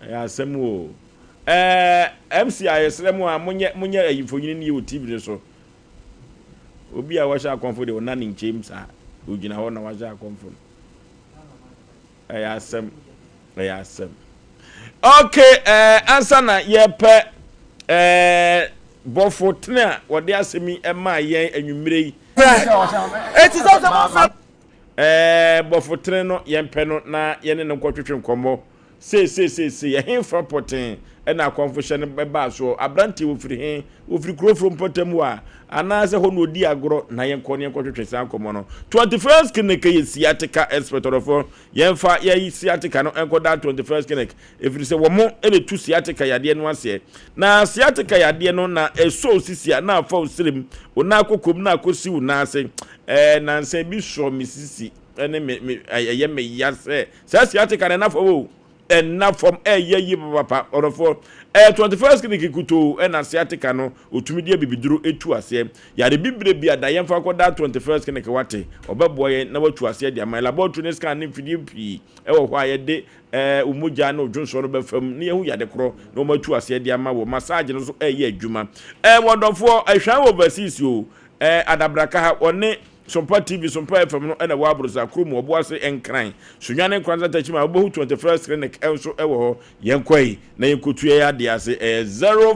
ɛyɛ asɛm o. Ɛɛ MC a yɛsrɛ mo a monyɛ monyɛ ayi mfonini no yie wɔ TV no so. Obi a wahyɛ akɔmfo deɛ ɔna ne nkyɛm saa, ogyina hɔ na wahyɛ akɔmfo no. Ɛyɛ asɛm. Ɛyɛ asɛm. Okay, eh, ansa na yɛpɛ eh, bɔfo tene a wɔde asɛm yi maa yɛn anwummere yi. Eh, bɔfo tene no yɛmpɛ no na yɛne no nkɔtwetwe nkɔmmɔ. Seeseeseesei, ɛhefa pɔtee na akɔmfohyɛ no baa soɔ? Aberanteɛ, wɔfiri he? Wɔfiri Kurofuro mpɔtam hɔ a? Anaasɛ hɔ na ɔdi agorɔ? Na yɛnkɔ na yɛnkɔtwetwe saa nkɔmmɔ no. 21st Clinic yɛ sciatica expert ɔdɔfoɔ. Yɛmfa yɛn sciatica no nkɔda 21st Clinic, ɛfiri sɛ wɔn na ɛtu sciatica yadeɛ no aseɛ. Na sciatica yadeɛ no na ɛsɔ wo sisi a na afa wo serem, wo nan kokom na akɔsi wo nan ase. Ɛɛ, nansa bi sɔ me sisi ne me, me, ɛyɛ me ya sɛ Saa sciatica no ɛna fam o, ɛna fam, ɛyɛ yie papapa, ɔdɔfoɔ. Ɛyɛ 21st clinic nkutoo ɛna sciatica no otumi de abibiduro etu aseɛ. Yare bibire bi ada yɛmfa nkɔ daa 21st clinic wate, ɔbɛboa yɛn na watu aseɛ de ama yɛn. Laboratory ne scan ne mfidie pii ɛwɔ hɔ a yɛde ɛɛ wo mogya ne wo dwonsɔ no bɛfa mu na yɛahu yade korɔ na wɔn atu aseɛ de ama wɔ. Massage no nso ɛyɛ adwuma. Ɛɛ wɔdɔfoɔ, ɛhwan wɔ overseas o, ɛɛ adabraka ha wɔne Sompa TV, Sompa FM no na ɛwɔ Aborosa kurom, Ɔboase, Nkran, Sunyani, Nkoranza, Techiman a wobɛhu 21st Clinic nso wɔ hɔ. Yɛnkɔ yi na yɛnkɔtu yɛn adeɛ ase. Ɛyɛ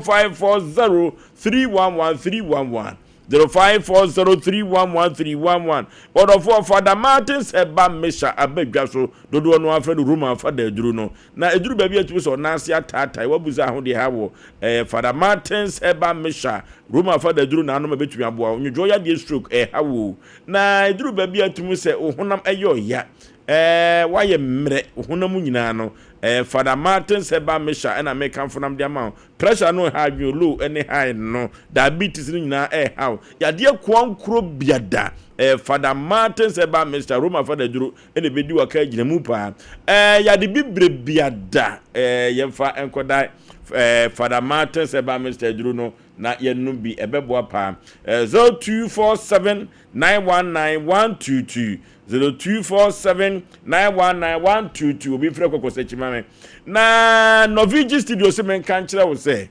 0540 311 311. 0540 311 311. Ɔdɔfoɔ Fada Martins Herbal Mixture aba dwa so. Dodoɔ no ara frɛ no Roman Fada aduro no. Na ɛduru baabi a ɛtumi sɛ ɔnan ase ataatae, wabu sɛ ahodeɛ ha wɔ ɛɛ Fada Martins Herbal Mixture, Roma Fada aduro na anom a ɛbɛtumi aboa wo. Nnwodwoɔ yadeɛ stroke ɛha wo o. Na ɛduru baabi a ɛtumi sɛ wo honam ɛyɛ ɔya, ɛɛ woayɛ mmerɛ, wo honam mu nyinaa no, ɛɛ Fada Martins Herbal Mixture ɛna mekamfo nam de ama wo. Pressure no ɛha adwene o, low ɛne high no, diabetes no nyinaa ɛha wo. Yadeɛ koankoro biada, ɛɛ Fada Martins Herbal Mixture, Roma Fada aduro ɛna ɛbɛdi waka agyina mu paa. Ɛɛ yade bibire biada ɛɛ yɛmfa nkɔda ɛɛ Fada Martin sɛ ba Mr. Aduro no na yɛnom bi ɛbɛboa paa. Ɛɛ 0247 919 122 0247 919 122 obi mfrɛ kɔkɔ sɛ kyima me. Na Norwegian studio se menka nkyerɛ wo sɛ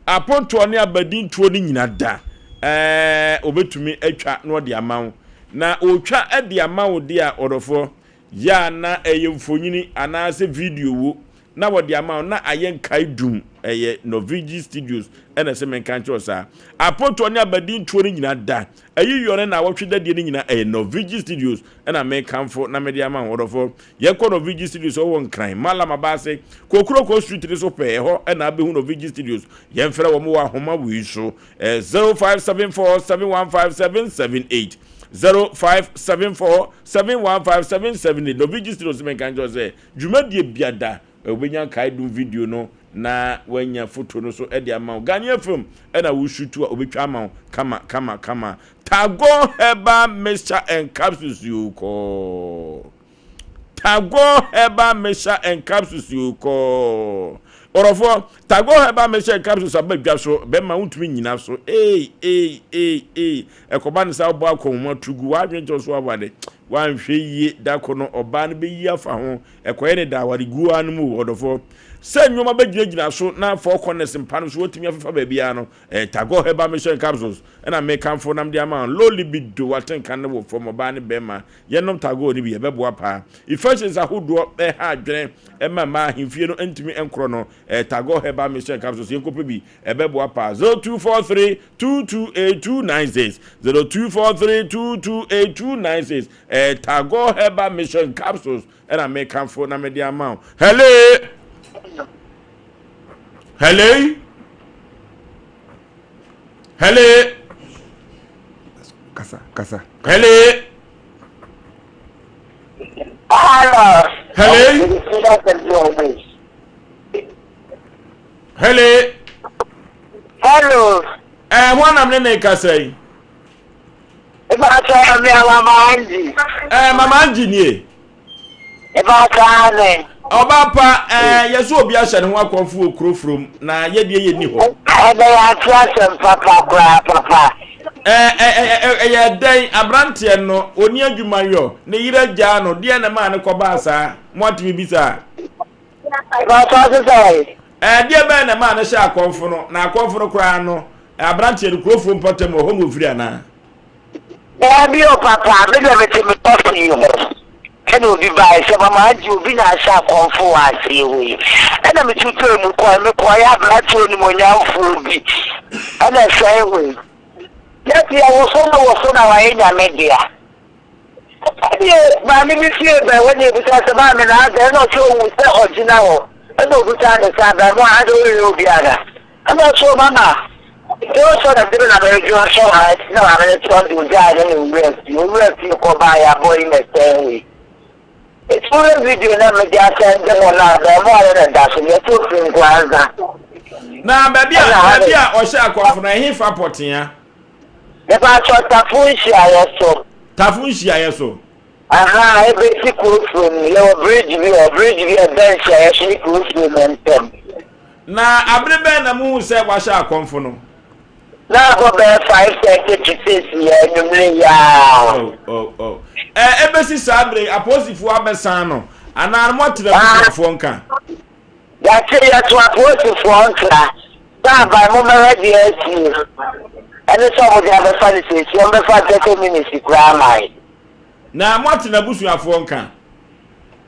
Apontoɔ ne abadintoɔ no nyina da ɛɛ ɔbɛtumi atwa na ɔde ama wo. Na ɔretwa de ama wo deɛ a ɔdɔfoɔ, yɛ a na ɛyɛ mfonini anaasɛ video wo na wɔde ama wo na ayɛ nkae dum. Ɛyɛ Norvigi Studios ɛna ɛsɛ menka nkyerɛ wo saa. Apontoɔ ne abadintoɔ no nyina da, ayiyɔ ne naawɔtwe dadeɛ no nyina ɛyɛ Norvigi Studios ɛna mekamfo na mede ama wo ɔdɔfoɔ. Yɛnkɔ Norvigi Studios a ɔwɔ Nkran, Mallam Abaase, Kokroko Street no so pɛɛ, ɛhɔ na abɛhu Norvigi Studios. Yɛmfrɛ wɔn wɔ ahoma wei so, 0574 715 778, 0574 715 778. Norvigi Studios menka nkyerɛ wo sɛ dwumadie biada wobɛnya nkaedum video no na woanya foto no so de ama wo. Ghanaian film na woshutu a obɛtwa ama wo kama kama kama. Tagore Herbal Mixture and Capsules yoo kɔɔ. Tagore Herbal Mixture and Capsules yoo kɔɔ. Ɔrɔfoɔ, Tagore Herbal Mixture and Capsules aba dwa so, bɛma wontumi nyina so. Ei, ei, ei, ei. Ɛkɔba no saa wobɔ akɔnhoma to gu, w'adwene kyɛw so aware. Woanhwɛ yie da ko no, ɔbaa no bɛyi afa ho. Ɛkɔyɛ ne da awareguo ara no mu o, ɔdɔfoɔ. Sɛ nnoɔma bɛgyinagyina so na four corners mpa no so woatumi afefa baabiara no, ɛyɛ Tagore Herbal Mixture and Capsules ɛna mekamfo nam de ama wo. Low libido, w'atenka no wɔ fam, ɔbaa ne bɛrima, yɛnnom Tagore no bi, ɛbɛboa paa. Infections ahodoɔ ɛha adwene ɛma mmaa ahemfie no ntumi nkorɔ no, ɛyɛ Tagore Herbal Mixture and Capsules, yɛnkɔpɛ bi, ɛbɛboa paa. 0243 228 296, 0243 228 296, ɛyɛ Tagore Herbal Mixture and Capsules ɛna mekamfo na mede ama wo. Hello! Hello! Hello! Kasa. Kasa. Hello. Hello. Hello. Hello. Hello. Ɛɛ eh, wɔn nam ne ne kasa yi. Ìbáṣọ mi àwọn mama Angie. Ɛɛ eh, mama Angie nie. Ìbáṣọ ane. Ɔba pa ɛɛ eh, yɛsɛ obi ahyɛ ne ho akɔnfo wɔ kuro furom na yɛdeɛ yɛ ni hɔ. Ɛbɛ yɛ ate asɛm papa koraa papa. Ɛɛ ɛɛ ɛyɛ dɛn aberanteɛ no oni adwuma yɔ ne yere agyaa no deɛ na ɛmaa ne kɔbaa saa mo atumi bisa. Ìbáṣọ sisɛ. Ɛdeɛ bɛn na ɛmaa no hyɛɛ akɔmfo no, na akɔmfo no koraa no, aberanteɛ no, kurofoɔ mpɔtam hɔ, ɛhɔ na ɔfiri anaa? Daabi o papa, me deɛ mete me tɔfe yi ho. Ɛna obi baeɛ sɛ mama agye obi na ahyɛ akɔmfo wɔ aseɛ hɔ yi. Ɛna metutɔɔ mu kɔe, mekɔeɛ aberanteɛ onimuonyamfoɔ bi ɛna ɛsɛe hɔ yi. Yɛte yɛwoso no woso na wayɛ nyame dea. Ɛnneɛ maame bi fie bɛn hɔ na ebisaa sɛ, Maame, na adɛn? Ɛnna ɔse ɔhu sɛ ɔgyina hɔ. Ɛnna obisaa no sɛ, Abarimaa, adɛn woreyɛ obi ana? Ɛnna ɔse, O mama, dwonsɔ na mede me na meredwonsɔ ha nti na maame no toa de ogyaa ne ne owura fie. Owura fie kɔbaeɛ abɔ yi na ɛsɛn wei. Eti wohwɛ video na mede asɛnde mo no a, abarimaa no na ɛda so no, yɛte ofiri Nkoranza. Na baabi a baabi a ɔhyɛ akɔmfo no, ɛhefa pɔtea? Mepakyɛw Tafo nhyiaeɛ so. Tafo nhyiaeɛ so. Ahaa, ebesi Kurofuro no, yɛwɔ bridge bi hɔ, bridge bi a ɛda nhyiaeɛ so ne Kurofuro no ntam. Na abere bɛn na muhu sɛ wahyɛ akɔmfo no? Na abɔ bɛyɛ 5:30 to 6 yɛ anwummere yi ara. Oh, oh, oh. Ɛ, ebesi saa bere yi, apolisifoɔ abɛsan no, anaa moate n'abusuafoɔ nka? Yɛate, yɛto apolisifoɔ nkra sɛ aban mommɛhwɛ deɛ asie ɛne sɛ wɔde abɛfa no seesie, wɔbɛfa 30 minutes koraa mae. Na moate n'abusuafoɔ nka?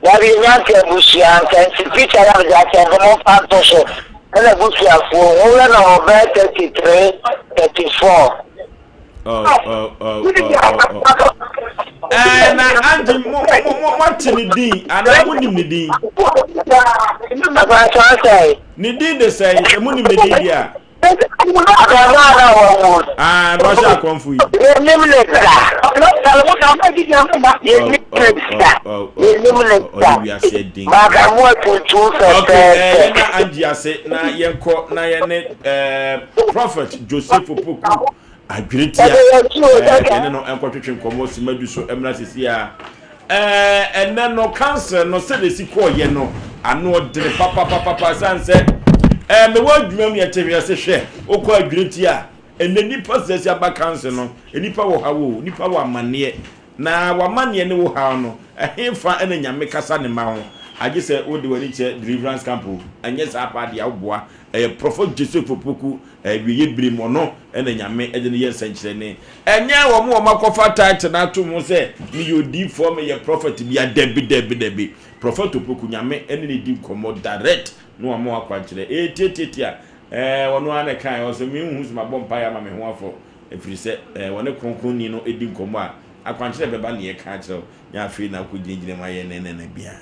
Dabi, yɛnnya nte abusua nka nti picture na mede asɛnde momfa nto so na n'abusuafoɔ hu yɛ na wɔbɛyɛ 33, 34. Oh, oh, oh, oh, oh, oh. Eh, na Angie, mo, mo, mo, mo ate ne din, anaa mo nim ne din? Ne din de sɛn, sɛ mo nim ne din di a? Ah, na ɔhyɛ akɔmfo yi. Yɛnim ne da. Yɛnim ne da. Yɛnim ne da. Maakamoa tuntum fɛfɛɛfɛ. Okay, eh, yɛn Angie ase na yɛnkɔ na yɛne eh, Prophet Joseph Opoku Adwene tia ɛɛ yɛne no nkɔtwetwe nkɔmmɔ sima du so mmra sisi a ɛɛ ɛnɛ no council no sɛdeɛ esi kɔɔyɛ no ano ɔdene papapapapa san sɛ ɛɛ mewɔ adwuma mu yɛte hwɛ se hwɛ wokɔ adwene tia ɛnɛ nipa sɛ si aba council no nipa wɔ ha wo nipa wɔ amanneɛ na wamanneɛ ne wo haw no ɛhefa ɛna nyame kasa ne ma ho agye sɛ wode w'ani kyerɛ deliverance camp o ɛnyɛ saa paa deɛ woboa ɛyɛ Prophet Joseph Opoku Awieɛ bere mu ɔno na Nyame de no yɛ nsɛnkyerɛnne. Ɛnyɛ wɔn a wɔakɔfa title no ato ho sɛ meyɛ odiyifoɔ, meyɛ prophet bia, dabi dabi dabi. Prophet Opoku Nyame ne no di nkɔmmɔ direct na wama wo akwankyerɛ. Ee tiatiatia, ɛɛ ɔno ara na ɛkaeɛ, ɔse menhu sɛ mabɔ mpaeɛ ama me ho afɔ, ɛfiri sɛ ɛɛ wɔne Kronkronni no di nkɔmmɔ a, akwankyerɛ bɛba na yɛka akyerɛ wo, nyɛ afei na wokɔgyinagyina mu ayɛ nɛnɛnɛ biara.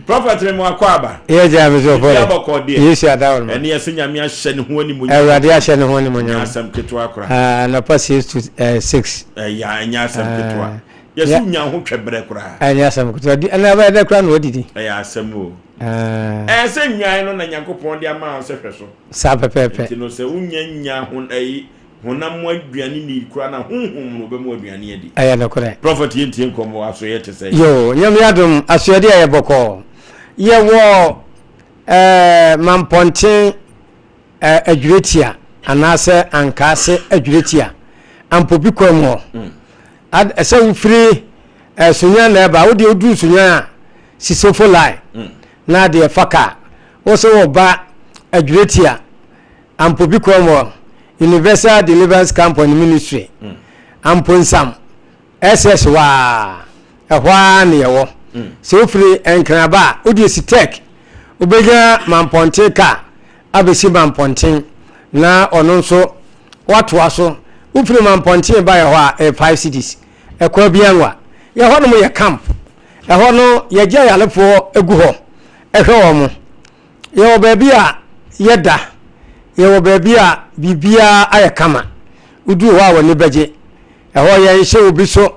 Prophet me mo akɔ aba. Yɛ gya me so fɔle. Abɔkɔ deɛ. Yesu adaworo ma. Ɛne ɛsɛ nyame ahyɛ ne ho animonyam. Awurade ahyɛ ne ho animonyam. Ɛnyɛ asɛm ketewa kora. Ah, anɔpa 6 to 6. Ɛyɛ ɛnyɛ asɛm ketewa. Yɛsɛ nya ho twɛ brɛ koraa. Ɛnyɛ asɛm ketewa. Di ɛna ɛbɛyɛ dɛ koraa na wadidi. Ɛyɛ asɛm o. Ɛɛ sɛ nnwan no na Nyankopɔn de ama sɛ hwɛ so. Saa pɛpɛɛpɛ. Nti no sɛ wonya nya ho ɛyi Honam mu aduane nni koraa na honhom mu no wɔbɛma wo aduane adi. Ɛyɛ nokorɛ. Prophet yɛntie nkɔmmɔ asoɛeɛ te sɛn? Yoo Nyame adom asoɛeɛ deɛ ɛyɛ bɔkɔɔ. Yɛwɔ eh, Mampɔnten eh, Adwiretia anaasɛ Ankaase Adwiretia, Ampobi kwan mu hɔ. Mm. Ad, sɛ wofiri eh, Sunyani na ɛba, wodeɛ woduru Sunyani a, Sisofo line mm. na adeɛ fa kaa. Wo sɛ wɔba Adwiretia Ampobi Cornwall, Universal Deliverance Camp and Ministry, Amponsam, SS hɔ ara, ɛhɔ ara na yɛwɔ. Sɛ wofiri Nkran ba a, wode si Tech, wobɛnya Mampɔnten kaa abɛsi Mampɔnten na ɔno nso watoa so. Wofiri Mampɔnten ba yɛ hɔ a, ɛyɛ 5 cedis. Ɛkɔ Abiangwa. Yɛ hɔnom yɛ camp. Ɛhɔ no yɛgye ayarefoɔ gu hɔ, ɛhwɛ wɔn. Yɛwɔ baabi a yɛda, yɛwɔ baabi a biribiara ayɛ kama. Woduru hɔ a w'ani bɛgye. Ɛhɔ yɛnhyɛ obi so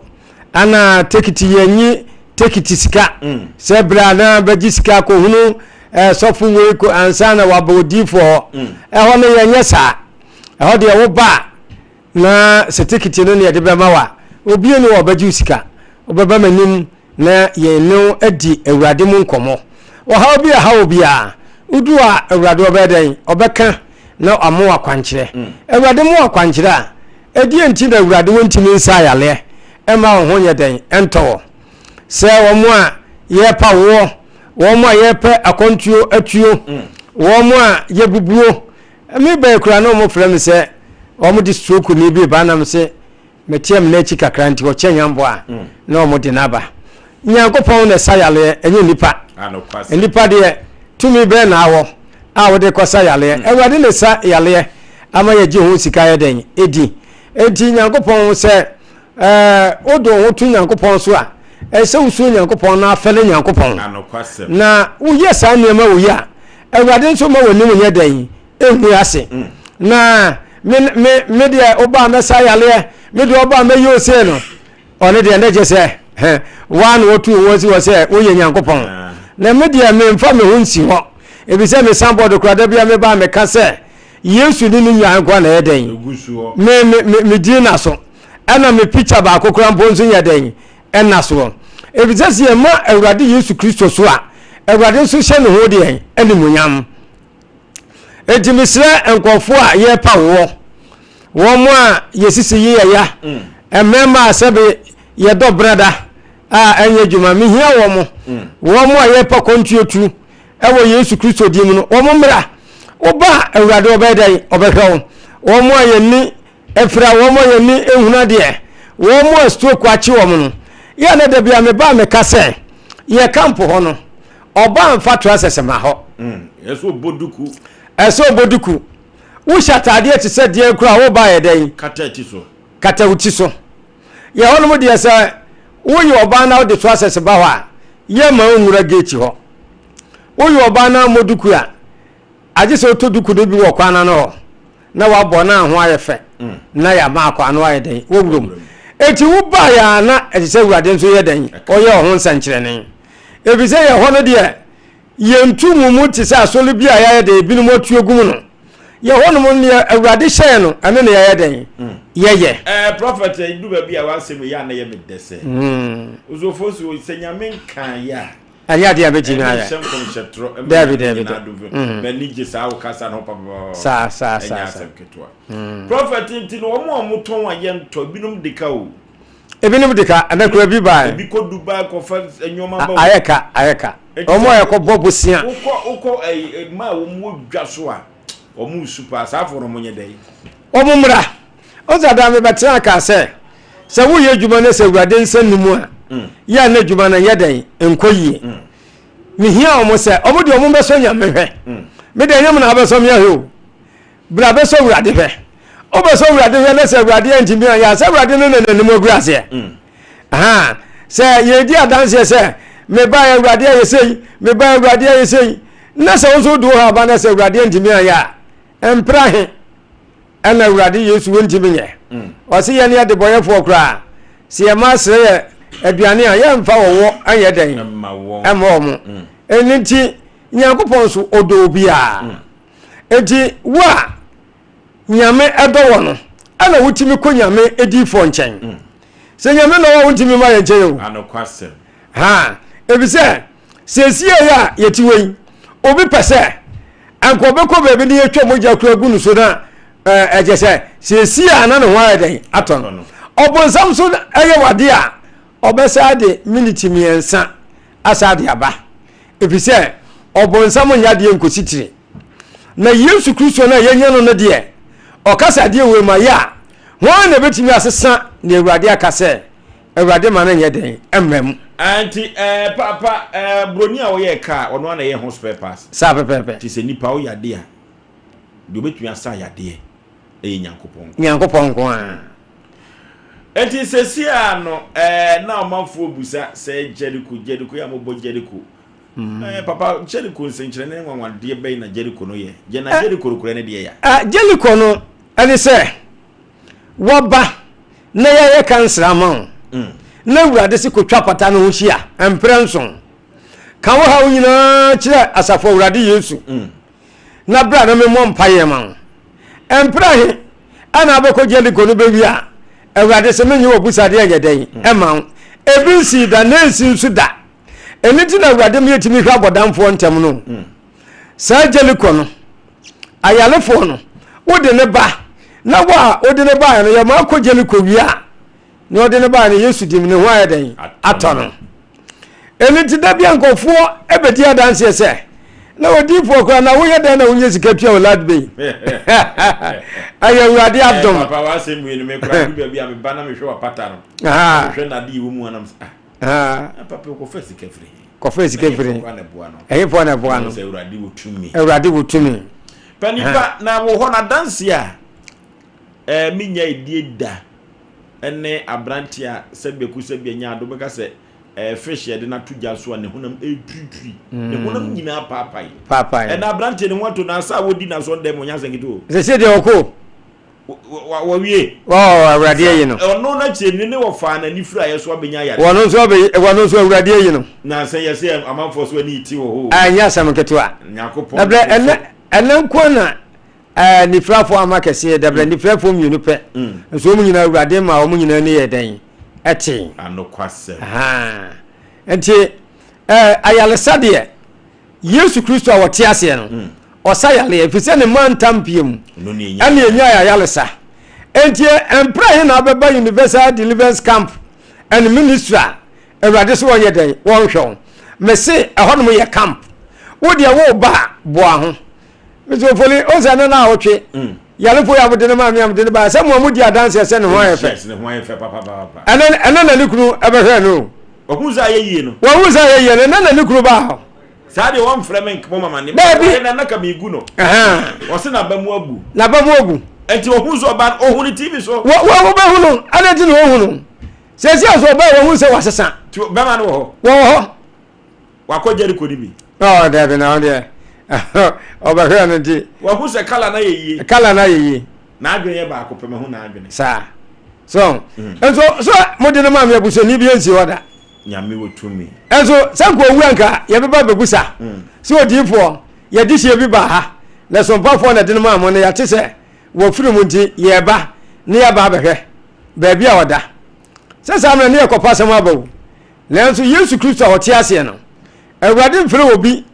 ana tekiti yɛnyi tekiti sika mm. sɛ berɛ a na bɛgye sika kɔhunu eh, sɔfo wei ko ansa na waba odiifoɔ hɔ mm. ɛhɔ no yɛnyɛ saa ɛhɔ deɛ woba a na sɛ tekiti no ne yɛde bɛma wa obie ne wɔ ɔbɛgye wo sika wobɛba m'anim na yɛn ne wo adi awurade mu nkɔmmɔ ɔhaw bi ɛha obiara wodu a awurade ɔbɛyɛ dɛn ɔbɛka na ɔmo akwankyerɛ mm. awurade mo akwankyerɛ a Ɛdeɛn nti na Awurade wontumi nsa yareɛ mma wo ho nyɛ dɛn ntɔ wɔ? Sɛ wɔn a yɛrepa woɔ, wɔn a yɛrepɛ akwantuo atuo, wɔn a yɛbubuo. Me bɛɛ kura na wɔn frɛ me sɛ wɔn de stroke ni bi ba nam se meteɛ me n'akyi kakra nti wɔkyɛ nyambɔ a na wɔn de n'aba. Nyankopɔn na ɛsa yareɛ ɛnyɛ nipa. Nipa deɛ tumi bɛɛ na awɔ a wode kɔsa yareɛ. Awurade na ɛsa yareɛ. ama yɛgye ho sika yɛ dɛn ɛdi enti nyankopɔn sɛ ɛɛ wode wo ho to nyankopɔn so a ɛsɛ wosuro nyankopɔn na afɛle nyankopɔn na woyɛ saa nneɛma wei a awurade nso ma w'anim nyɛ dɛn ɛngu ase mm. na me me me deɛ wobaa mɛsa yaleɛ me deɛ ɔbaa mɛyɛ ose no ɔno deɛ ne gye sɛ waa na wɔtu wo asi hɔ sɛ woyɛ nyankopɔn ah. na me deɛ memfa me ho nsi hɔ ebisɛ mesan bɔdo koraa da bia mebaa meka sɛ Yesu ne ne nnwan nkoa na ɛyɛ dɛn? Me me me me din na so. Ɛna me picture baako koraa mpo nso nyɛ dɛn? Ɛna soɔ. Efisɛ sɛ yɛma Awurade Yesu Kristo so a, Awurade nso hyɛ ne ho deɛn? Animuonyam. Enti mesrɛ nkurɔfoɔ a yɛrepa woɔ, wɔn a yɛsisi yi yɛ ya, mm. mmarima a sɛbe yɛdɔ brada a ɛnyɛ adwuma, mehia wɔn, mm. wɔn a yɛrepa kɔntuotu, Ɛwɔ Yesu Kristo din mu no, wɔn mmra. Woba a, Awurade ɔbɛyɛ dɛn? Ɔbɛhwɛ wo. Wɔn a yɛn ani afira, wɔn a yɛn ani ehunu adeɛ, wɔn a stroke akye wɔn no. Yɛ na da bi a meba a meka sɛ, yɛ camp hɔ no, ɔbaa mfa trousers ma hɔ. Mm, ɛsɛ ɔbɔ duku. Ɛsɛ ɔbɔ duku. Wohyɛ ataadeɛ te sɛ deɛ kura woba yɛ dɛn? Kata ti so. Kata wo ti so. Yɛ hɔnom deɛ sɛ woyɛ ɔbaa na wode trousers ba hɔ a, yɛ ma wo nwura gate hɔ. Woyɛ ɔbaa na ammɔ duku a, agye sɛ wotɔ duku no bi wɔ kwan ano hɔ na wabɔ na ho ayɛ fɛ mm. na yɛama akɔ ano ayɛ dɛn wɔ wurom. Eti wobaeɛ a na ɛte sɛ Awurade nso yɛ dɛn ɔyɛ ɔho nsɛnkyerɛnne. Efisɛ yɛ hɔ no deɛ yɛntu mu mu te sɛ asɔre bi a yɛayɛ dɛn ebinom atu agu mu no. Yɛ hɔnom deɛ Awurade hyɛɛ no ɛno na yɛyɛ dɛn mm. yɛyɛ. Ɛɛ eh, prɔfɛt edu baabi a w'asɛm yɛ a na yɛ me dɛ sɛ. Osofo so sɛ nyame nkan yɛ a. Ɛnyɛ adeɛ a mɛtumi ayɛ. Ɛnhyɛ nkɔmhyɛ torɔ. Dabi dabi dabi. Mm. M'ani gye saa wo kasa no papapapa. Saa saa saa. Ɛnyɛ asɛm ketewa. Mm. Prɔfɛt nti no wɔn a wɔtɔn a yɛntɔ ebinom de ka o. Ebinom de ka ɛnɛ kura bi baa. Ebi kɔ Dubai kɔfa nneɛma ba o. Ayɛ ka ayɛ ka. Wɔn a yɛkɔ bɔ bosia. Wokɔ wokɔ ɛyi mmaa a wɔn wɔ dwa so a wɔn resu paa saa afɔ no wɔn nyɛ dɛ. Wɔn mmra. Ɔsɛ adan mi bɛtena kaa sɛ. Sɛ woyɛ adwuma no sɛ Awurade nsa nni mu a, mm. yɛ a na adwuma no nyɛ dɛn nkɔ yie. Mm. Mehia wɔn sɛ wɔn deɛ wɔn bɛsɔ Nyame hwɛ. Mm. Me deɛ nyɛ mo na abɛsɔ me ahwɛ o. Bra bɛsɔ Awurade hwɛ. Wobɛsɔ Awurade hwɛ na sɛ Awurade antumi anyɛ a sɛ Awurade no na n'anim agu aseɛ. Aha. Sɛ yɛdi adanseɛ sɛ mebaeɛ Awurade ayɛ sei, mebaeɛ Awurade ayɛ sei, na sɛ wo nso wode wo ha aba na sɛ Awurade antumi anyɛ a, ɛmpra he. ɛna awurade yesu wɔntimi nyɛ mm. ɔse yɛne adebɔyɛfoɔ koraa sɛ yɛma asrɛ yɛ aduane a yɛmfa wɔwɔ anyɛ dɛn ɛma wɔ mo mm. ɛno nti nyankopɔn so ɔdɔ obiaa mm. enti wo a nyame ɛdɔ wɔ no ɛna wotumi kɔ nyame adiifoɔ nkyɛn sɛ nyame na ɔwɔ wontumi ma yɛ nkyɛn o ha efisɛ Seesei a yɛte hɔ yi, obi pɛ sɛ anka ɔbɛkɔ baabi ne yɛtwa mogya kura gu no so na ɛkyɛ sɛ seesei a na ne ho ayɛ dɛn atɔ no. Ɔbonsam so ɛyɛ wade a ɔbɛsa de miniti mmiɛnsa asa de aba ɛfiri sɛ ɔbonsam nyɛ adeɛ nkɔsi tire. Na Yesu Kristo no a yɛanya no no deɛ ɔka sɛ adeɛ wei ma yɛ a, hwan na ɛbɛtumi asesa nea Awurade aka sɛ Awurade ma no nyɛ dɛn mma mu. Nti eh, paapa eh, broni a ɔyɛɛ kaa ɔno ara na ɛyɛ ho spare parts. Saa pɛpɛɛpɛ. Nti sɛ nipa woyɛ adeɛ a, deɛ obɛtumi asa yadeɛ ɛyɛ Nyankopɔn nko. Nyankopɔn nko ara. Nti sɛsi a no eh, na ɔmanfoɔ busa sɛ Jericho, Jericho yɛ a mobɔ Jericho. Mm. Eh, papa Jericho nsɛnkyerɛnne ne nwanwadeɛ bɛn na Jericho no yɛ? Gyɛ na eh, Jericho no korɛ ne deɛ ya. Eh, Jericho no ɛne sɛ wɔba. na yɛyɛ kansra ma wo na Awurade se kɔtwa pata no ho hyia mprɛ nson. Ka wo haw nyinaa kyerɛ Asafo Awurade Yesu na bra na memmɔ mpaeɛ ma wo. Mprɛ he ana abɛkɔ Jeriko no bɛwie a, Awurade se menye w'abusadeɛ nyɛ dɛn ɛma wo. Ebi nsii da na ɛnsi nso da. Ɛno nti na Awurade ma yɛtumi hwɛ abɔdamfoɔ ntɛm no. Saa Jeriko no, ayarefoɔ no, wode ne ba, na wo a wode ne baeɛ no, yɛma akɔ Jeriko wie a, na ɔde ne baeɛ no, Yesu dim ne ho ayɛ dɛn? Atɔ no. Ɛno nti da bia nkurɔfoɔ bɛdi adanseɛ sɛ, na odiyifoɔ koraa na woyɛ dɛn na wonya sika tua wo light bill? Ɛyɛ Awurade adom. Papa w'asɛm wei no me koraa du baabi a meba na mehwɛ w'apata no. Mehwɛ n'ade yi wɔ mu anam sɛ ah. Papa kɔfa sika firi he? Kɔfa sika firi he? Ɛhefoɔ na ɛboa no? Awurade wɔ tumi. Awurade wɔ tumi. Pɛ nipa na wɔ hɔ na adanseɛ a ɛɛ menya edie da ɛne aberanteɛ a sɛbi sɛbi anya ado bɛka sɛ ɛɛ fish yɛde no ato gya so a ne honam ɛreturituri ne honam nyinaa paapae. Paapae. Ɛna aberanteɛ ne ho ato na asa a wɔdi na so ɔndɛm ɔnyɛ asɛnketewa o. Sɛ sɛ deɛ ɔkɔ. Wɔwie. Ɔɔ awurade ayi no. Ɔno n'akyire ne ne wɔfaa n'ani firi ayɛ so abɛnya ayare. Wɔn nso abɛ wɔn nso awurade ayi no. Na sɛ yɛ sɛ amanfoɔ so ani ti wɔ hɔ. Ɛnyɛ asɛm ketewa. Nyankopɔn. Na brɛ ɛnɛ ɛnɛ nko na ɛɛ nifirafoɔ ama kɛseɛ dabrɛ mm. nifirafoɔ mmienu pɛ. Mm. Nso wɔn nyinaa awurade ma wɔn nyinaa ani yɛ dɛn ɛte. Anokwasɛm. Nti ɛɛ ayaresa deɛ. Yesu Kristo a ɔte aseɛ no, mm. ɔsa yareɛ ɛfiri sɛ ne mma ntam pie mu ɛne ɛnya ayaresa. Enti ɛmprɛ he na abɛba Universal Deliverance Camp and Ministry a Awurade so wɔnyɛ dɛn wɔnhwɛ wo. Mese ɛhɔnom yɛ camp. Wo deɛ wo ba a boa ho. Mese ofoli o sɛ ne na awotwe. Mm. Yarefo yi a mode no maa me a mede no baa sɛ mo a modi adanseɛ sɛ ne ho ayɛ fɛ. Ɛnɛ na ne kunu ɛbɛhwɛ no o. Wɔhu sɛ ayɛ yie no. Wɔhu sɛ ayɛ yie no, na na ne kunu baa hɔ. Saa deɛ wɔmfrɛ me nkmɔ mama ne. Daabi. Wɔyɛ na naka megu no. Wɔse n'aba mu abu. N'aba mu abu. Nti wɔhu sɛ ɔba no, ɔhu ne TV so. Wɔ wɔ wobɛhu no, adɛn nti na wɔhu no? Sɛsi a sɛ ɔbaa wɔhu sɛ wasesa. Ti bɛma no wɔ hɔ. Wɔwɔ hɔ. Wakɔ Jericho no bi. Ɔɔ daabi na ɔdeɛ ɔbɛhwɛ no nti. Wahu sɛ kala no ayɛ yie. Kala no ayɛ yie. N'adwene yɛ baako pɛ mahu n'adwene. Saa. So mm. nso so mode no maa me abusuani bi nsi hɔ da. Nyame wɔ tumi. Nso sɛ nka owu anka yɛbɛba bɛbusa mm. sɛ odiyifoɔ yɛde hyia bi baa ha na sompafoɔ na ɛde no maa mo no yɛate sɛ wɔfiri mu nti yɛba ne yɛba abɛhwɛ baabi a ɔda. Sɛ saa mmerɛ ne yɛkɔpa asɛm aba o. Nanso Yesu Kristo a ɔte aseɛ no, Awurade mfrɛ obi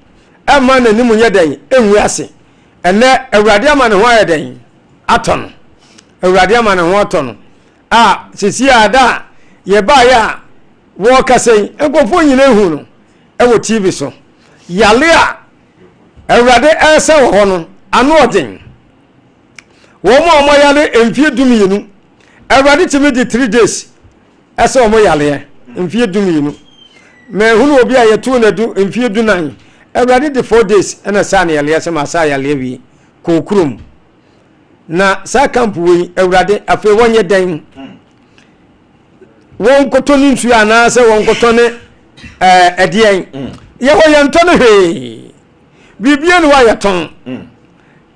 mma n'anim nyɛ dɛn ngu ase. Ɛnnɛ, Awurade ama ne ho ayɛ dɛn atɔ no. Awurade ama ne ho atɔ no. A sisi a da a yɛbaeɛ a wɔrekasa yi, nkurɔfoɔ nyina hu no wɔ TV so. Yale a Awurade ɛresa wɔ hɔ no, ano ɔden. Wɔn a wɔayare mfeɛ 12, Awurade tumi de 3 days ɛsɛ wɔn yareɛ mfeɛ 12 mehunu obi a yɛtoo no adu mfeɛ 14 awurade de 4 days ɛna saa ne yareɛ sɛ masaa yareɛ wie kɔɔ kurom na saa camp wei awurade afei wɔnyɛ dɛn wɔnkɔtɔ ne nsuo anaasɛ wɔnkɔtɔ ne ɛdeɛn yɛhɔ yɛntɔ no hwee biribia ne hɔ a yɛtɔn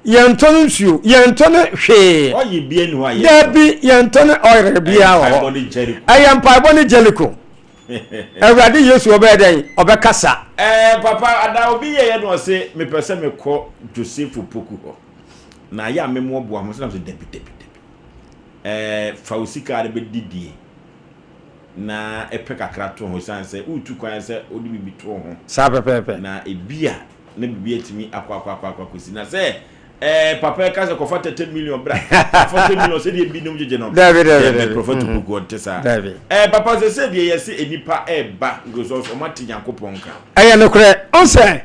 Yɛntɔ no nsuo, yɛntɔ no hwee. Ɔye bia ni hɔ a yɛntɔ. Dabi, yɛntɔ no ɔyere biara wɔ hɔ. Ɛyɛ mpaebɔ ne Jericho. Awurade Yesu ɔbɛyɛ dɛn? Ɔbɛkasa. Ɛɛ papa ada obi yɛyɛ no ɔse mepɛ sɛ mekɔ Joseph Opoku hɔ na ayɛ a memoaboa ho sɛ na sɛ dabi dabi dabi ɛɛ fa wo sika de bɛdidie na ɛpɛ kakra to ho ɛsiane sɛ woretu kwan sɛ wode biribi to ho. Saa pɛpɛɛpɛ. Na ebia na biribi atumi akɔ akɔ akɔ akɔ akɔsi na sɛ ɛɛ papa ɛka sɛ kɔfa 30 million bra 40 million sɛdeɛ binom gyegye no. Dabi dabi dabi. Prɔfɛt Opoku ɔnte saa. Dabi. Ɛɛ papa sɛ sɛdeɛ yɛse nnipa ɛɛba because ɔmo ate Nyankopɔn nka. Ɛyɛ nokorɛ ɔn sɛ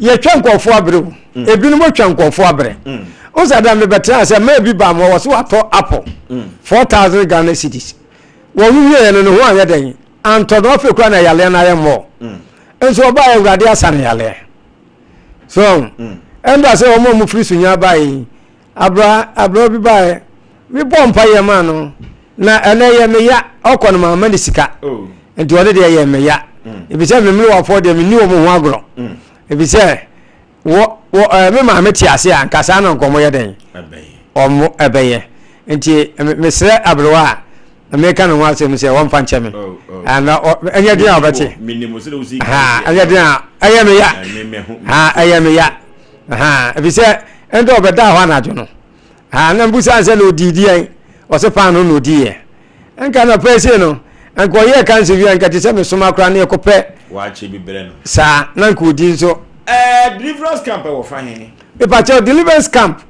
yɛtwa nkurɔfoɔ abrɛ o ebinom atwa nkurɔfoɔ abrɛ ɔn sɛ adam mebɛtena sɛ mmaa bi baa mu wɔ so watɔ apple 4000 Ghana cedis wɔn wieɛ no ne ho anyɛ dɛn antɔ no afei kora na yaleɛ no ayɛ mmɔɔ nso ɔbaa awurade asa no yaleɛ so ɛnda sɛ wɔn a wɔfiri so nya baeɛ yi abra abra bi baeɛ mebɔ mpa yɛ maa no na ɛnɛ yɛ me ya ɔkɔ no maa ma ne sika nti ɔno deɛ yɛ me ya ebisɛ me mmerewafoɔ deɛ menni wɔn ho agorɔ ebisɛ wɔ wɔ ɛɛ me maame te ase a nka saa na nkɔmɔ yɛ dɛn ɔmo ɛbɛyɛ nti mesrɛ aberewa a. Na meka ne ho asɛm sɛ wɔmfa nkyɛ me. Na ɛnyɛ den a ɔbɛte. Ɛnyɛ den a ɛyɛ me ya. Ɛyɛ me ya. Ɛfiri sɛ ɛnde ɔbɛdaa hɔ anadwo no. Na mbusa sɛ na ɔdii deɛn? Ɔse paano na ɔdiiɛ. Nka na pɛ sei no, nka ɔyɛɛ kansa bi a nka te sɛ mesoma koraa ne yɛkɔpɛ saa na nka ɔdi nso. Deliverance camp ɛwɔ fa he? Mepakyɛw, deliverance camp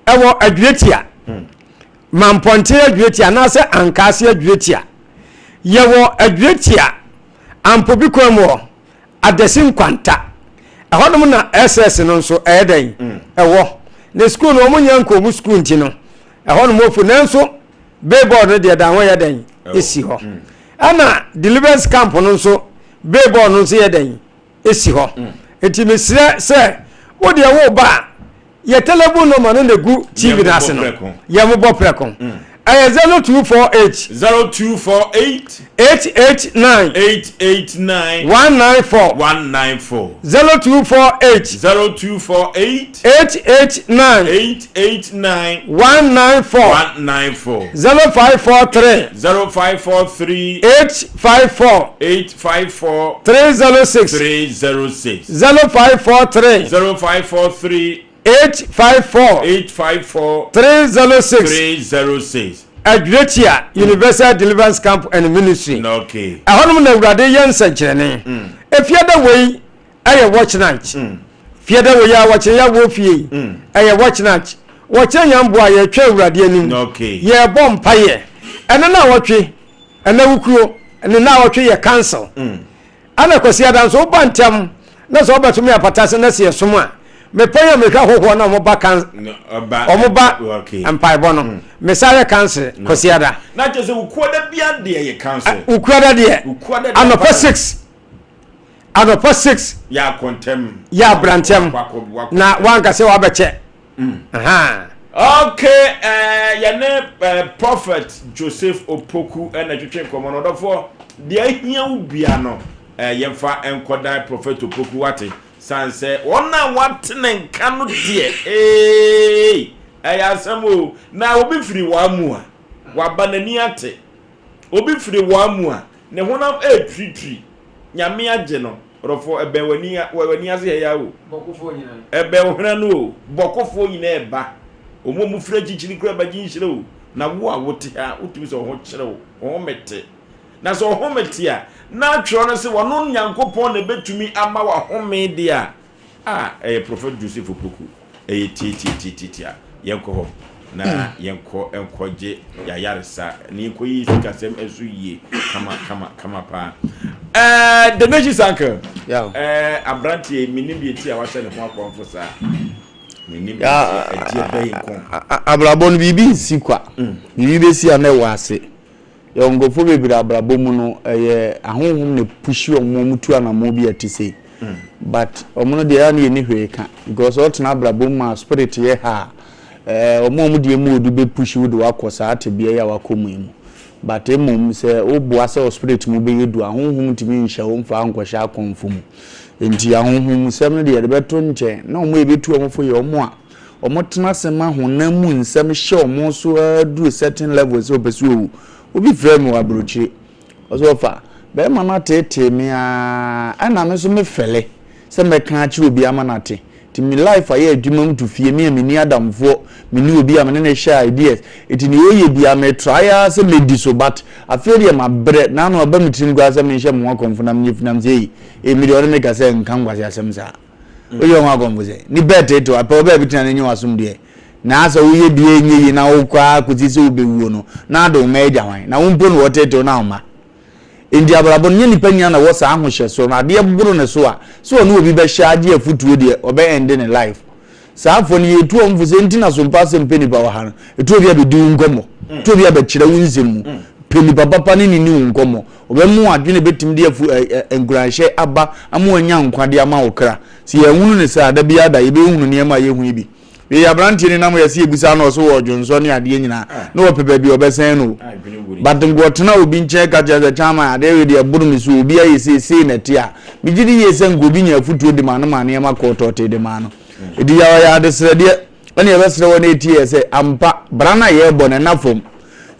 ɛwɔ Adwiratia. Mampɔnten Adwiratia anaasɛ Ankaase Adwiratia. Yɛwɔ Adwiratia Ampobi kwan mu hɔ, Adasi Nkwanta. Ɛhɔnom na SS no nso ɛyɛ dɛn? Mm. Ɛwɔ. Ne sukuu no wɔn nyɛ nkɔɔ mu sukuu nti no, ɛhɔnom ofu nanso billboard no deɛ dan ho yɛ dɛn? Esi hɔ. Mm. Ɛna deliverance camp no nso billboard no nso yɛ dɛn? Esi hɔ. Mm. Nti mesrɛ sɛ wo deɛ wo ba a Yɛ telephone number no na egu TV no ase no. Yɛ mo bɔ prɛko. Ɛyɛ 0248. 0248. 889. 889. 194. 194. 0248. 0248. 889. 889. 194. 194. 0543. 0543. 854. 854. 306. 306. 0543. 0543. 854. 854. 306. 306. Adwiratia Universal Deliverance Camp and Ministry. Okay. Ɛhɔnom na Awurade yɛ nsɛnkyerɛnne. Mm. Efiada wei ɛyɛ watch night. Mm. Fiada wei a wɔkyerɛ yɛ wɔ fie yi. Mm. Ɛyɛ watch night. Wɔkyerɛ yɛn boa yɛtwa Awurade anim. Okay. Yɛbɔ mpaeɛ. Ɛno na wɔtwe ɛna wukuro ne na wɔtwe yɛ council. Mm. Ana Kwasiada nso woba ntɛm na sɛ wobɛto me apata ase na sɛ yɛsom a, mepɔn a mehwɛ ahɔhoɔ na wɔba kan wɔba mpaebɔ no. Mesa yɛ kanse Kwasiada. Na kyerɛ sɛ Wukuada bia deɛ yɛ kanse. Wukuada deɛ anɔpa 6 anɔpa 6 yɛ akɔntɛm yɛ abrantɛm na wanka sɛ wabɛkyɛ. Ahaa. Okay, eh, yɛne eh, Prophet Joseph Opoku ɛna twetwe nkɔmmɔ no. Ɔdɔfoɔ, deɛ ahia wo bia no, eh, yɛmfa nkɔdan Prophet Opoku wate. San sɛ wɔn a wɔate ne nka no deɛ, ee, ɛyɛ asɛm o. Na obi firi wɔn mu a, waba n'ani ate. Obi firi wɔn mu a, ne honam ɛretwiritwiri. Nyame agye no. Ɔdɔfoɔ, ɛbɛn w'ani w'ani ase ha yi ara o. Ɛbɛn wo hwene ano o. Bɔkɔfoɔ nyinaa ɛba. Wɔn a wɔfiri akyirikyiri koraa bɛgye nhyira o. Na wo a wote ha, wotumi sɛ wo ho kyere wo, wo ho mete. Na sɛ wo ho mete a, na atwerɛ no sɛ ɔno Nyankopɔn na ɛbɛtumi ama w'ahome deɛ a, Ah ɛyɛ Prophet Joseph Opoku ɛyɛ tiatiatiatia yɛnkɔ hɔ na yɛnkɔ nkɔ gye yayaresa na yɛnkɔ yi sikasɛm nso yie kama kama kama paa ɛɛ the nation's uncle ɛɛ aberanteɛ menim deɛ ti a wahyɛ ne ho akɔmfo saa menim deɛ ti ɛdeɛ bɛyi nko abrabɔ no biribi nsi kwa biribi bɛsi a na ɛwɔ ase Yɛwɔ nkurɔfoɔ bebree abrabɔ mu no ɛyɛ ahonhom na ɛpushi wɔn ma wɔn tu anamɔn bi a ɛte sei but wɔn no deɛ ɛyɛ a na yɛnni hwee ka because ɔtena abrabɔ mu ma spirit yɛ ha a ɛɛ wɔn a wɔn deɛ mu odu bɛ pushi wo de wakɔ saa tebea yi a wakɔ mu yi mu but mmom sɛ woboa sɛ wɔ spirit mu bɛyɛ du a honhom ntumi nhyɛ wo mfa nkɔhyɛ akɔmfo mu nti ahonhom nsɛm no deɛ yɛde bɛto nkyɛn na wɔn a yɛbɛtu wɔn fo yɛ wɔn a Wɔtena ase ma honam mu nsɛm hyɛ wɔn so ara duru certain level sɛ wɔpɛ sɛ wɔwu. Obi frɛɛ me wɔ aburokyire. Ɔsɛ ɔfa, barima no ateetee me ara ɛna me nso mefɛle sɛ mɛka akyerɛ obi ama no ate. Nti me life ayɛ adwuma mu to fie, me a menni adamfoɔ, menni obi a me ne no share ideas. Nti nea ɔyɛ biara me try ara sɛ mɛdi so but afei deɛ mabrɛ. N'ano aba me tirim koraa sɛ menhyɛ me ho akɔmfo na menyɛ fi nam sɛ ei, ei me deɛ ɔne me ka sɛ nka nkwaseasɛm saa. Woyɛ ho akɔmfo sɛ nipa ɛteetew apɛ wo baabi tena na nya w'asomdwoeɛ. Na sɛ woyɛ bi a ɛnyɛ yie na wokɔ ara kɔsi sɛ wobɛwuo no, na ade wo mma agya hwan? Na wo mpo na wɔteetew na wo mma. Enti abrabɔ no, nyɛ nipa nyinaa na ɛwɔ saa ahohyɛsoɔ no. Adeɛ boro ne so a, sɛ ɔne obi bɛhyɛ agye afutuo deɛ, ɔbɛ ɛnde ne life. Saa afoɔ no, yɛtu wɔn fo sɛ nti na sompa asɛm pɛ nipa wɔ ha no. Ɛtu obi a bɛdi wo nkɔmmɔ, ɛtu obi a bɛkyerɛ wo nsɛm mu. Pɛ nipa papa ne ne ni wo nkɔmmɔ. Ɔbɛma wo adwene a ɛbɛtumi de afu ɛ ɛ nkuranhyɛ aba ama woanya nkwa de ama wo kra. Sɛ yɛanhunu no saa a, da biara da yɛbɛhunu nneɛma a yɛhu yi bi. Wei aberanteɛ ni nam yɛse yɛbisa no ɔse wɔ dwonsɔ ne adeɛ nyinaa na ɔpɛ baabi a ɔbɛsɛn no o. But nka ɔtena obi nkyɛn ka kyerɛ sɛ chairman adeɛ wei deɛ ɛboro me so obi ayɛ sei sei na ɛte a, megye di yie sɛ nka obi nya afutuo de maa no maa nneɛma kɔɔ tɔɔtee de maa no. Ɛti yɛ ɔyɛ adesrɛdeɛ ɛne yɛbɛsrɛ wɔn a ɛtie yɛ sɛ ampa bra no a yɛrebɔ no ɛna fam.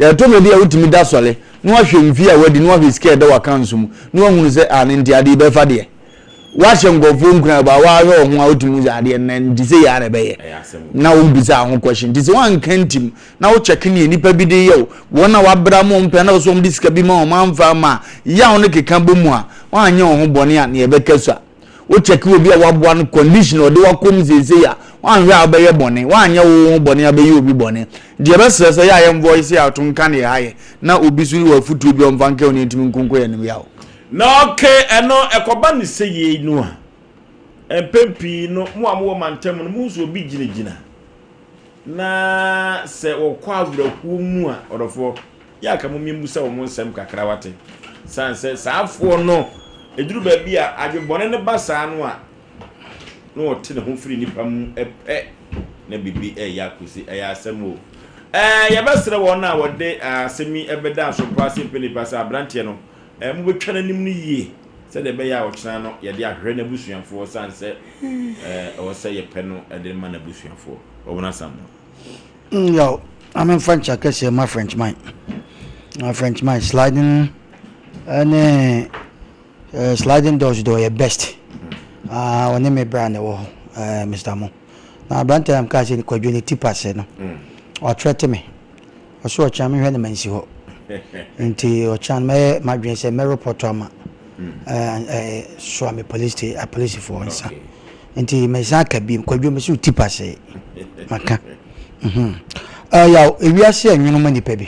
Yɛto me deɛ wotumi da sɔle na wahwɛ mfie a wadi na wahwɛ sika a ɛda w'account mu na wahunu sɛ ah ne nti adeɛ bɛfa deɛ. Wahyɛ nkurɔfoɔ nkuran ba wahwɛ wo ho a wotumi hu sɛ adeɛ nnɛ nti sɛ yɛ ara na ɛbɛyɛ. Na wobisa ho question nti sɛ woanka ntim na wo check neɛ nipa bi de yɛ wo wɔn a wabra ma wɔn pɛ na wɔsɛ wɔn de sika bi ma wɔn amfa ama a yaw no keka bɔ mu a woanyɛ wo ho bɔne a neɛ ɛbɛka sua. Wo check obi a waboa no condition a ɔde wakɔ mu seesei a, woanhwɛ a wobɛyɛ bɔne, woanyɛ wo ho bɔne a wobɛyɛ obi bɔne. Nti yɛbɛsrɛ sɛ yɛ a yɛn voice out nka neɛ ɛha yɛ na obi nso wɔ afutuo bi a ɔmfa nka wo na yɛntumi nkonko yɛn anim yaw. Na ok, ɛno ɛkɔba no sɛ yei no a, mpɛn pii no mo a mowɔ mantam no mohu sɛ obi gyinagyina na sɛ wɔkɔ awerɛhoɔ mu a, ɔdɔfoɔ, Yɛ a ka mom yɛmmusa wɔn nsɛm kakra wate. Sane sɛ saa foɔ no ɛduru baabi a adwebɔne no ba saa no a na ɔte ne ho firi nnipa mu pɛ na biribi ɛyɛ akɔsi. Ɛyɛ asɛm o. Ɛɛ yɛbɛsrɛ wɔn a wɔde asɛm yi ɛbɛda asompa ase mpɛ nipa sɛ aberanteɛ no ɛɛ mobɛtwa n'anim no yie sɛdeɛ ɛbɛyɛ a ɔkyena no yɛde ahwehwɛ n'abusuafoɔ sane sɛ ɛɛ ɛwɔ sɛ yɛpɛ no ɛde ma n'abusuafoɔ. Wɔn asɛm no. Yaw, na memfa nkyɛ kɛseɛ ma French man. Na French man sliding ɛne eh, sliding doors de ɔyɛ best. Ah, ɔne me bra na ɛwɔ hɔ, eh, Mr. Mo. Na aberante a mekaa sɛ kwadwo ne ti pase no, ɔtrɛte me. Ɔsɛ ɔkyena mehwɛ no mansi hɔ. Nti ɔkyena no mɛyɛ m'adwene sɛ mɛrepɔto ama eh, eh, soa me police apolisifoɔ nsa. Nti mesan aka bio, Kwadwo mese wo ti pasee. Maka. Mhm. Uh, yaw, ewiase ɛnwono ma nipa bi.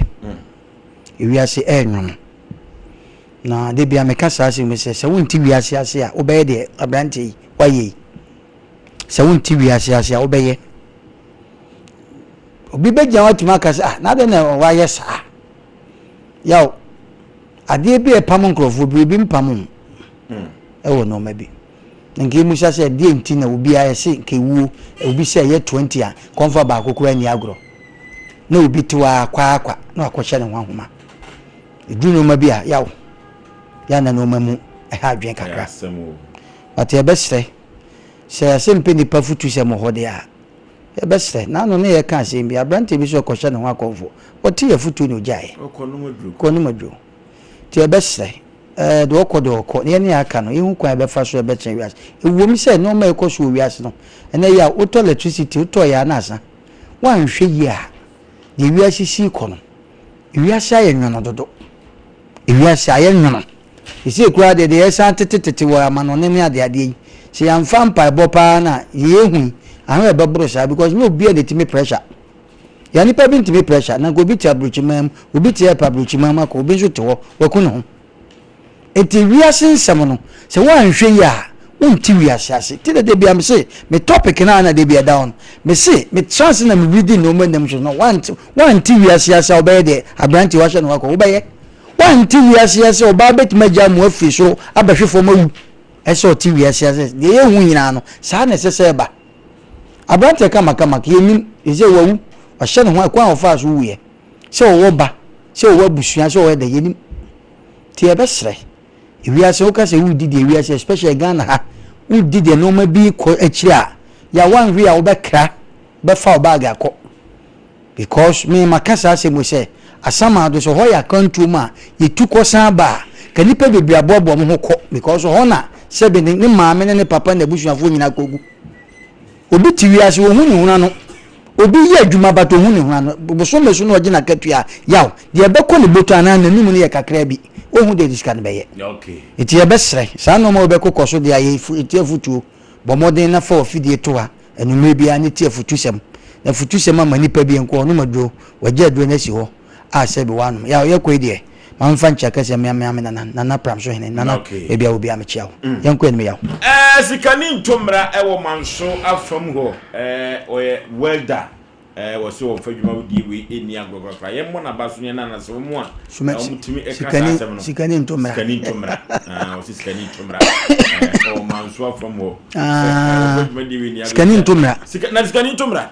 Ewiase ɛnwono. Na de bia meka saa asɛm sɛ sɛ wonte wiase ase a wobɛyɛ deɛ aberanteɛ yi wayɛ yi. Sɛ wonte wiase ase a wobɛyɛ. Obi bɛgyina hɔ atumi aka sɛ ah na adɛn na wayɛ saa. Yaw, adeɛ bi a ɛpam nkurɔfoɔ biribi mpam ho ɛwɔ nneɛma bi. Na nka yɛmmisa sɛ deɛ nti na obiara yɛse nka ɛwuo obi sɛ ɛyɛ 20 a nka ɔmfa baako koraa nni agorɔ na obi te hɔ ara kwaakwa na wakɔhyɛ ne ho ahoma. Ɛduru nneɛma bi a yaw yɛ na nneɛma mu ɛha adwene kakra. But yɛbɛsrɛ sɛ yɛse mpɛ nipa futu sɛ mɔ hɔ deɛ a yɛbɛsrɛ. N'ano ne yɛka asɛm bi aberanteɛ bi sɛ ɔkɔhyɛ ne ho akɔmfo ɔte yɛ futuo na ɔgyaeɛ. Kɔnom aduro. Nti yɛbɛsrɛ Ɛɛ, deɛ ɔkɔ deɛ ɔkɔ, na yɛn a aka no, yɛnhu kwan a yɛbɛfa so yɛbɛtena wiase. Ɛwom sɛ nneɛma a ɛkɔ so wɔ wiase no, ɛnnɛ yi a wotɔ electricity, wotɔ yɛ a na asa. Woanhwɛ yie a, deɛ wiase si rekɔ no, wiase ayɛ nwono dodo. Wiase ayɛ nwono. Seesei koraa deɛ, deɛ yɛsan tetetete wɔ amanɔne ne adeadeɛ yi, sɛ yɛamfa mpaebɔ paa no a, deɛ yɛhu yi, ahwɛ ɛbɛboro saa because nyɛ obiara na ɛtumi pressure. Yɛn nipa bi ntumi pressure na nka obi te aburokyiman mu, obi te ɛpɛ aburokyiman mu akɔ, obi nso te hɔ, waku ne ho. Enti wiase nsɛm no, sɛ woanhwɛ yie a, wonte wiase ase. Ti na da bia mese, me topic no a na da bia ɛda hɔ no, mese, metra ase na me reading nneɛma nam so no, woante, woante wiase ase a wobɛyɛ deɛ aberanteɛ wahyɛ ne ho akɔ, wobɛyɛ. Woante wiase ase a ɔbaa bɛtumi agya amoa firi soro abɛhwe fam awu. Ɛsɛ ɔte wiase ase, deɛ yɛhu nyinaa no, saa na ɛsɛ sɛ ɛba. Aberanteɛ kamakama ka yɛnnim, ɛsɛ wawu, wahyɛ ne ho ɛkwan a ɔfaa so wuiɛ, sɛ ɔwɔ ba, sɛ ɔwɔ abusua, sɛ ɔwɔ dɛ, yɛnnim. Nti yɛbɛsrɛ, ewiase woka sɛ wodi deɛ wiase especially Ghana ha, wodi deɛ nneɛma bi kɔ akyire a, yɛ a woanhwɛ a wobɛkra, bɛfa wo baage akɔ. Because me maka saa asɛm wei sɛ, Asamado sɛ hɔ yɛ akwantuo mu a yɛtu kɔ san ba a, ka nnipa bebree aboaboa wɔn ho kɔ because hɔ na sɛbe ne ne maame ne ne papa ne n'abusuafoɔ nyinaa kɔgu. Obi te wiase ɔhu ne hunu ano, obi yɛ adwuma but ɔhu ne hunu ano, bosome so na ɔgye n'akatua a, yaw, deɛ ɛbɛkɔ ne bɔtɔ anaa n'anum no yɛ kakraa bi, ɔnhu deɛ de sika no bɛyɛ. Nti yɛbɛsrɛ, saa nnoɔma wei bɛkokɔ so deɛ a yɛtie afotuo, bɔ mmɔden na fa w'afidie to ha anwummerɛ biara ne tie afutusɛm. Na afutusɛm ama nipa bi nko ɔnom aduro, wagya aduro no asi hɔ a sɛbi wanom. Yaw yɛkɔ yi deɛ, ma memfa nkyia kɛseɛ mmea mmea me nana, Nana Pram so hene, Nana baabi a wɔ biara mekyia wo. Yɛnkɔ anim Yaw. Ɛɛ sikani nto mmara wɔ manso afam hɔ ɛɛ ɔyɛ welder Ɛɛ wɔse wɔmfa dwuma wodie wei nni agorɔ korakora. Yɛmmɔ n'aba so ne yɛn nana sɛ wɔn a Suma wɔtumi ɛka saa sikani asɛm no. sikani nto mmara. Sikani nto mmara. Ah, wɔse sikani nto mmara. Ɛɛ ɔwɔ manso afam hɔ. Sɛ Ah, wɔmfa dwumadie wei nni agorɔ. sikani nto mmara. Sika na sikani nto mmara.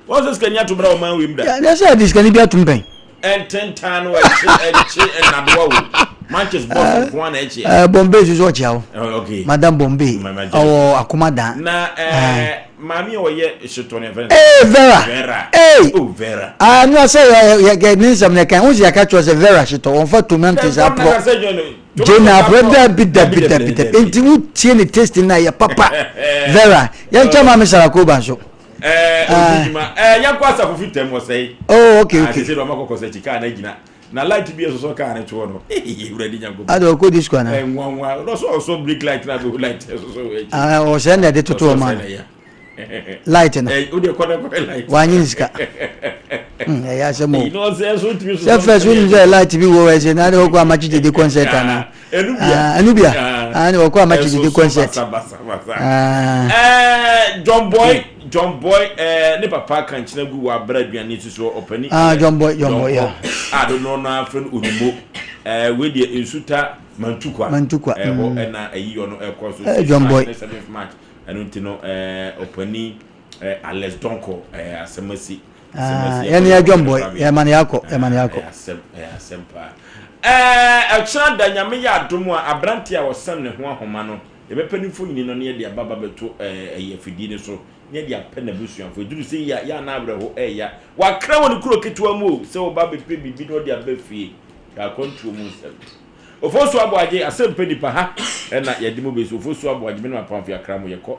Wɔn sɛ sikani ato mmara wɔ man wei mu da. Ya, na sɛ yɛde sikani bi atom pɛn. Ɛntentan no ɛkye ɛkye ɛnadoa o. Manches boss nko ara na ɛkyeɛ. Eh, Bombay nso so ɔkyea wo. Oh, okay. Madam Bombay Ma- ma- ɔwɔ Akomadan. Na ɛɛ. Maame a ɔyɛ hyetɔ no yɛfrɛ no Ee Vera. Vera. Ee. Oh Vera. Ah no sɛ yɛ yɛ yɛ ne nsɛm na ɛka ho sɛ yɛka kyerɛ sɛ Vera hyetɔ wɔn fa tomatoes aporɔ. Gyina aporɔ dabi dabi dabi dabi nti wotie ne taste na yɛ papa Vera yɛn kyɛ maame Sarakoba nso. Ɛɛ odi dwuma ɛɛ yɛn kɔ asafo fi tɛm ɔsɛe. Oh okay okay. Sɛ sɛ ɔma kɔkɔ sɛ kyi kaa na gyina na light bi ɛsosɔ kaa ne toɔ no ewurade nyanko. Adi ɔkɔ disco ana. Ɛɛ nwanwa ɔsɔ ɔsɔ brake light na bɛ light ɛsosɔ wɔ akyi. Ah ɔsɛ na ɛde toto ɔma no. Light no. Ɛɛ o de kɔ na kɔ light. Wanyi ne sika. Ɛyɛ asɛm o. Sɛ Sɛ fɛ so nim sɛ light bi wɔ ɛsɛ na de ɔkɔ amakye dede concert ana. Ɛnu bia. Ah ne ɔkɔ amakye dede concert. Ɛɛ John Boy John Boy ɛɛ ne papa kankyina gu wɔ abira aduane soso ɔpani. Ah John Boy John Boy ya. A do no na afɛn onimo ɛɛ wei deɛ nsuta mantukwa. Mantukwa. Ɛhɔ ɛna ɛyi yɔ no ɛkɔ so. John Boy. 7th March ɛno nti no ɛɛ ɔpani ɛɛ Alex Donko ɛɛ asɛm asi. Yɛn yɛ John Boy yɛ ma ne akɔ yɛ ma ne akɔ. Ɛyɛ asɛm ɛyɛ asɛm paa. Ɛɛ ɛkyerɛ da nyame yɛ adom a aberante a ɔsɛm ne ho ahoma no yɛbɛpɛ ne mfonini no na yɛde aba ba bɛto ɛɛ ɛyɛ afidie no so na yɛde apɛ n'abusuafo eduru sɛ yɛ yɛ ana awerɛho ɛɛya wakra wɔ ne kuro ketewa mu o sɛ ɔba bɛpɛ biribi na ɔde aba fie hwɛ akwantuo mu nsɛm Ofosu Aboagye asɛm pɛ nipa ha ɛna yɛde mu bɛsi Ofosu Aboagye me ne mapamfo yɛakra mo yɛkɔ.